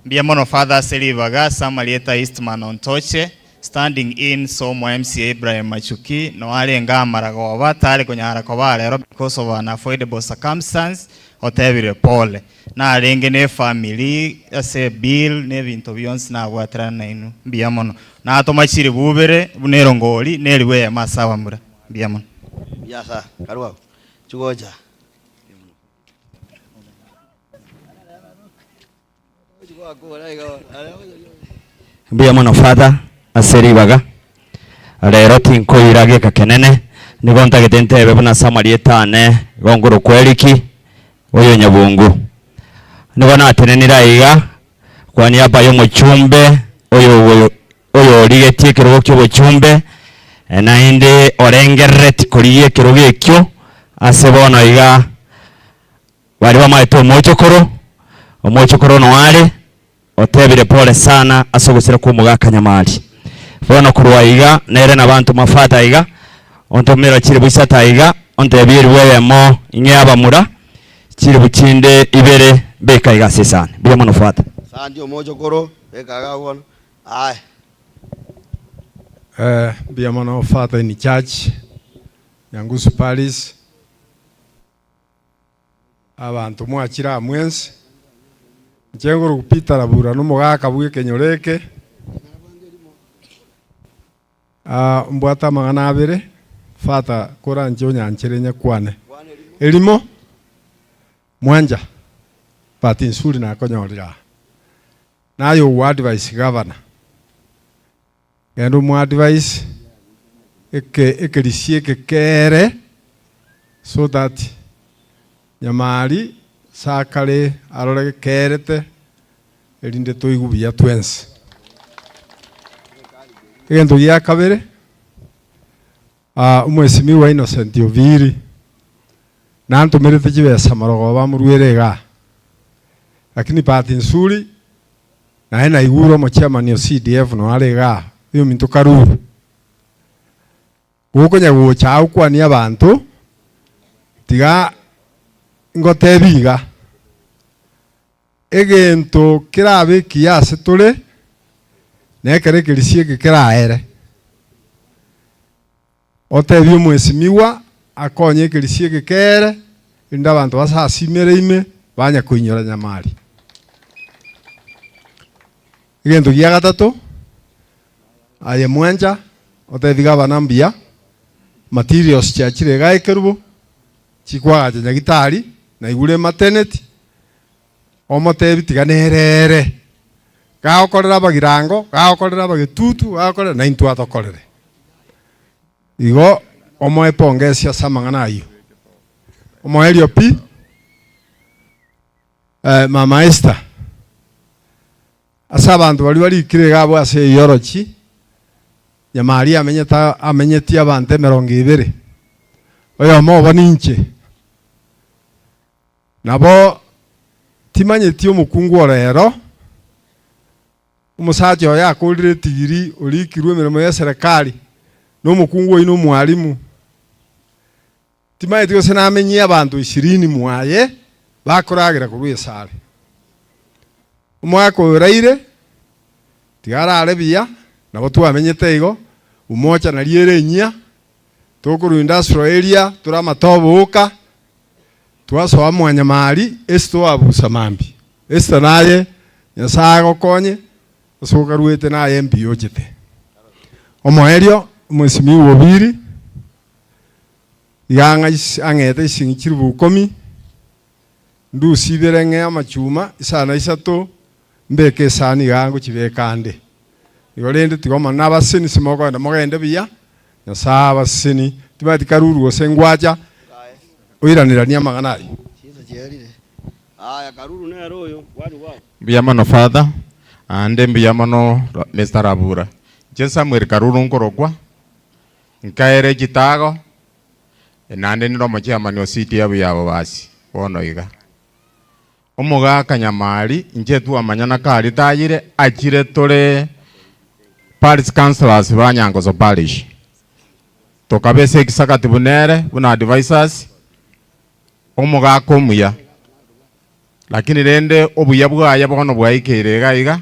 Mbuya mono Father ase ribaga ase amarieta Eastman Ontoche, standing in somo MCA Ibrahim Machuki, noo arenge amaragoba tare konyara koba rero because of unavoidable circumstance, otebire pole. Narenge ne efamiri ase ebill na ebinto bionsi nabwaterana nainwe. Mbuya mono. Natoma chiribu ibere buna erongori na eribu eyemo ase abamura. Mbuya mono. Mbuya asa, karue abwo. Chigocha. Mbuya mono Father ase ribaga. Rero tinkoira geka kenene, nigo ntagete ntebe buna ase amarieta ane igo nkorokwa Eric oyo Nyabungu. Nigo natenenire aiga kwa niaba y'omochumbe oyo oyorigetie ekerogo ki'obochumbe, naende orengerereti korigia ekerogo ekio ase bono iga. Baria bamaete omochokoro, omochokoro noyo are, otebire pole sana ase ogosira kw'omogaka Nyamari. Bono korwa aiga nere nabanto mafata aiga, ontomera chilifu isato aiga, ontebie elifu eyemo ing'e abamura, chilifu chinde ibere mbeke aiga ase esani. Mbuya mono Father. Santi omochokoro, beka iga bono, aye. Eh, mbuya mono Father in church, Nyangusu Parish. Abanto mwachire aa mwensi, inche ngoroku Peter Rabura nomogaka bw'ekenyoro eke, Ah, mbwate amang'ana abere, Father koranche onyanchere nyekwane. Erimo, mwancha, bahati nzuri nakonyorire aa, naye ogo advise gavana. Genda omo advise eke ekerisia eke kere so that Nyamari sakare arore gekerete erinde toigwe buya twensi. Egento gia kabere, Omwesimigwa Innocent Obiri nantomerete chibesa marogoba amorwere igaa, lakini bahati nzuri naye naigure omochairman o CDF noyo are igaa, oyominto Karuru. Gokonya gocha aa gokwania abanto, tiga ngotebie iga, egento kerabe ekiya ase tore, nekero ekerisia eke keraere. Otebie omwesimigwa akonye ekerisia eke kere, erinde abanto basasimere ime, banya koinyora nyamari. Egento gia gatato, aye mwancha, otebie gavana mbuya, materials chiachire igaa ekerubo, chikwagacha nyagitari, naigure maternity, omotebi tiga nerere, gagokorera abagirango, gagokorera abagetutu, gagokorera naintwe atokorere. Igo omoe pongesi ase amang'ana ayio. Omoerio pi, eh, Mama Esther, ase abanto baria barikire iga abwo ase eyorochi, Nyamari amenyete amenyetie abanto emerongo ebere, oyomo obo ninche. Nabo timanyeti omokungu ore ero, omosacha oye akorire etigiri orikirwe emeremo y'eserekari, na omokungu oyio nomwalimu. Timanyeti gose namenyie abanto ishirini mwaye bakoragera korwa esare. Omwaka oyo oraire, tiga arare buya, nabo twamenyete igo, umoja nario ere enyia, tokorwa industrial area tore amatobe oka, twasoa mwanyamari ase toabusa mambia. Esther naye Nyasae agokonye ase okaruete naye mbuya ochete. Omoerio omwesimigwa Obiri iga ang'ete chising'i chilifu ikomi, ndusie ibere ng'e amachuma isano na isato mbeke esani iga ngochibeka ande. Igo rende tiga Omonene abasesenie ase mokogenda mogende buya, Nyasae abasesenie, tibati karuru gose ngwacha, oiraneranie amang'ana ayio. Mbuya mono Father, aande mbuya mono Mister Rabura. Inche Samuel Karuru nkorokwa, nkaere chitago, naende ninde omochairman o CDF ya Bobasi bono iga. Omogaka Nyamari inche twamanyana kari tayire achire tore parish councillors ba Nyangoso parish. Tokaba ase egisagati buna ere buna advisors, omogaka omuya. Lakini rende obuya bwaye bono bwaikeire iga iga,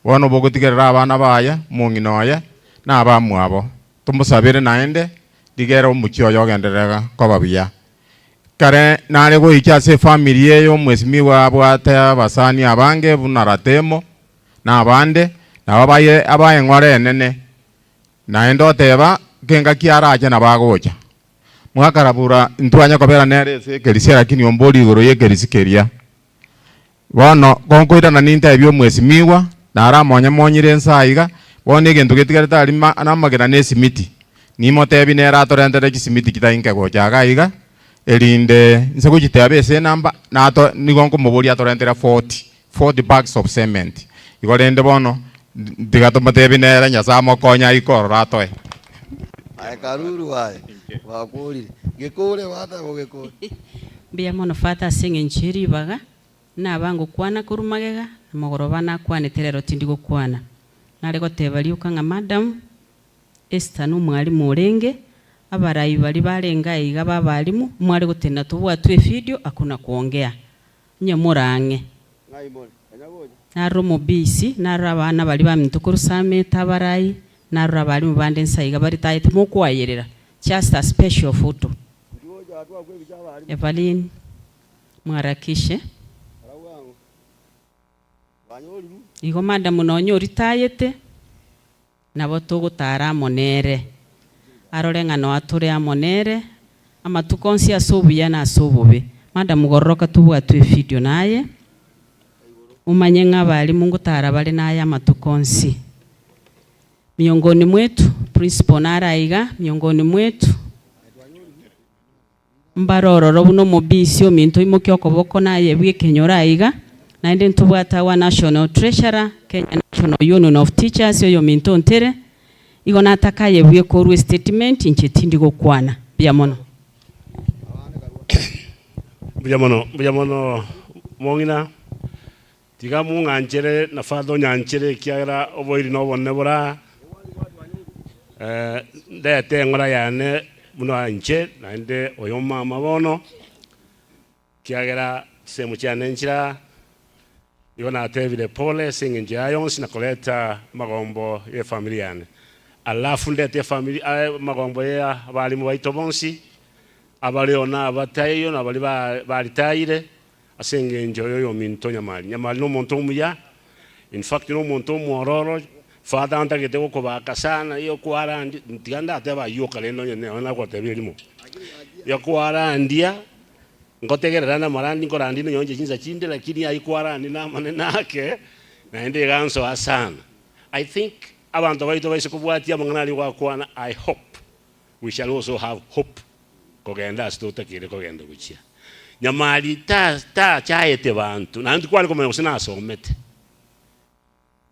bono bogotigerera abana baye, omong'ina oye, na abamwabo. Tomosabere naende, riga ere omochie oye ogenderere koba buya. Kare nare goicha ase efamiri eye omwesimigwa abwate abasani abange buna Ratemo na abande, nabo abaye abaeng'ora enene, naende oteba kengaki arache nabo agocha. Mwakarabura ntwanye kobera nere ase ekerisia lakini ombori igoro y'ekerisi keria. Bono gonkoirana nintebie omwesimigwa, naro amonye-monyire inse aiga, bono egento getigarete aria namagena na esimiti. Nimotebie nere atorentere chisimiti chitainke gocha iga aiga, erinde inse gochiteba ase enamba, nato nigo nkomoboria atorentere 40, 40 bags of cement. Igo rende bono, tiga tomotebie nere Nyasae amokonye aike ororo atoe. Aye Karuru aye, gwakorire. Gekore gwateba ogekore. Mbuya mono Father ase eng'encho ye ribaga, naba ngokwana korwa magega, na mogoroba nakwanete rero tindi gokwana. Nare goteba rioka ng'a madam, Esther nomwalimu orenge, abarai baria barenge aiga ba abalimu, mware gotenena tobwatwe efidio hakuna kuongea. Onye more ang'e. Narora omobisi, narora abana baria baminto korwa Sameta abarai, narora abalimu bande nsa iga baritaete mokoayerera, just a special photo. Evaline, mwarakishe. Igo madam nonya oritayete, nabo togotara amo nere, arore ng'a noa tore amo nere, amatuko onsi ase obuya na ase obobe. Madam gororoka tobwatwe efidio naye, omanye ng'a abalimu ngotara bare naye amatuko onsi. Miongoni mwetu, principal nare aiga miongoni mwetu, mbare ororo buna omobisi ominto oimokie okoboko naye bw'ekenyoro aiga, naende ntobwate our national treasurer, Kenya National Union of Teachers oyominto ntere, igo nataka aye bweka orwe estatement inche tindi gokwana. Mbuya mono. Mbuya mono, mbuya mono mong'ina. Tiga mong'anchere na Father onyanchere ekiagera oboiri na obonene bore aa. Eh, ndete eng'ora yane buna inche naende oyo omama bono, ekiagera chisemo chiane nchire aa, igo natebire pole ase eng'encho yaye yonsi na koreta amagombo ya efamiri yane. Alafu ndete efamiri amagombo ya abalimu baito bonsi, abareo na abataiyo na baria ba baritayire, Ase engencho y'oyominto Nyamari. Nyamari nomonto omuya, in fact nomonto omwororo, father ntagete gokobaka sana iyo kwarandia, tiga ndatebe ayio oka rende onye nere nagotebia erimo. Iyo kwarandia, ngotegerera namarandi nkorandia nonya inche chinsa chinde lakini ayio kwarandia namanene ake, naende iga nsoa sana. I think abanto baito baise kobwatia amang'ana aria gwakwana, I hope we shall also have hope kogenda ase totakeire kogenda gochia. Nyamari ta tachaete banto, naende tikware komanya gose nasomete.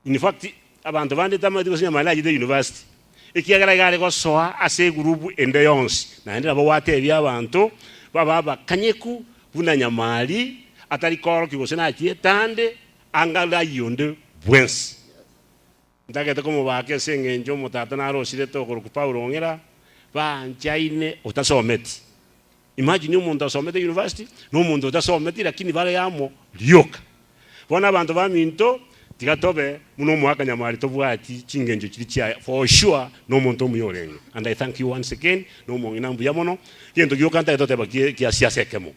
In fact, abanto bande tamanyeti gose Nyamari nachete university, ekiagera iga are gosoa ase egroup ende yonsi, naende nabo gwatebia abanto babe abakanyeku buna Nyamari atari koorokia gose nachiete ande, anga ayio onde bwensi. Ntagete komobaka ase engencho omotata narosirete okorokwa Paulo Ong'era, banchaine otasometi. Imagine omonto asomete university na omonto otasometi lakini bare amo rioka. Bono abanto baminto tiga tobe buna omoaka nyamari tobwati chingencho chiria chiaye for sure nomonto omuya orenge and I thank you once again na omong'ina mbuya mono. Gento gioka ntagete goteba kia siasa ekemo.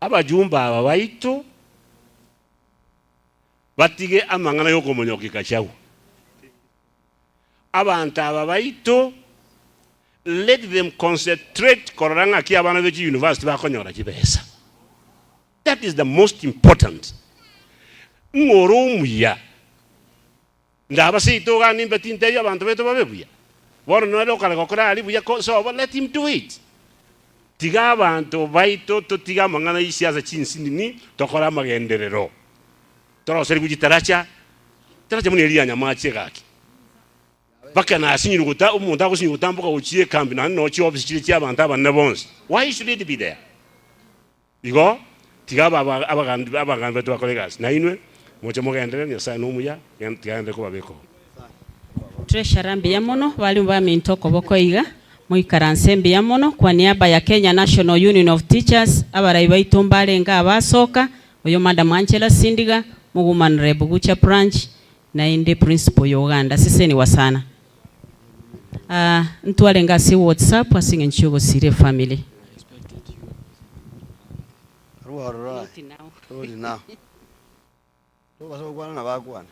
Abajumbe aba baito. Batige amang'ana y'okomonyokia Gachagua. Abanto aba baito, let them concentrate korora ng'aki abana be chiuniversity bakonyora chibesa. That is the most important. Ng'a ore omuya, ndaba seito igaa nimbe tintebia abanto baito babe buya. Bono nere okare gokora aria buya ko sobo, let him do it. Tiga abanto baito totige amang'ana y'isiasa chinsinini tokore amagenderero. Toroserigwe chitaracha, taracha buna eria ya nyamache egaki. Mpaka nasinyirwe gota omonto agosinywa gotamboka gochia ekambi naende noo chiofisi chire chiabanto abanene bonsi. Why should it be there? Igo tiga aba aba abagambi abagambi baito bakore egasi, nainwe moche mogenderere, Nyasae nomuya, gen tiga agenderere kobabeka oo. Treasurer mbuya mono balimu baminto okoboko iga moikaranse mbuya mono kwa niaba ya Kenya National Union of Teachers abarai baito mbarenge abasoka oyo Madam Angela Sindiga Muguman Rep Gucha Branch naende Principal ya Uganda seseniwa sana Ah ntwarenge ase WhatsApp ase eng'encho yogosira efamily. Arwo Not now. Not now. Tobasa gokwana na bakwana.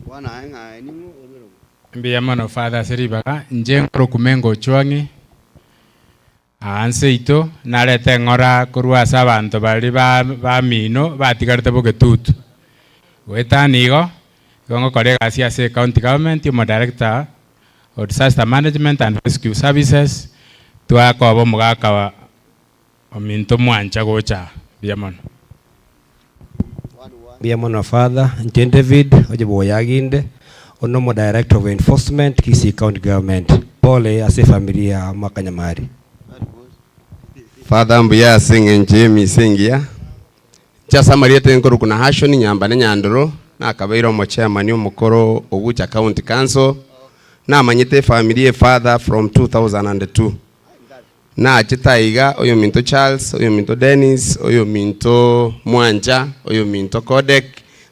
Kwana aye ng'a aye ning'o orwere bo. Mbuya mono Father ase ribaga, inche nkoroku Mengo Ochwang'i, aa nseito narete eng'ora korwa ase abanto baria ba bamino batigarete bogetutu. Goetania igo, igo ngokora egasi ase ecounty government, omodirector o disaster management and rescue services, twakoba omogaka Ominto mwancha gocha aa. Mbuya mono. Mbuya mono Father, inche David oche bwoyaginde, one nomo director of enforcement Kisii county government. Pole ase efamiri ya Mwakanyamari. Father mbuya ase eng'encho y'emisa engiya, inche ase amarieta enkoruku Nahashon Nyambane Nyandoro, nakabeire omochairman omokoro o Gucha County Council, namanyete efamiri ye Father from 2002. Nachete aiga, oyominto Charles, oyominto Dennis, oyominto Mwancha, oyominto Kodek,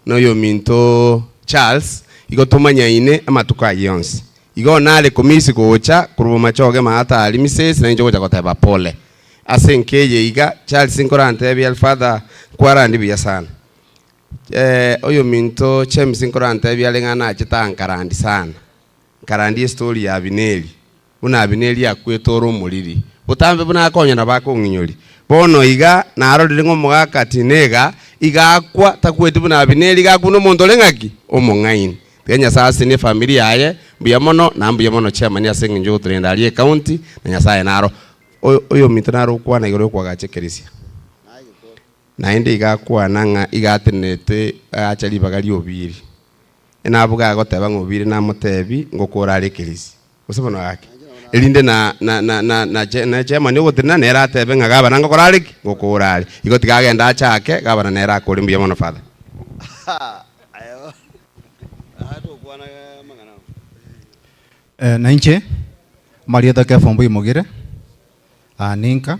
na oyominto Charles, igo tomanyaine amatuko ayio onsi. Igo nare komisi gocha korwa bomachoge maata aria Misesi, nainche gocha goteba pole. Ase enka eye iga, Charles nkorantebie Alfather, nkwarandi buya sana. Oyominto James nkorantebie are ng'a nachete aa nkarandi sana. Nkarandie estori ya Abineri, buna Abineri akwete ore omoriri, botambe buna akonya nabo akong'inyori. Bono iga narorire ng'a omogaka Tinega iga akwa, takweti buna Abineri, iga akwa buna omonto ore ng'aki? Omong'aini. Tiga Nyasaye asesenie efamiri yaye, mbuya mono na mbuya mono chairman ase eng'encho yogotorenda aria ecounty na Nyasaye naro. Oyo oyominto naro okwana igoro yokoagacha ekerisia. Naende iga akwana ng'a iga atenerete agacha ribaga ri'obiri. Naboga agoteba ng'a obiri namotebi ngokora are ekerisi. Gose bono gaki? Erinde na na na na na che na chairman ogotenena nere atebe ng'a gabana ngokora are ki? Ngokora are. Igo tiga agende achake, gabana nere akore mbuya mono father. Nainche amarieta Kefa Ombui Mogire, aa ninka,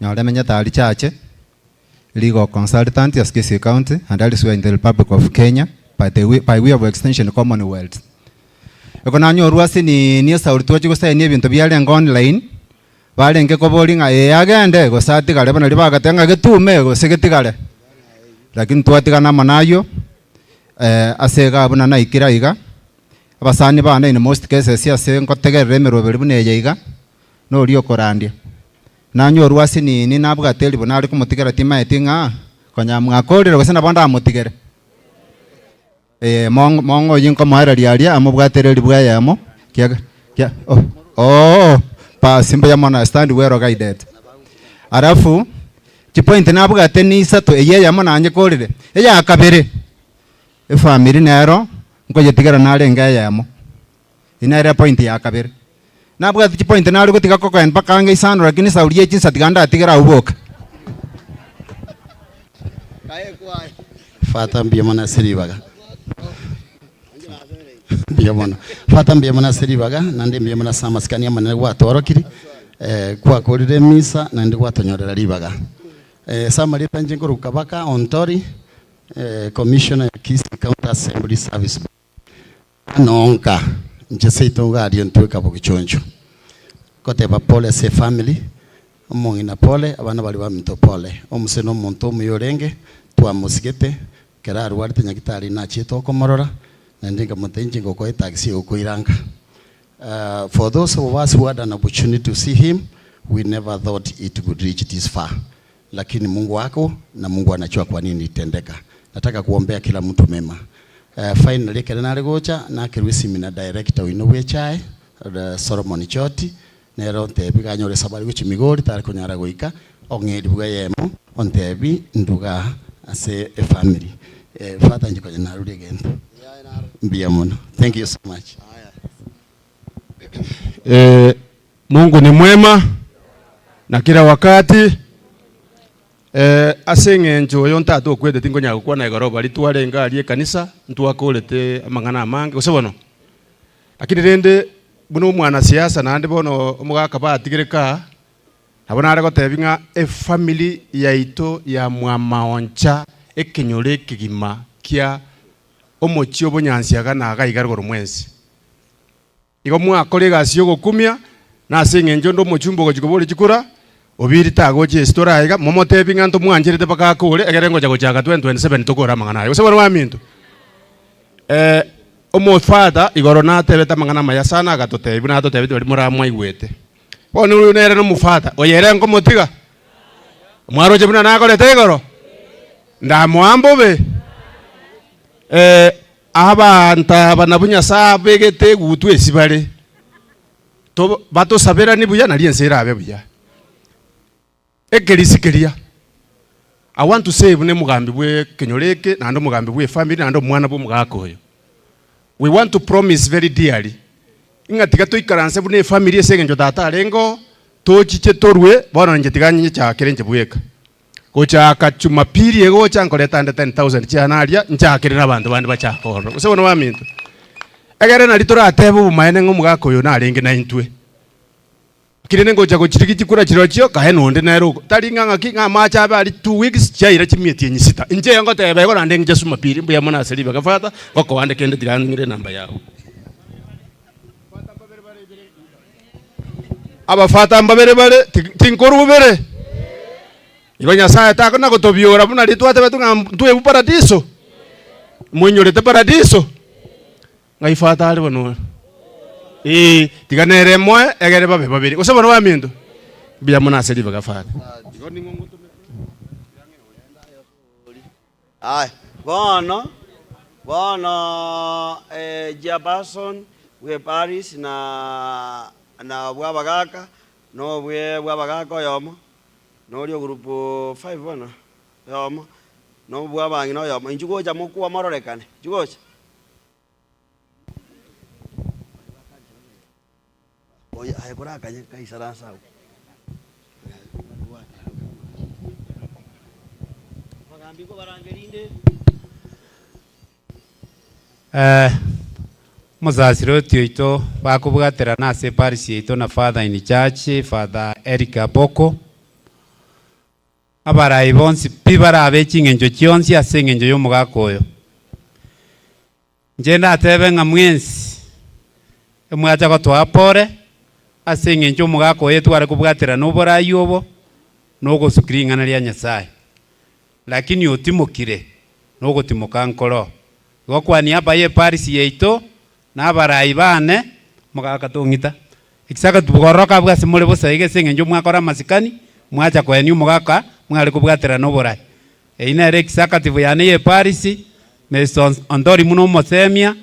nyore menyete aria chache, legal consultant ase Kisii County and elsewhere in the Republic of Kenya by the way, by way of extension Commonwealth. Eko nanyorwa ase nini esauri twachi gosaini ebinto biarenge online, barenge koboria ng'a ee agende gose atigare bono riria bagateba ng'a getume gose getigare. Lakini twatigana amo naywo, ase iga buna naikire aiga, abasani bane in most cases ase ngotegerera emeroberi buna eye iga, noria okorandia. Nanyorwa ase nini nabwate ribu nare komotigera timaeti ng'a konya mwakorire gose nabo ndamotigere. Ee, mong mong'o oyio nkomoereria aria amobwatere ribu eyemo, kiaga kia oh ooh basi mbuya mono I stand well guided. Alafu, chipoint nabwate ni isato, eyio eyemo nanyekorire, eya kabere, efamiri nero nkoyetigera narenge eyemo. Eyio nere epoint ya kabere. Nabwate chipoint nare gotiga kokoenda mpaka ang'e isano lakini esauri ye chinsa tiga ndatigere agwo boka. Fata mbuya mono ase ribaga. Mbuya mono. Fata mbuya mono ase ribaga, naende mbuya mono ase amasikani amanene gwatworokirie, eh, gwakorire emisa naende gwatonyorera ribaga. Eh, ase amarieta inche nkorokwa Kabaka Ontori, eh, Commissioner ya Kisii County Assembly Service Board. Nonka inche seito iga aria intwe kabogichoncho goteba pole ase efamily, omong'ina pole, abana baria baminto pole. Omose na omonto omuya orenge, twamosigete, ekero arwarete nyagitari nachiete okomorora, naende nkamotebia inche ngokoa etaxi egokoira nka. For those of us who had an opportunity to see him, we never thought it would reach this far. Lakini Mungu ako na Mungu anajua kwa nini ilitendeka. Nataka kuombea kila mtu mema. Finally ekero nare gocha nakerwa esimi na director oino bw'echae Solomon Choti nere ontebi iga anyore esabari gochia Migori tare konyara goika ong'e eribu eyemo ontebi nduga ase efamily. Father inche konya narure egento. Mbuya mono. Thank you so much. Mungu ni mwema na kila wakati. Eh, ase eng'encho oyo ntata okwete tinkonyara gokwana igoro baria twarenge aria ekanisa ntwakorete amang'ana amange gose bono. Lakini rende buna omwanasiasa naende bono omogaka batigire kaa, nabo nare gotebia ng'a efamiri yaito ya Mwamaoncha ekenyoro ekegima kia omochie obonyansi iga na iga iga rogoro mwensi. Igo mwakora egasi y'ogokumia, na ase engencho onde omochumba ogochia koboria chikura, Obiri tagochia ase tore aiga, momotebie ng'a ntomwancherete mpaka akore, egere ngocha gochaka 2027 tokore amang'ana aya. Gose bono baminto? Eh, omofather igoro natebete amang'ana amaya sana agatotebia buna atotebete baria moramwaigwete. Bono oyo nere nomofather, oyo ere nkomotiga? Mwaroche buna nakorete igoro? Ndamoa mbobe? Eh, Abanto aba nabwo Nyasae abegete egutwa esi bare, to batosaberanie buya nario ense erabe buya. Ekerisi keria, I want to say buna omogambi bwe ekenyoro eke naende omogambi bwe efamiri naende omwana bwa omogaka oyo. We want to promise very dearly ng'a tiga toikaranse buna efamiri ase eng'encho tata arenge oo, tochiche torwe, bono inche tiga nchakere inche bweka. Gochaka Jumapili egocha nkoreta ande 10,000 chiane aria nchakere nabanto bande bachake ororo. Gose bono baminto, egere nari toratebe obomaene ng'a omogaka oyo narenge naintwe. Lakini rende ngocha gochirigia chikura chirochio kae nonde nere oko tari ng'a ng'aki ng'a amache abe aria 2 weeks chiaira chimieti enye sita. Inche ngoteba igo naende ng'iche Jumapili mbuya mono ase ribaga Father, ngokoa ande kende tiga ng'ire enamba yao. Abafata mbabere bare, tinkorwa bobere. Igo Nyasae takona gotobiora buna riria twatebetwe ng'a ntwebu paradiso. Moinyorete paradiso? Ng'ai fata are bono oyo? Ee, tiga nere emoe egere babe babere. Gose bono baminto? Mbuya mono ase ribaga fata. Igo ning'o ngotomete? Aya, bono. Bono chairperson bwe parish na na obwa abagaka, na obwe bwa abagaka oyomo, na oria o group five bono oyomo, na obwa abang'ina oyomo, inchuo gocha mokwa mororekane, inchuo gocha. Oyo aye korakanye kaisaransa agwo. Abagambi nkobarangerinde. Eh, omosasiroti oito bakobwaterana ase eparish yaito na father in church, Father Eric Aboko, abarai bonsi pi barabe ching'encho chionsi ase eng'encho y'omogaka oyo. Inche ndatebe ng'a mwensi emwacha gotoa pore ase engencho omogaka oye tware kobwaterana oborai obo na ogosukia ring'ana ria Nyasae. Lakini otimokire na ogotimoka nkoro. Igo kwa niaba ye parish yaito na abarai bane, omogaka tong'ita, ekisaka tibogororoka abwo ase more bosa iga ase engencho mwakora amasikani, mwacha koenia omogaka mware kobwaterana oborai. Eyio nere executive yane ye parish, Mister Ontori buna omosemia,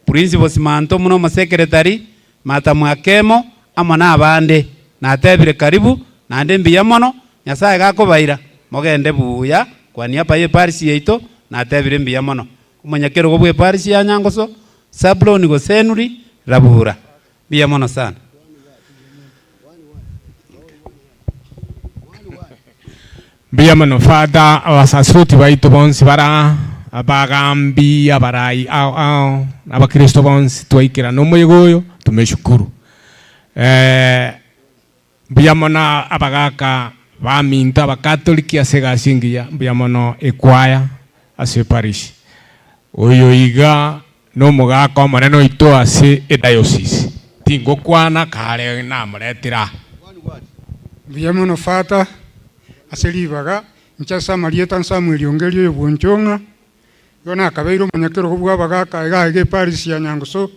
Principal Simanto buna omosekretary, Martha Mwakemo amo na abande. Natebire karibu naende mbuya mono, Nyasae gakobaira mogende buya kwa niaba ye parish yaito natebire mbuya mono. Omonyakerogo bwe parish ya Nyangoso, Zablon gose Henry Rabura. Mbuya mono sana. Mbuya mono Father, abasasiroti baito bonsi bare aa, abagambi, abarai ao ao, na abakristo bonsi twaikerana omoyega oyo, tumeshukuru. Mbuya mono abagaka baminto abakatoliki ase egasi engiya, mbuya mono ekwaya ase eparish. Oyo iga nomogaka omonene oito ase ediocese, tingokwana kare namoretire aa. Mbuya mono Father ase ribaga, inche ase amarieta Samuel Ongeri oyo bw'Onchong'a, igo nakabeire omonyakerogo bw'abagaka iga aiga eparish ya Nyangusu,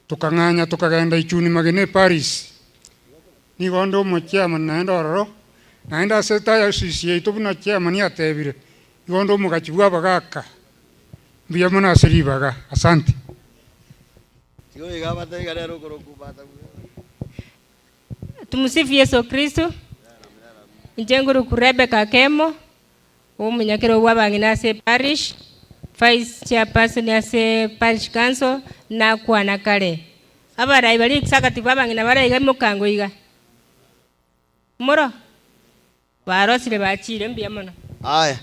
tokang'anya tokagenda Ichuni Magena eparish, nigo onde omochairman naende ororo, naende ase diocese yaito buna chairman atebire, igo onde omogachi bw'abagaka. Mbuya mono ase ribaga. Asante. Tumusifu Yeso Kristo. Inche ngoruku Rebecca Akemo, omonyakero bw'abang'ina ase eparish, vice chairperson ase parish council, nakwana kare. Abarai baria executive abang'ina bare iga mokango iga. Moro? Barosire bachiire mbuya mono. Aya,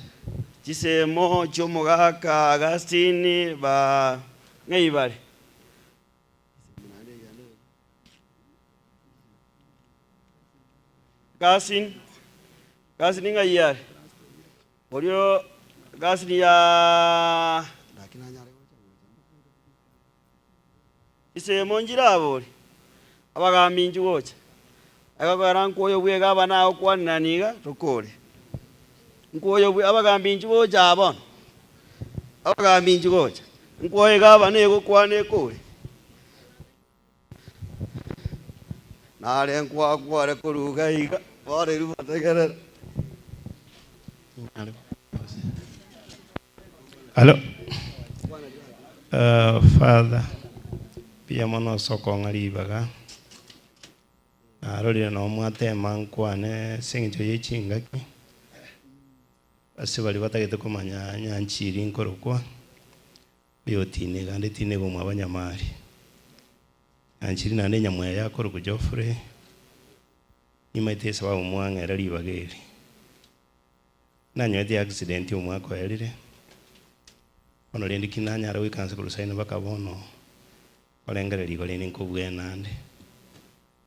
chisemo chi'omogaka Augustine ba ng'ai bare? Cousin, cousin ng'ai are? Orio cousin ya Chisemo nchirabore, abagambi inchuo gocha, agakogera nkwoyo bwega aba nagokwanera iga tokore. Nkwoyo bwe abagambi inchuo gocha aa bono, abagambi inchuo gocha, nkwoyo iga aba negokwana ekore. Nare nkwakware korwa iga iga, bono erio bategerere. Alo, Father, mbuya mono ase okong'a ribaga, narorire nabo mwatema nkwane ase eng'encho ye chingaki, ase baria batagete komanya nyanchiri nkorokwa, oyotiina iga ande tiina iga omwabo Nyamari. Nyanchiri naende enyamweya akorokwa Geoffrey, nimaete esababu mwang'era ribaga eri. Nanyorete accident omwaka oerire, bono rende ki nanyara goika nse korwa saino mpaka bono, nkorengereria igo rende nkobua naende.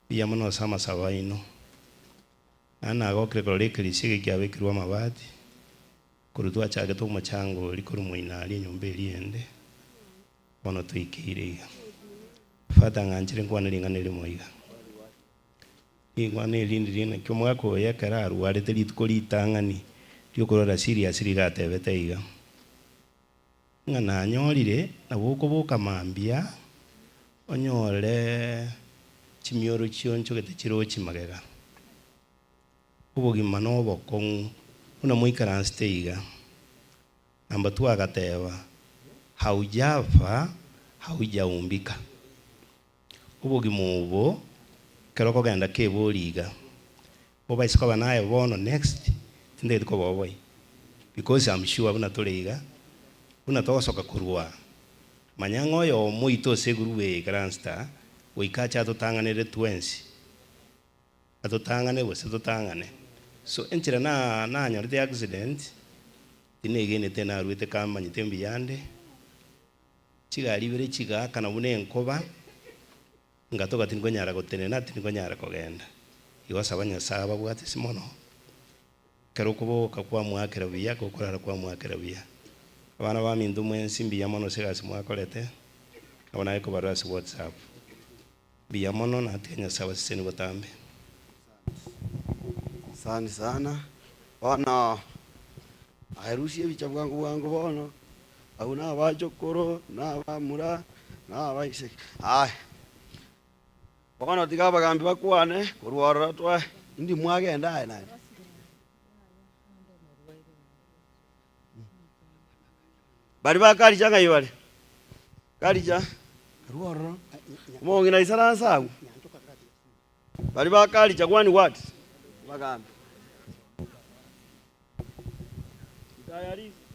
Mbuya mono ase amasabo aino, naende nagokire korora ekerisia eke kiabekirwe amabati, korwa twachagete omochango oria korwa moino aria enyomba eria ende, bono toikeire iga. Father ng'anchire nkwane ring'ana erimo iga. Ring'ana eri ndiria naki omogaka oyo ekero arwarete rituko ritang'ani riokorwara serious riga atebete iga, ng'a nanyorire nabo okoboka mambia onyore chimioro chionchogete chirochi magega. Obogima nobokong'u buna moikaransete iga. Number two agateba, Haujafa, haujaumbika. Obogima obo ekero okogenda kebori iga, obaise koba naye bono next, tintageti koba oboi because am sure buna tore iga, buna togosoka korwa aa, manya ng'a oyomo oito ase egroup eye ikaranste aa, goika ache atotang'anere twensi. Atotang'ane gose totang'ane. So enchera na nanyorete accident, tinegenete naruete kamanyete mbuyande, chigari ibere chigaakana buna enkoba, ngatoka tinkonyara gotenena, tinkonyara kogenda. Igo saba Nyasaye ababwate ase mono, ekero okoboka kwamoakera buya, gokorara kwamoakera buya. Abana baminto mwensi mbuya mono ase egasi mwakorete, nabo naye kobarora ase whatsapp. Mbuya mono na tiga Nyasae abasesenie botambe. Asante sana. Bono aye rusia ebicha bwango bwango bono, abwo na abachokoro, na abamura, na abaiseke. Aya, bono tiga abagambi bakwane korwa ororo twae, indi mwagenda aye naende. Baria ba Karija ng'ai bare? Karija, arue ororo. Omong'ina aisaranse agwo. Baria ba Karija gwani what? Bagambe.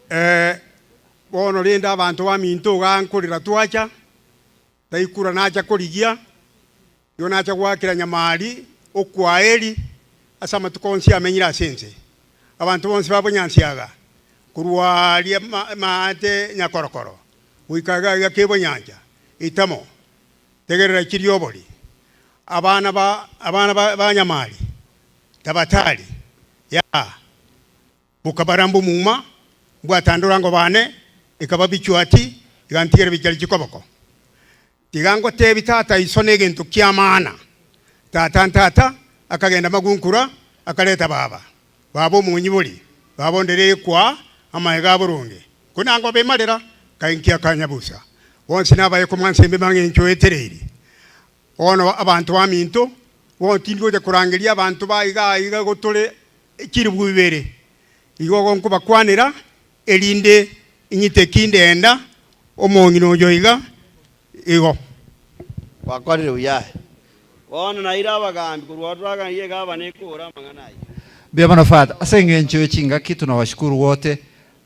Eh, bono rende abanto baminto iga nkorera twacha, taikura nacha korigia, igo nacha goakera nyamari okwaeri ase amatuko onsi amenyire ase ense. Abanto bonsi ba bonyansi aga, korwa aria maate nyakorokoro, goika iga iga kebonyancha, itamo, tegerera chiriobori, abana ba abana ba ba nyamari, tabatari, yaa. Bokabaramba omuma, mbwatandora ngo bane, ekaba bichwati, egantigera bichari chikoboko. Tiga ngotebi tata iso negento ki'amaana. Tata ntata akagenda magunkura akareta baba. Baba omonyibori, baba ondere ekwaa amaega a boronge. Ko nangobe marera, kainki akanyabusa. Bonsi nabaye komwansa embe mang'encho etereiri. Bono abanto baminto, bono tindi gocha korangeria abanto ba iga iga gotore chilifu ibere, igo gonkobakwanera, erinde inyite kinde enda omong'ina oyo iga igo. Gwakorire buya aye. Bono naire abagambi korwa agwo twaganire egavana ekoora amang'ana ayio. Mbuya mono Father, ase eng'encho ye chingaki tunawashukuru wote,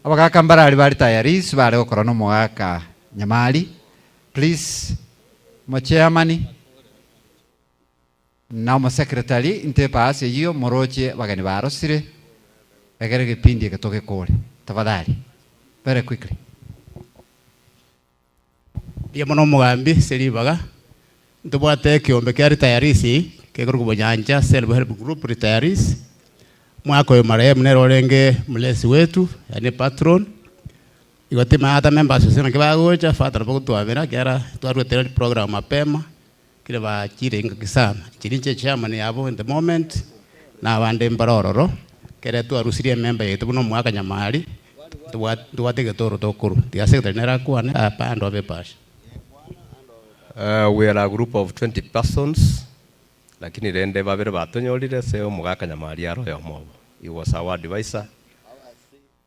abagaka mbarari bare tayaris bare gokora na omogaka Nyamari, please mochairman na omosecretary inte epasi eyio moroche abageni barosire egere egepindi eke togekore tafadhali very quickly. Mbuya mono omogambi ase ribaga, ntobwate ekeombe kia retirees kekorokwa Bonyancha Self Help Group Retirees, omwaka oyo marehemu nere orenge mlezi wetu yaani patron, igo timanyete members gose naki bagocha father nabo ogotwabera ekiagera twaruete program mapema, Kere bachire engaki sana, inche ninche chairman yabo in the moment, na abande mbare ororo, ekere twarusirie emember yaito buna omwaka nyamari, ntobwate ntobwate egetoro tokorwa. Tiga secretary nere akwane aba and abe epasha. We are a group of 20 persons, lakini rende babere batonyorire ase omogaka Nyamari are oyomo obo. He was our advisor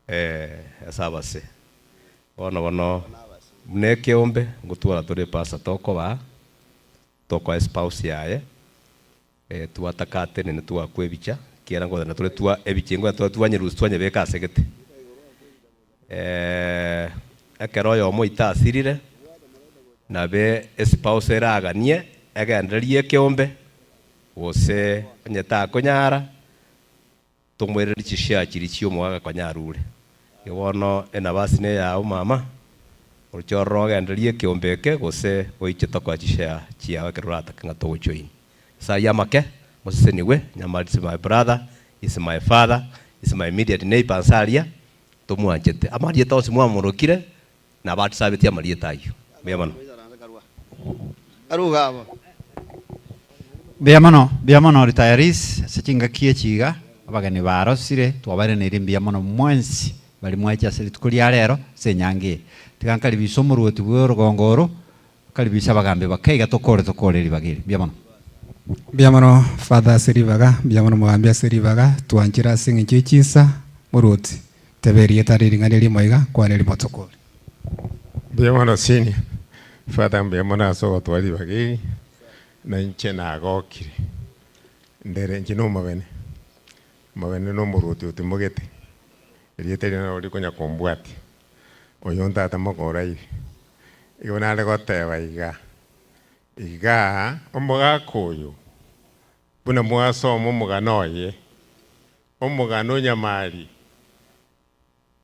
ase abase. Bono bono buna ekeombe ngotwara tore epasa tokobaa, tokoa espouse yaye, twataka atenene twakwa ebicha, ekiagera ngoteba tore twa ebicha ngonya tore twanyerusia twanyebeka ase gete. Ekero oyomo oito asirire, nabe espouse eraganie egendererie ekeombe, gose onye takonyara. Tomoirerie chishare chiria chi'omogaka konya arure. Igo bono enabasi neyao mama, oroche ororo ogendererie ekeombe eke gose oiche tokoe chishare chiao ekero oratake ng'a togojoin. Nyasaye amake, mosesenigwe, Nyamari is my brother, is my father, is my immediate neighbour nse aria, tomwanchete. Amarieta onsi mwamorokire, nabatisabetie amarieta ayio. Mbuya mono. Mbuya mono, mbuya mono retirees ase chingaki echi iga, abageni barosire, twabairaneire mbuya mono mwensi baria mwacha ase rituko ria rero ase enyangi eye. Tiga nkaribishe omorwoti bwa orogongo oro, nkaribishe abagambi bake iga tokore tokore ribaga eri. Mbuya mono. Mbuya mono Father ase ribaga, mbuya mono Mogambi ase ribaga, twanchire ase eng'encho ye chinsa, Morwoti, teba erieta ring'ana erimo iga, kwana erimo tokore. Mbuya mono senior. Father mbuya mono ase ogotwara ribaga eri, na inche nagokire. Ndere inche na omobene, omobene na omorwoti otimogete, erieta erio naro rikonya kombwatia, oyo ntata moka oraire. Igo nare goteba iga, igaa omogaka oyo, buna mwasoma omogano oye, omogano o Nyamari,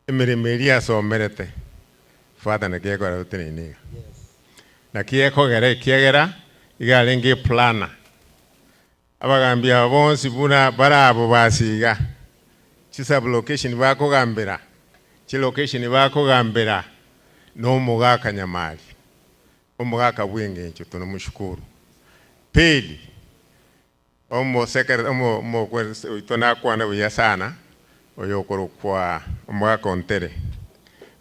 Emeremo eria asomerete, Father naki ekogera toteneine iga? Naki ekogera ekiagera iga arenge eplanner. Abagambi aba bonsi buna bare abo base iga, chi sub-location bakogambera, chi location bakogambera na omogaka Nyamari, omogaka bw'engencho tonamoshukuru. Pili, Omosekere omo omokwensi oito nakwane buya sana, oyokorokwa omogaka o Ntere.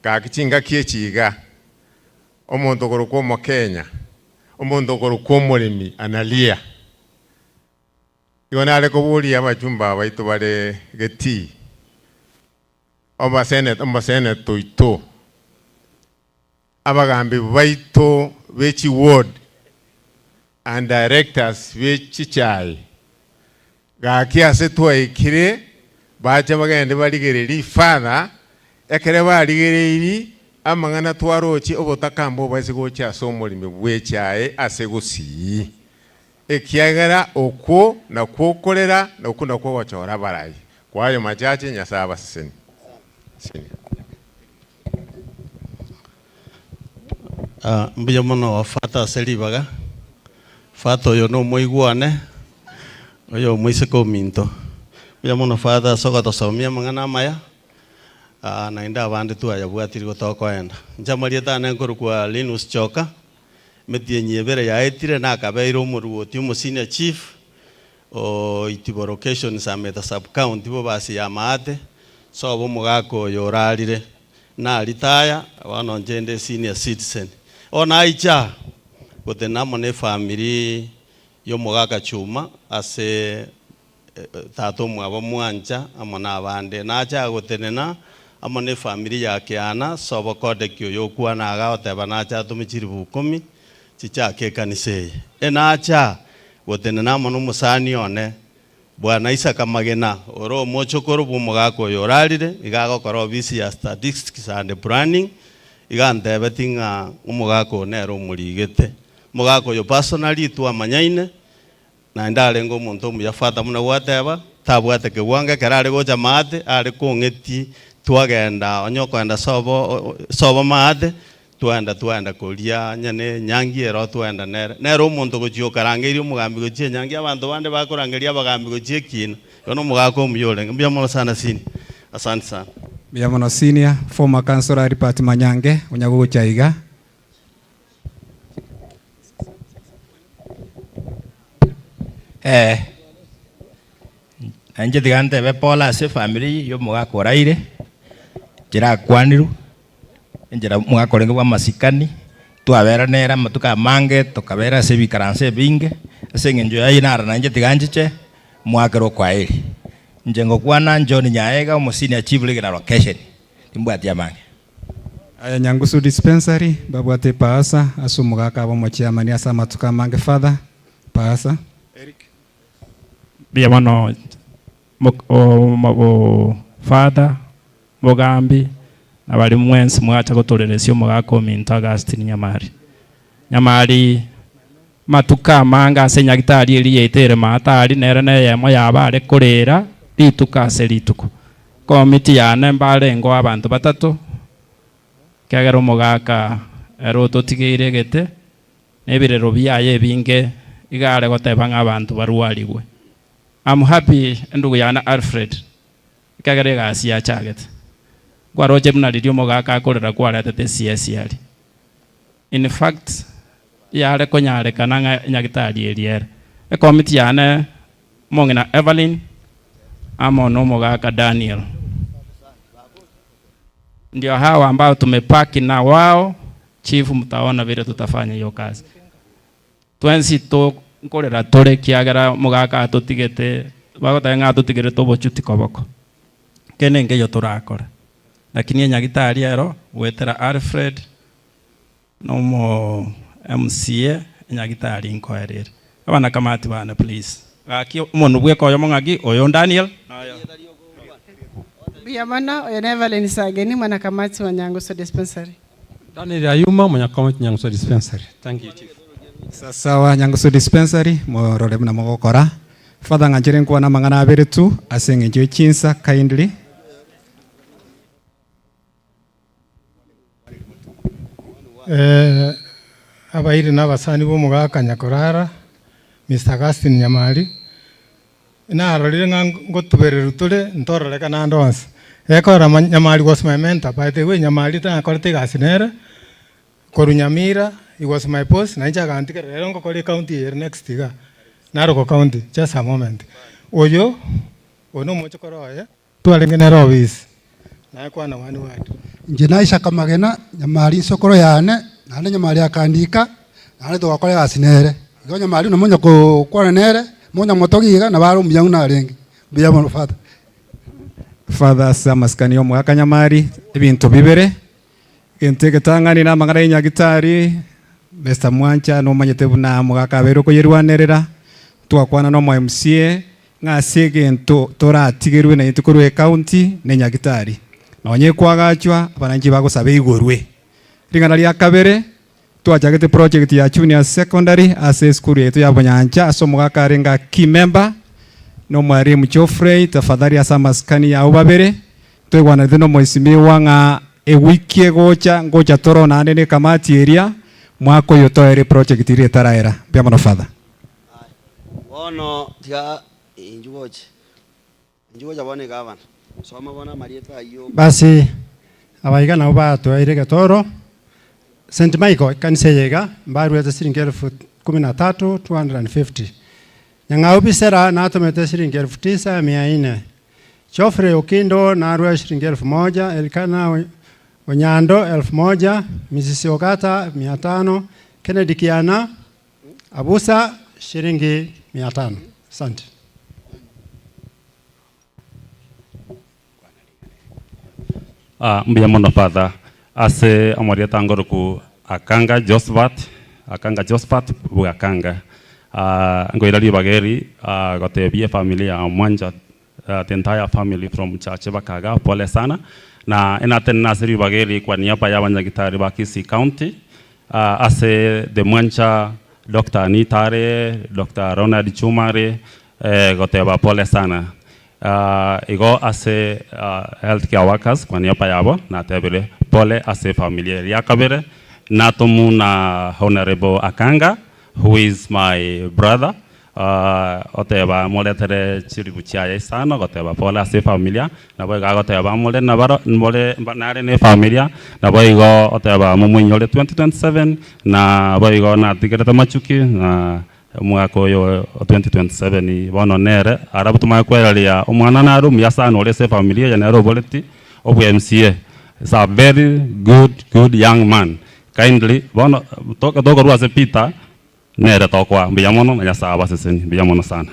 Gaki chingaki echi iga, omonto okorokwa Omokenya, omonto okorokwa omoremi analia. Igo nare koboria abachumba baito bare getii, obaseneta omoseneta oito, Abagambi baito be chi ward and directors be chichai gaki ase twaikire bache bagende barigererie further ekere barigereiri amang'ana twaroche obotaka mbobaise gocha ase omoremi bw'echae ase gusii ekiagera okwo nakwo okorera na okwo nakwo ogochora abarai. Kwayo machache Nyasae abasesenie. Ah, mbuya mono Father ase ribaga. Father oyo nomoigwa one, oyo omoiseke ominto. Mbuya mono Father ase ogotosomia amang'ana amaya, ah, naende abande twayabwatiri gotokoenda. Inche amarieta ane nkorokwa Linus Choka, emetienyi ebere yaetire nakabeire omoruoti omo senior chief, o Itibo location Sameta sub county bobasi ya Maate, sobo omogaka oyo orarire. Naritaya, bono inche inde senior citizen. Bono naicha gotenena amo ne efamiri y'omogaka Chuma ase tata omwabo Mwancha amo na abande. Nacha gotenena amo ne efamiri ya Kiana ase obokodeki oyo okwana iga agoteba nache atome chiribu ikomi chichake ekanisa eye. Enacha gotenena amo nomosani one Bwana Isaka Magena, ore omochokoro bw'omogaka oyo orarire, iga agokora ofisi ya Statistics and Planning, iga antebetie ng'a omogaka oyo nere omorigete. Omogaka oyo personally twamanyaine, naende arenge omonto omuya Father buna gwateba, tabwate kegwango ekero are gocha maate, are kong'etie twagenda onye okoenda sobo sobo maate, Twaenda twaenda koria onye ne enyangi ero twaenda nere. Nere omonto gochia okarangeria omogambi gochia enyangi, abanto bande bakorangeria abagambi gochia ekina. Igo na omogaka omuya orenge. Mbuya mono sana senior. Asante sana. Mbuya mono senior. Former councillor Ripert Manyange onya gocha iga. Eh, nainche tiga ntebe pole ase efamiri ya omogaka oraire, chirakwanirwe. Enchera mwakorenge bw'amasikani, twabera nere amatuko amange, tokabera ase ebikaranso ebinge, ase eng'encho yaye naro nainche tiga nchiche, mwakere okwaeri. Inche ngokwana John Nyaega, omosenior chief regional location, timbwati amange. Aya Nyangusu Dispensary mbabwate epaasa ase omogaka abo omochairman ase amatuko amange Father, paasa. Mbuya mono Father, Mogambi, na baria mwensi mwacha gotoreresia omogaka ominto Augustine Nyamari. Nyamari matuko amange ase enyagitari eria yaito ere Maatari nere neyemo yabo are korera rituko ase rituko. Komiti yane mbarengeo abanto batato, ekiagera omogaka ere ototigeire egete, na ebirero biaye ebinge iga are goteba ng'a abanto barwarigwe. I'm happy endugu yane Alfred. Ekiagera egasi yachagete. Nkwaroche buna riria omogaka akorera kwaretete esiesi aria. In fact, yare konyarekana ng'a enyagitari eria ere. Ekomiti yane omong'ina Evelyn amo na omogaka Daniel. Ndio hawa ambao tumepaki na wao, chief mtaona vile tutafanya hiyo kazi. Twensi nkorera tore ekiagera omogaka atotigete, bagoteba ng'a atotigerete obochuti koboko. Kende nkeiyo torakore. Lakini enyagitari ero, goetera Alfred, Na omo MCA nyagitari nkoerere. Abana kamati bane please. Gaki omonwe bweka oyomo ng'aki oyo Daniel na oyo. Mbuya mono, oyo ne Evelyn Sageni mwanakamati wa Nyangusu Dispensary. Daniel Ayuma omonyakomiti Nyangusu Dispensary. Thank you chief. Sasawa Nyangusu Dispensary, morore buna mogokora. Father ng'anchere nkwane amang'ana abere tu ase eng'encho ye chinsa kindly. Eh, abairi na abasani b'omogaka Nyakorara, Mister Augustine Nyamari, narorire ng'a ngotubererwa tore ntororekana ande onsi. Ekorora ma Nyamari was my mentor, by the way Nyamari nakorete egasi nere, korwa Nyamira he was my boss, na inche agantigera rero ngokora ecounty eye ere next igaa, Narok county, just a moment. Oyo, oyo na omochokoro oye. Twarenge nere obisi, naye kwana one word. Inche na Isaka Magena, Nyamari nsokoro yane, naende Nyamari akandika, naende togakora egasi nere. Igo Nyamari buna monya kokwana nere, monya motogi iga, nabo are omuya buna arenge. Mbuya mono Father. Father ase amasikani y'omogaka Nyamari, ebinto bibere, egento egetang'ani na amang'ana y'enyagitari, Mister Mwancha nomanyete buna omogaka abeire okoyerwanerera, twakwana na omo MCA, Ng'a ase egento toratigerwe naintwe korwa ecounty ne nyagitari. Nonya ekwagachwa, abananchi bagosaba eigorwe. Ring'ana ria kabere, twachagete project ya junior secondary ase esukuru yaito ya Bonyancha ase omogaka arenge a key member, na omwalimu Geoffrey, tafadhali ase amasikani yao babere, toigwananete na omoisimigwa ng'a ewiki egocha ngocha tore naende ne ekamati eria, mwaka oyo toere eproject eria etaraera. Mbuya mono Father. Bono tiga inchuo gocha, inchuo gocha bono egavana, soma bono amarieta ayio. Basi abaiga nabo batoeire egetoro, St Michael ekanisa eye iga mbaruete siringi elfu kumi na tatu 250, Nyang'au Bisera natomete siringi elfu tisa mia ine, Geoffrey Okindo narue shilingi elfu moja, Elikana Onyando elfu moja, Mrs Ogata mia tano, Kennedy Kiana Abusa shilingi mia tano. Asante. Ah, mbuya mono Father ase omorieta ngoroku Akanga Josephat, Akanga Josephat bw'Akanga. Ah, nkoira ribaga eri ah, gotebia efamily ya Omwancha the entire family from Chache Bakaga pole sana na enatenena ase ribaga eri kwa niaba ya abanyagitari ba Kisii County ase the Mwancha Doctor Anita are, Doctor Ronald Chuma are goteba pole sana igo ase health care workers kwa niaba yabo natebire pole ase efamiri eye. Ria kabere natomu na Honourable Akanga who is my brother Oteba amoretere chilifu chiaye isano, goteba pole ase efamilia, naboigo agoteba more nabaro more nare na efamilia, naboigo oteba momoinyore 2027, naboigo natigerete machuki na omwaka oyo o 2027 bono nere arabu tomanye kwereria omwana nare omuya sana ore ase efamilia eye nere oboreti obwa MCA is a very good good young man kindly bono tokorwa ase Peter Nere tokoa mbuya mono na Nyasae abasesenie mbuya mono sana.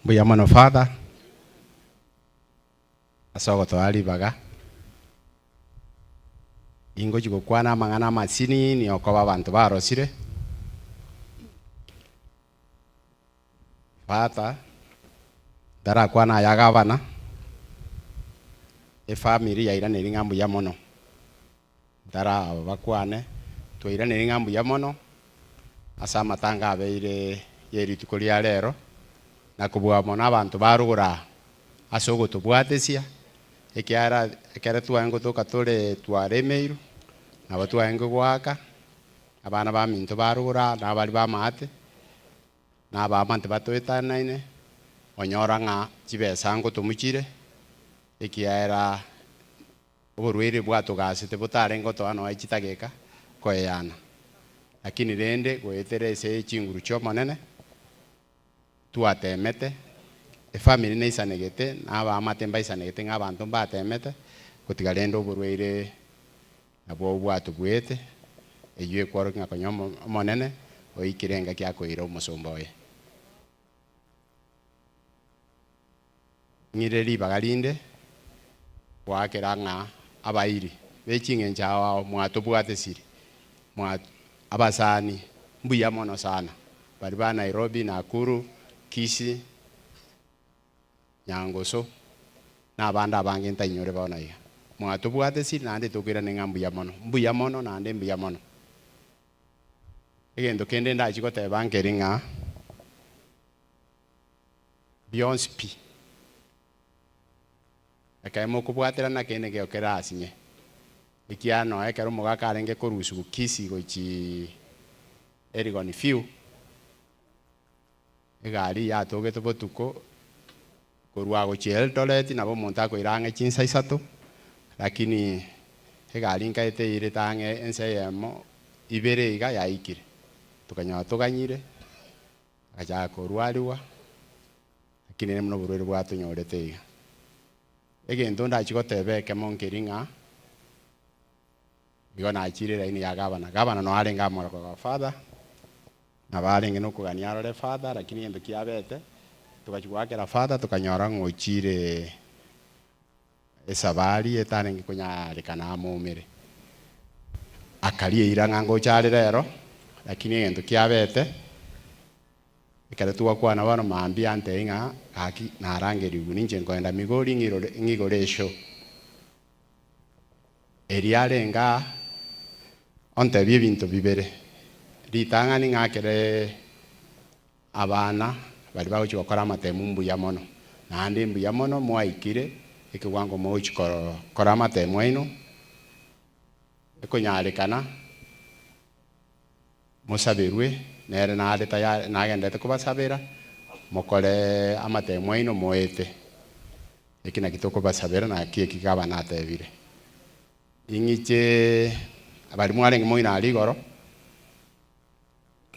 Mbuya mono Father ase ogotoa ribaga, ningochia gokwana amang'ana amasinini okoba abanto barosire. Father, ntarakwana aya gavana, efamiri yairaneri ng'a mbuya mono. Ntarabakwane, twairaneire ng'a mbuya mono ase amatanga abeire ye rituko ria rero, na kobua mono abanto ba rogoro aa ase ogotobwatesia, ekiagera ekero twaye ngotoka tore twaremeirwe, nabo twarenge goaka, abana baminto ba rogoro aa na abaria b'amaate, na abaamate batoetanaine, onyora ng'a chibesa ngotomuchire, ekiagera. Oborwaire bwatogasete botarenge gotoa nonya chitageka koeyana, lakini rende goetera ase chinguru chi'Omonene twatemete, efamiri neisanegete na abaamate mbaisanegete ng'a abanto mbatemete, gotiga rende oborwaire nabwo bwatobuete, eyio ekworokia ng'a konya Omonene oikire engaki akoira omosomba oye. Ng'ire ribaga rinde goakera ng'a abairi. Be ching'encho ao ao mwatobwatesire, mwa abasani, mbuya mono sana, baria ba Nairobi, Nakuru, Kisii, Nyangoso, na abande abange ntainyore bono iga. Mwatobwatesire naende tokoirane ng'a mbuya mono, mbuya mono naende mbuya mono. Egento kende ndachie goteba nkeri ng'a bionsi pi. Ekero mokobwaterana kende nkeiyo kerasinye, ekiagera nonya ekero omogaka arenge korusigwa Kisii gochia Elgon View, egari yatogete botuko korwa gochia Eldoret nabo omonto akoira ang'e chinsa isato, lakini egari nkaete eirete ang'e ensa eyemo ibere iga yaikire. Tokanyora toganyire, agachaka korwariwa. Lakini ere buna oborwaire bwatonyorete iga. Egento ndachie goteba ekemo nkeri ng'a igo nachire elaini ya gavana. Gavana noo arenge amoroko ga father, nabo arenge nokogania arore father lakini egento kiabete, togachia goakera father tokanyora ng'a ochire esabari etarenge konyarekana amoumere. Akaria eira ng'a ngocha are rero, lakini egento kiabete. Ekero twakwana bono mambia antebie ng'a gaki narangerigwe ninche nkoenda Migori ng'irore ng'igore eshow. Erio arenge aa ontebie ebinto bibere, ritang'ani ng'akere abana baria bagochia gokora amatemu mbuya mono, naende mbuya mono mwaikire ekewango mogochia koro kora amatemu aino, ekonyarekana. Mosaberwe, nere nare tayari, nagenderete kobasabera, mokore amatemo aino moete. Eki nakio tokobasabera, naki eki gavana atebire. Ing'iche baria mwarenge moino aria igoro,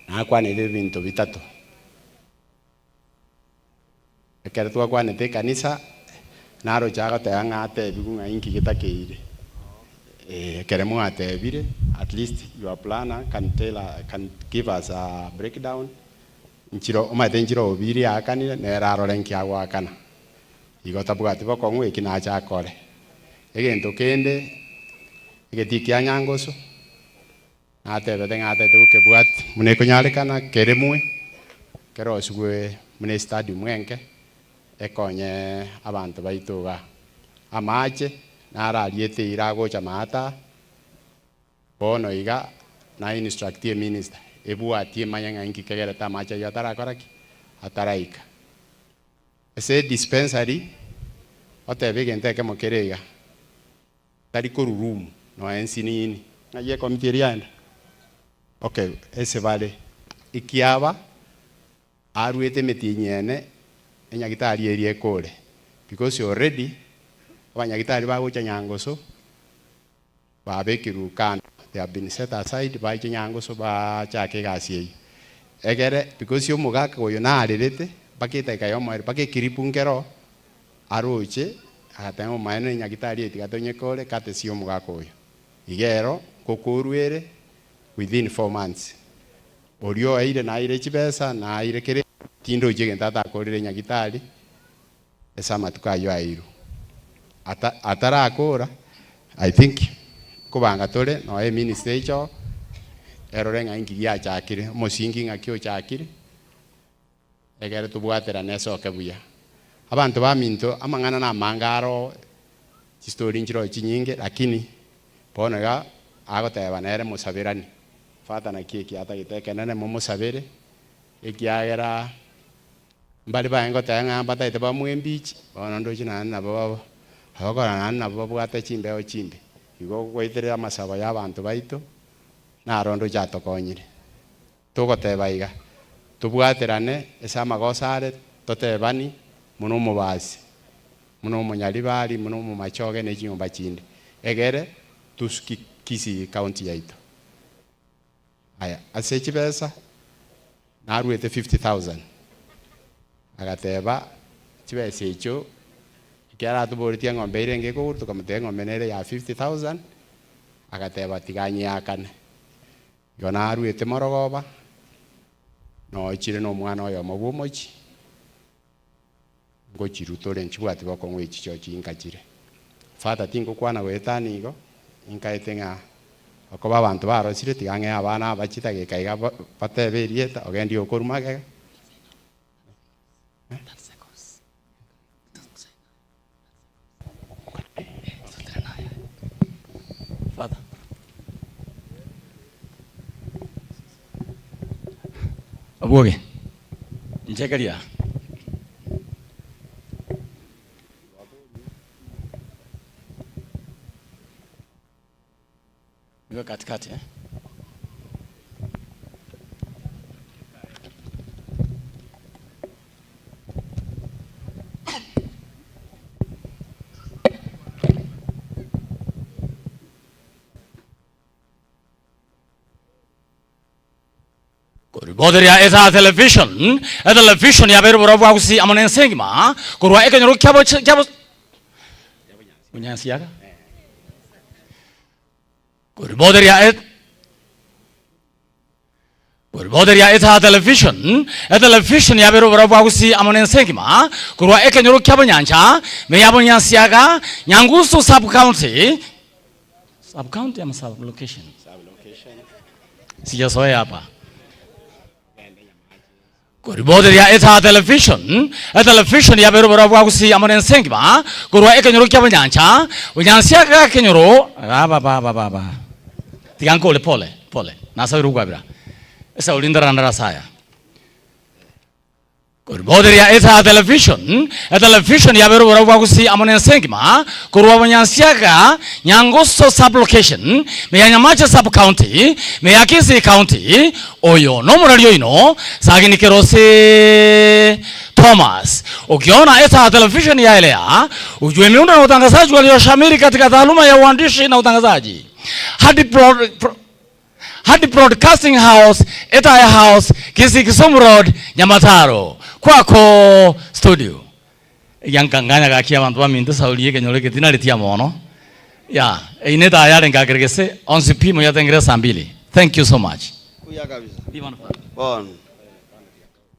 nakwanete ebinto bitato. Ekero twakwanete ekanisa, naroche agoteba ng'a atebigwe ng'a inki getakeire. Ekere mwatebire, at least your planner can tell can give us a breakdown, nchiro omanyete nchire obiri aakanire, nere arore nki agoakana. Igo tabwati bokong'u eki nache akore. Egento kende, egetii kia Nyangoso, Natebete ng'a atagete gokebwati buna ekonyarekana keremwe, kerosigwe buna estadium enke, ekonye abanto baito igaa. Amache narariete eira agocha maata, bono iga na instructie eminister ebwatie emanye ng'a inki kegerete amache ayio atarakora ki? Ataraika. Ase edispensary, otebe egento ekemo kere iga. Tari korwa room nonya ensinini. Ng'ai ekomiti eria yaenda? Okay, ase bare. Ekiaba aruete emetienyi ene enyagitari eria ekore because already abanyagitari bagocha Nyangoso babekirwe kando, they have been set aside baiche Nyangoso bachake egasi eyio. Egere because omogaka oyo narerete mpaka edageka ya omoerio mpaka eclip nkero Aroche, agateba, Omaene nyagitari eye tiga tonyekore courtesy y'omogaka oyo. Iga ero nkokorwa ere within four months. Oria oeire naeire chibesa, naeire kera tindochi egento atakorire nyagitari ase amatuko ayio aeirwe. Ata atarakora, I think nkobanga tore nonya eministry eiche oo, erore ng'a inki giachakire, omosingi ng'aki ochakire. Ekero tobwaterane esoke buya. Abanto baminto amang'ana namange aro, chistori nchiroo chinyinge lakini bono iga agoteba nere mosaberani. Father naki eki atagete ekenene momosabere ekiagera mbare baye ngoteba ng'a mbatagete bamoe embichi bono ndoche naende nabo abakora naende nabo babwate chimbeo chimbe. Igo goeterera amasabo ya abanto baito naro ndoche atokonyire. Togoteba iga, Tobwaterane ase amagoso are, totebani, buna omobasi, buna omonyaribari, buna omomachoge ne chinyomba chinde, egere tosuki Kisii County yaito. Aya, ase chibesa naruete 50,000, agateba chibesa echio ekiagera atoboretie eng'ombe eire enge ekogorwa, tokamotebia eng'ombe nere ya 50,000, agateba tiga anyeakane. Igo naruete morogoba, nochire nomwana oyomo bw'omochie, ngochirutore nchibwati bokong'u echi chio chinkachire. Father tingokwana goetania igo, Nkaete ng'a okoba abanto barosire tiga ng'ee abana aba chidageka iga batebe erieta ogendie okorwa magega. Obwoge, nchekeria. Niwe katikati eh? Botheria esa television, etelevision yabeire oborobwo bwa gusii amo nense engima, korwa ekenyoro kiabo kiabo Bonyansi aga. Korwa Botheria esa television, etelevision yabeire oborobwo bwa gusii amo nense engima, korwa ekenyoro kia Bonyancha, me ya Bonyansi aga, Nyangusu sub county, sub county ama sub location? Sijazoea hapa. Koribotheria esa television, etelevision yabeire oborobwo bwa gusii amo nense engima, korwa ekenyoro kia Bonyancha, Bonyansi aga ekenyoro, aba ba ba ba ba. Tiga nkore pole pole, nasabire okwabera. Esauri ndarandare ase aya. Koribotheria esa television, etelevision yabeire oborobwo bwa gusii amo nense engima, korwa Bonyansi aga Nyangoso sub location, me ya Nyamache sub county, me ya Kisii county, oyo nomorari oino, Sagini Kerosi Thomas. Ukiona esa television ya elea, ujue miundo na utangazaji walioshamiri katika taaluma ya uandishi na utangazaji. Hadi pro, pro, hadi Broadcasting House, Etaya House, Kisii Kisumu Road, Nyamataro. Kwako studio. Egiankang'anya gaki abanto baminto Sauli ekenyoro eke tinareti amo mono. Ya, eyio netaya yarenge akere gese onsi pi moyatengere saa mbili. Thank you so much. Buya kabisa. Bono.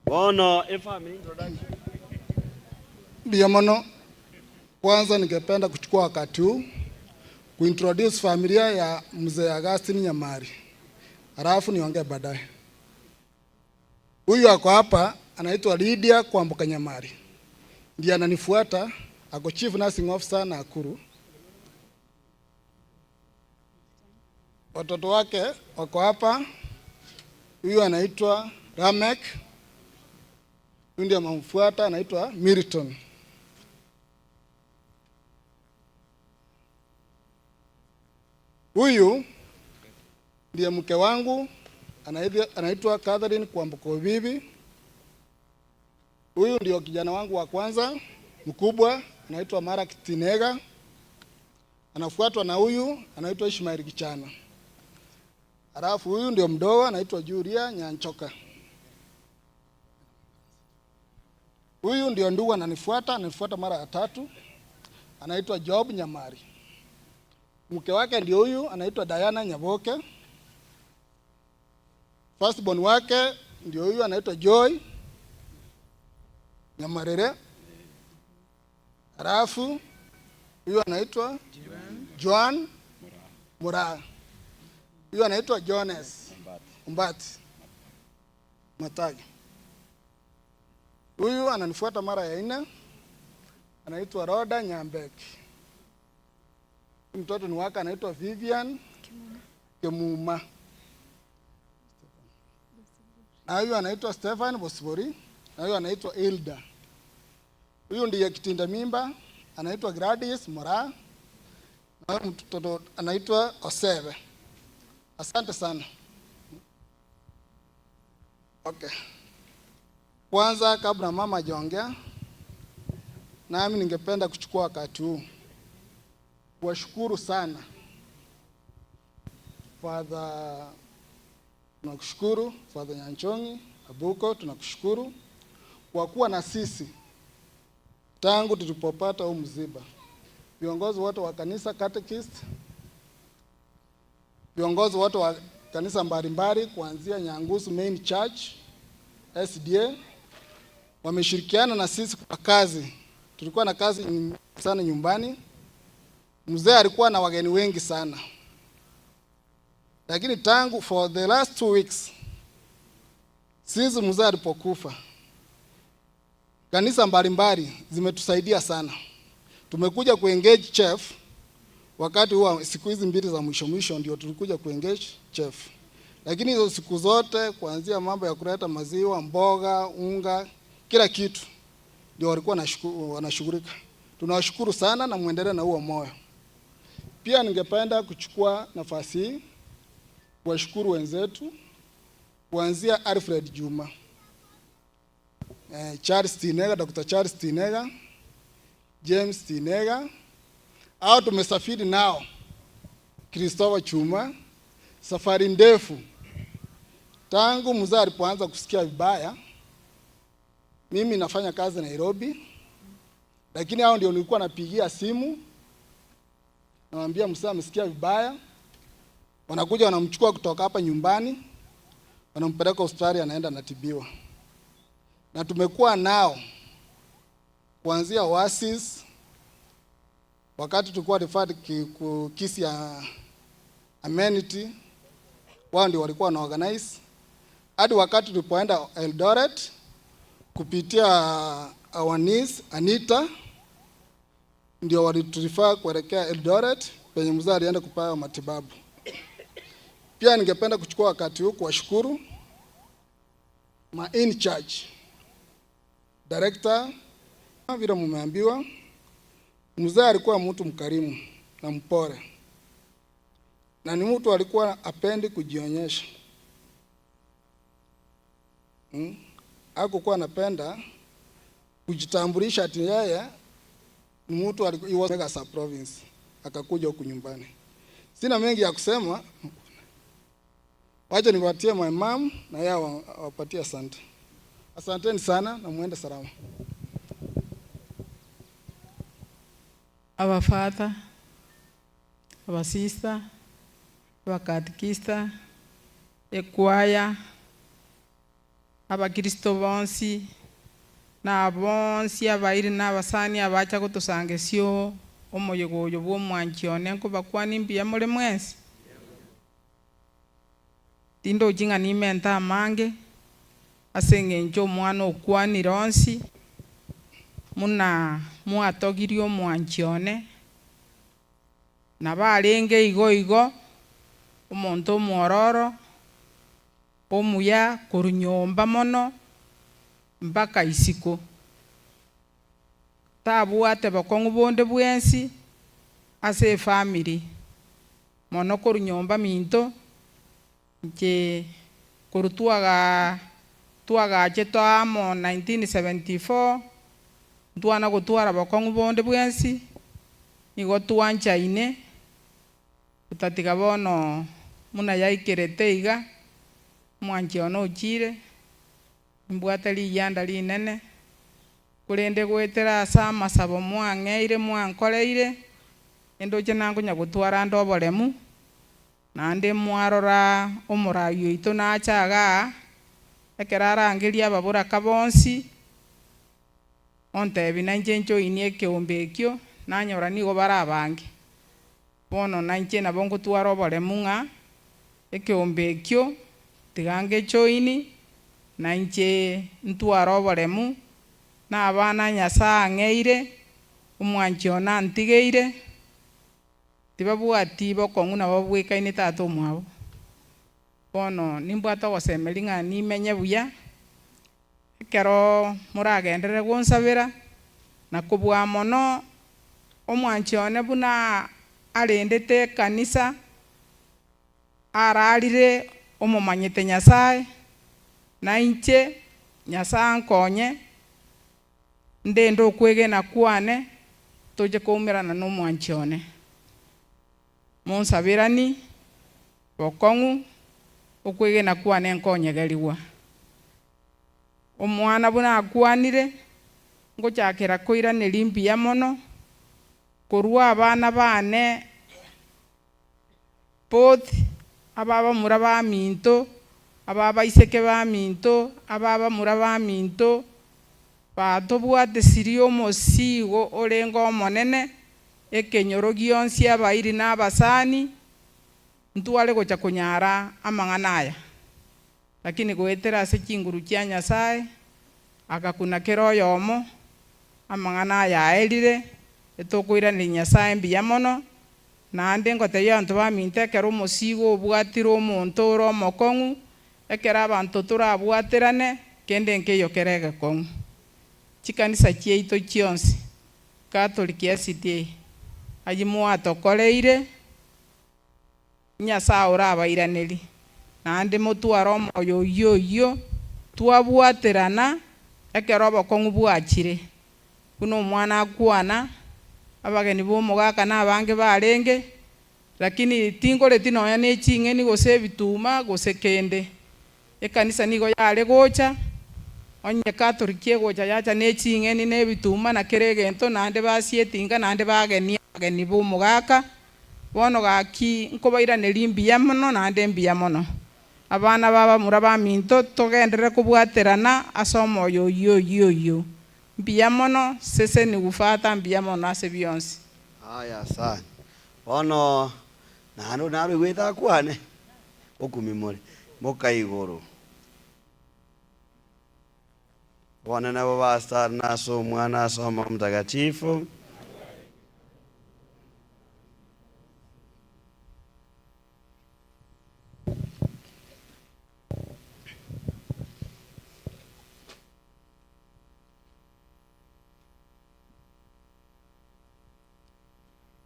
Bono efamily introduction. Mbuya mono. Kwanza ningependa kuchukua wakati huu kuintroduce familia ya Mzee Augustine Nyamari, halafu niongee baadaye. Huyu ako hapa anaitwa Lydia Kwamboka Nyamari, ndiye ananifuata, ako Chief Nursing Officer Nakuru. Watoto wake wako hapa. Huyu anaitwa Ramek, huyu ndiye amemfuata, anaitwa Milton. Huyu ndiye mke wangu anaitwa Catherine Kwamboka Bibi. Huyu ndio kijana wangu wa kwanza mkubwa, anaitwa Marak Tinega. Anafuatwa na huyu anaitwa Ishmael Kichana. Halafu huyu ndio mdogo anaitwa Julia Nyanchoka. Huyu ndio ndugu ananifuata, ananifuata mara ya tatu, anaitwa Job Nyamari. Mke wake ndio huyu anaitwa Diana Nyaboke. Firstborn wake ndio huyu anaitwa Joy Nyamarere. Halafu huyu anaitwa Joan Muraa. Huyu anaitwa Jones Umbati Matagi. Huyu ananifuata mara ya nne, anaitwa Roda Nyambeki. Mtoto ni wake anaitwa Vivian Kemuma. Na huyu anaitwa Stefan Bosibori, na huyu anaitwa Hilda. Huyu ndiye kitinda mimba, anaitwa Gladys Moraa. Na huyu mtoto anaitwa Osebe. Asante sana. Okay. Kwanza kabla mama hajaongea, nami ningependa kuchukua wakati huu kuwashukuru sana Father, tunakushukuru Father Nyanchongi Abuko, tunakushukuru kwa kuwa na sisi tangu tulipopata huu msiba. Viongozi wote wa kanisa catechist, viongozi wote wa kanisa mbalimbali kuanzia Nyangusu Main Church SDA wameshirikiana na sisi kwa kazi. Tulikuwa na kazi sana nyumbani. Mzee alikuwa na wageni wengi sana. Lakini tangu for the last 2 weeks since mzee alipokufa, kanisa mbalimbali zimetusaidia sana. Tumekuja kuengage chief wakati huwa siku hizi mbili za mwisho mwisho ndio tulikuja kuengage chief, lakini hizo siku zote kuanzia mambo ya kuleta maziwa, mboga, unga, kila kitu ndio walikuwa wanashughulika. Tunawashukuru sana na muendelee na huo moyo. Pia ningependa kuchukua nafasi hii kuwashukuru wenzetu kuanzia Alfred Juma, Charles Tinega, Dr. Charles Tinega, James Tinega, au tumesafiri nao Christopher Chuma, safari ndefu tangu mzee alipoanza kusikia vibaya. Mimi nafanya kazi Nairobi, lakini hao ndio nilikuwa napigia simu, nawaambia mzee amesikia vibaya, wanakuja wanamchukua kutoka hapa nyumbani, wanampeleka hospitali, anaenda anatibiwa. Na tumekuwa nao kuanzia Oasis, wakati tulikuwa referred Kisii ya Amenity, wao ndio walikuwa wana organize hadi wakati tulipoenda Eldoret kupitia our niece Anita, ndio waliturefer kuelekea Eldoret penye mzee alienda kupewa matibabu. Pia ningependa kuchukua wakati huu kuwashukuru ma in charge director, vile mumeambiwa, mzee alikuwa mtu mkarimu na mpole, na ni mtu alikuwa apendi kujionyesha. Hakukuwa anapenda kujitambulisha ati yeye ni mtu alikuwa mega sub province akakuja huku nyumbani. Sina mengi ya kusema, wacha niwatie my mom na yeye awapatie asante. Asanteni sana na muende salama. Our father, our sister, our katekista, ekwaya, abakristo bonsi na bonsi abairi n'abasani abacha gotosangesio omoyego oyo bwa omwanchi one nkobakwani mbuya more mwensi. Tindochi ng'a nimente amange ase eng'encho omwana okwanire onsi muna mwatogirie omwanchi one nabo arenge igo igo omonto omwororo omuya korwa nyomba mono mpaka isiko tabwate bokong'u bonde bwensi ase efamily mono korwa nyomba minto nche korwa twaga twagachete amo 1974 ntwana gotwara bokong'u bonde bwensi nigo twanchaine gotatiga bono muna yaikerete iga omwanchi one ochire mbwate riyanda rinene korende gwetera ase amasabo mwang'eire mwankoreire endoche nangonya gotwara ande oboremu naende mwarora omorai oito nacha igaa ekero arangeria ababoraka bonsi ontebi nainche njoinie ekeombe ekio nanyora nigo bare abange bono nainche nabo ngotwara oboremu ng'a ekeombe ekio tiga ngejoini nainche ntware oboremu na abana Nyasaye ang'eire omwanchi one antigeire tibabwati bokong'u nabo bwekaine tata omwabo bono nimbwate ogosemeria ng'a nimenye buya ekero moragenderere gonsabera na kobua mono omwanchi one buna arendete ekanisa ararire omomanyete Nyasaye na inche Nyasaye ankonye ndende okwegena kwane toche koumerana na omwanchi one monsabirani bokong'u okwegena kwane nkonyegeriwa omwana buna akwanire ngochakera koiraneria mbuya mono korwa abana bane both ababamura baminto ababaiseke baminto ababamura baminto batobwatesirie omosigo orenge omonene ekenyoro gionsi abairi na abasani. Ntware gocha konyara amang'ana aya, lakini goetera ase chinguru chia Nyasae, agakuna kera oyomo, amang'ana aya aerire, etokoiraneria Nyasae mbuya mono, naende ngotebia abanto baminto ekero omosigo obwatire omonto ore omokong'u, ekero abanto torabwaterane, kende nkeiyo kere egekong'u. Chikanisa chiaito chionsi, Catholic SDA, ayio mwatokoreire, Nyasae orabairaneri, naende motware omoyo oyio oyio, twabwaterana ekero obokong'u bwachire. Buna omwana akwana, abageni b'omogaka nabange barenge, lakini tingoreti nonya ne ching'eni gose ebituma gose kende. Ekanisa nigo yare gocha, onye Katoliki egocha yacha ne ching'eni na ebituma na kera egento, naende basia etinga naende bagenia abageni b'omogaka. Bono gaki nkobairaneria mbuya mono naende mbuya mono. Abana ba bamura baminto, togenderere kobwaterana ase omoyo oyio oyio oyio. Mbuya mono, seseni Father, mbuya mono ase bionsi. Aya asante. Bono naende naroigwete akwane, okumia more, moka igoro. Obonene bobe ase Tata na ase Omwana na ase Omoyo Omotakatifu.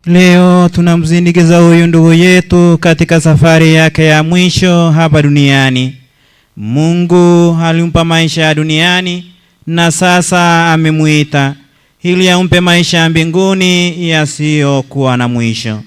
Leo tunamsindikiza huyu ndugu yetu katika safari yake ya mwisho hapa duniani. Mungu alimpa maisha ya duniani na sasa amemuita ili ampe maisha ya mbinguni yasiyokuwa na mwisho.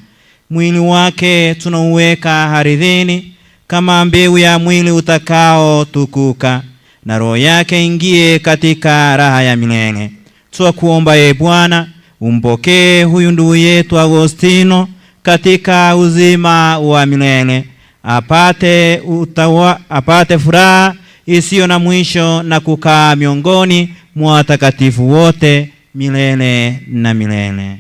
Mwili wake tunauweka ardhini kama mbegu ya mwili utakaotukuka, na roho yake ingie katika raha ya milele. Twakuomba ye Bwana, umpokee huyu ndugu yetu Agostino katika uzima wa milele, apate utawa, apate furaha isiyo na mwisho na kukaa miongoni mwa watakatifu wote milele na milele.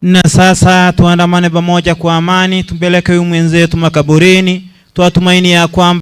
Na sasa tuandamane pamoja kwa amani, tumpeleke huyu mwenzetu makaburini, twatumaini ya kwamba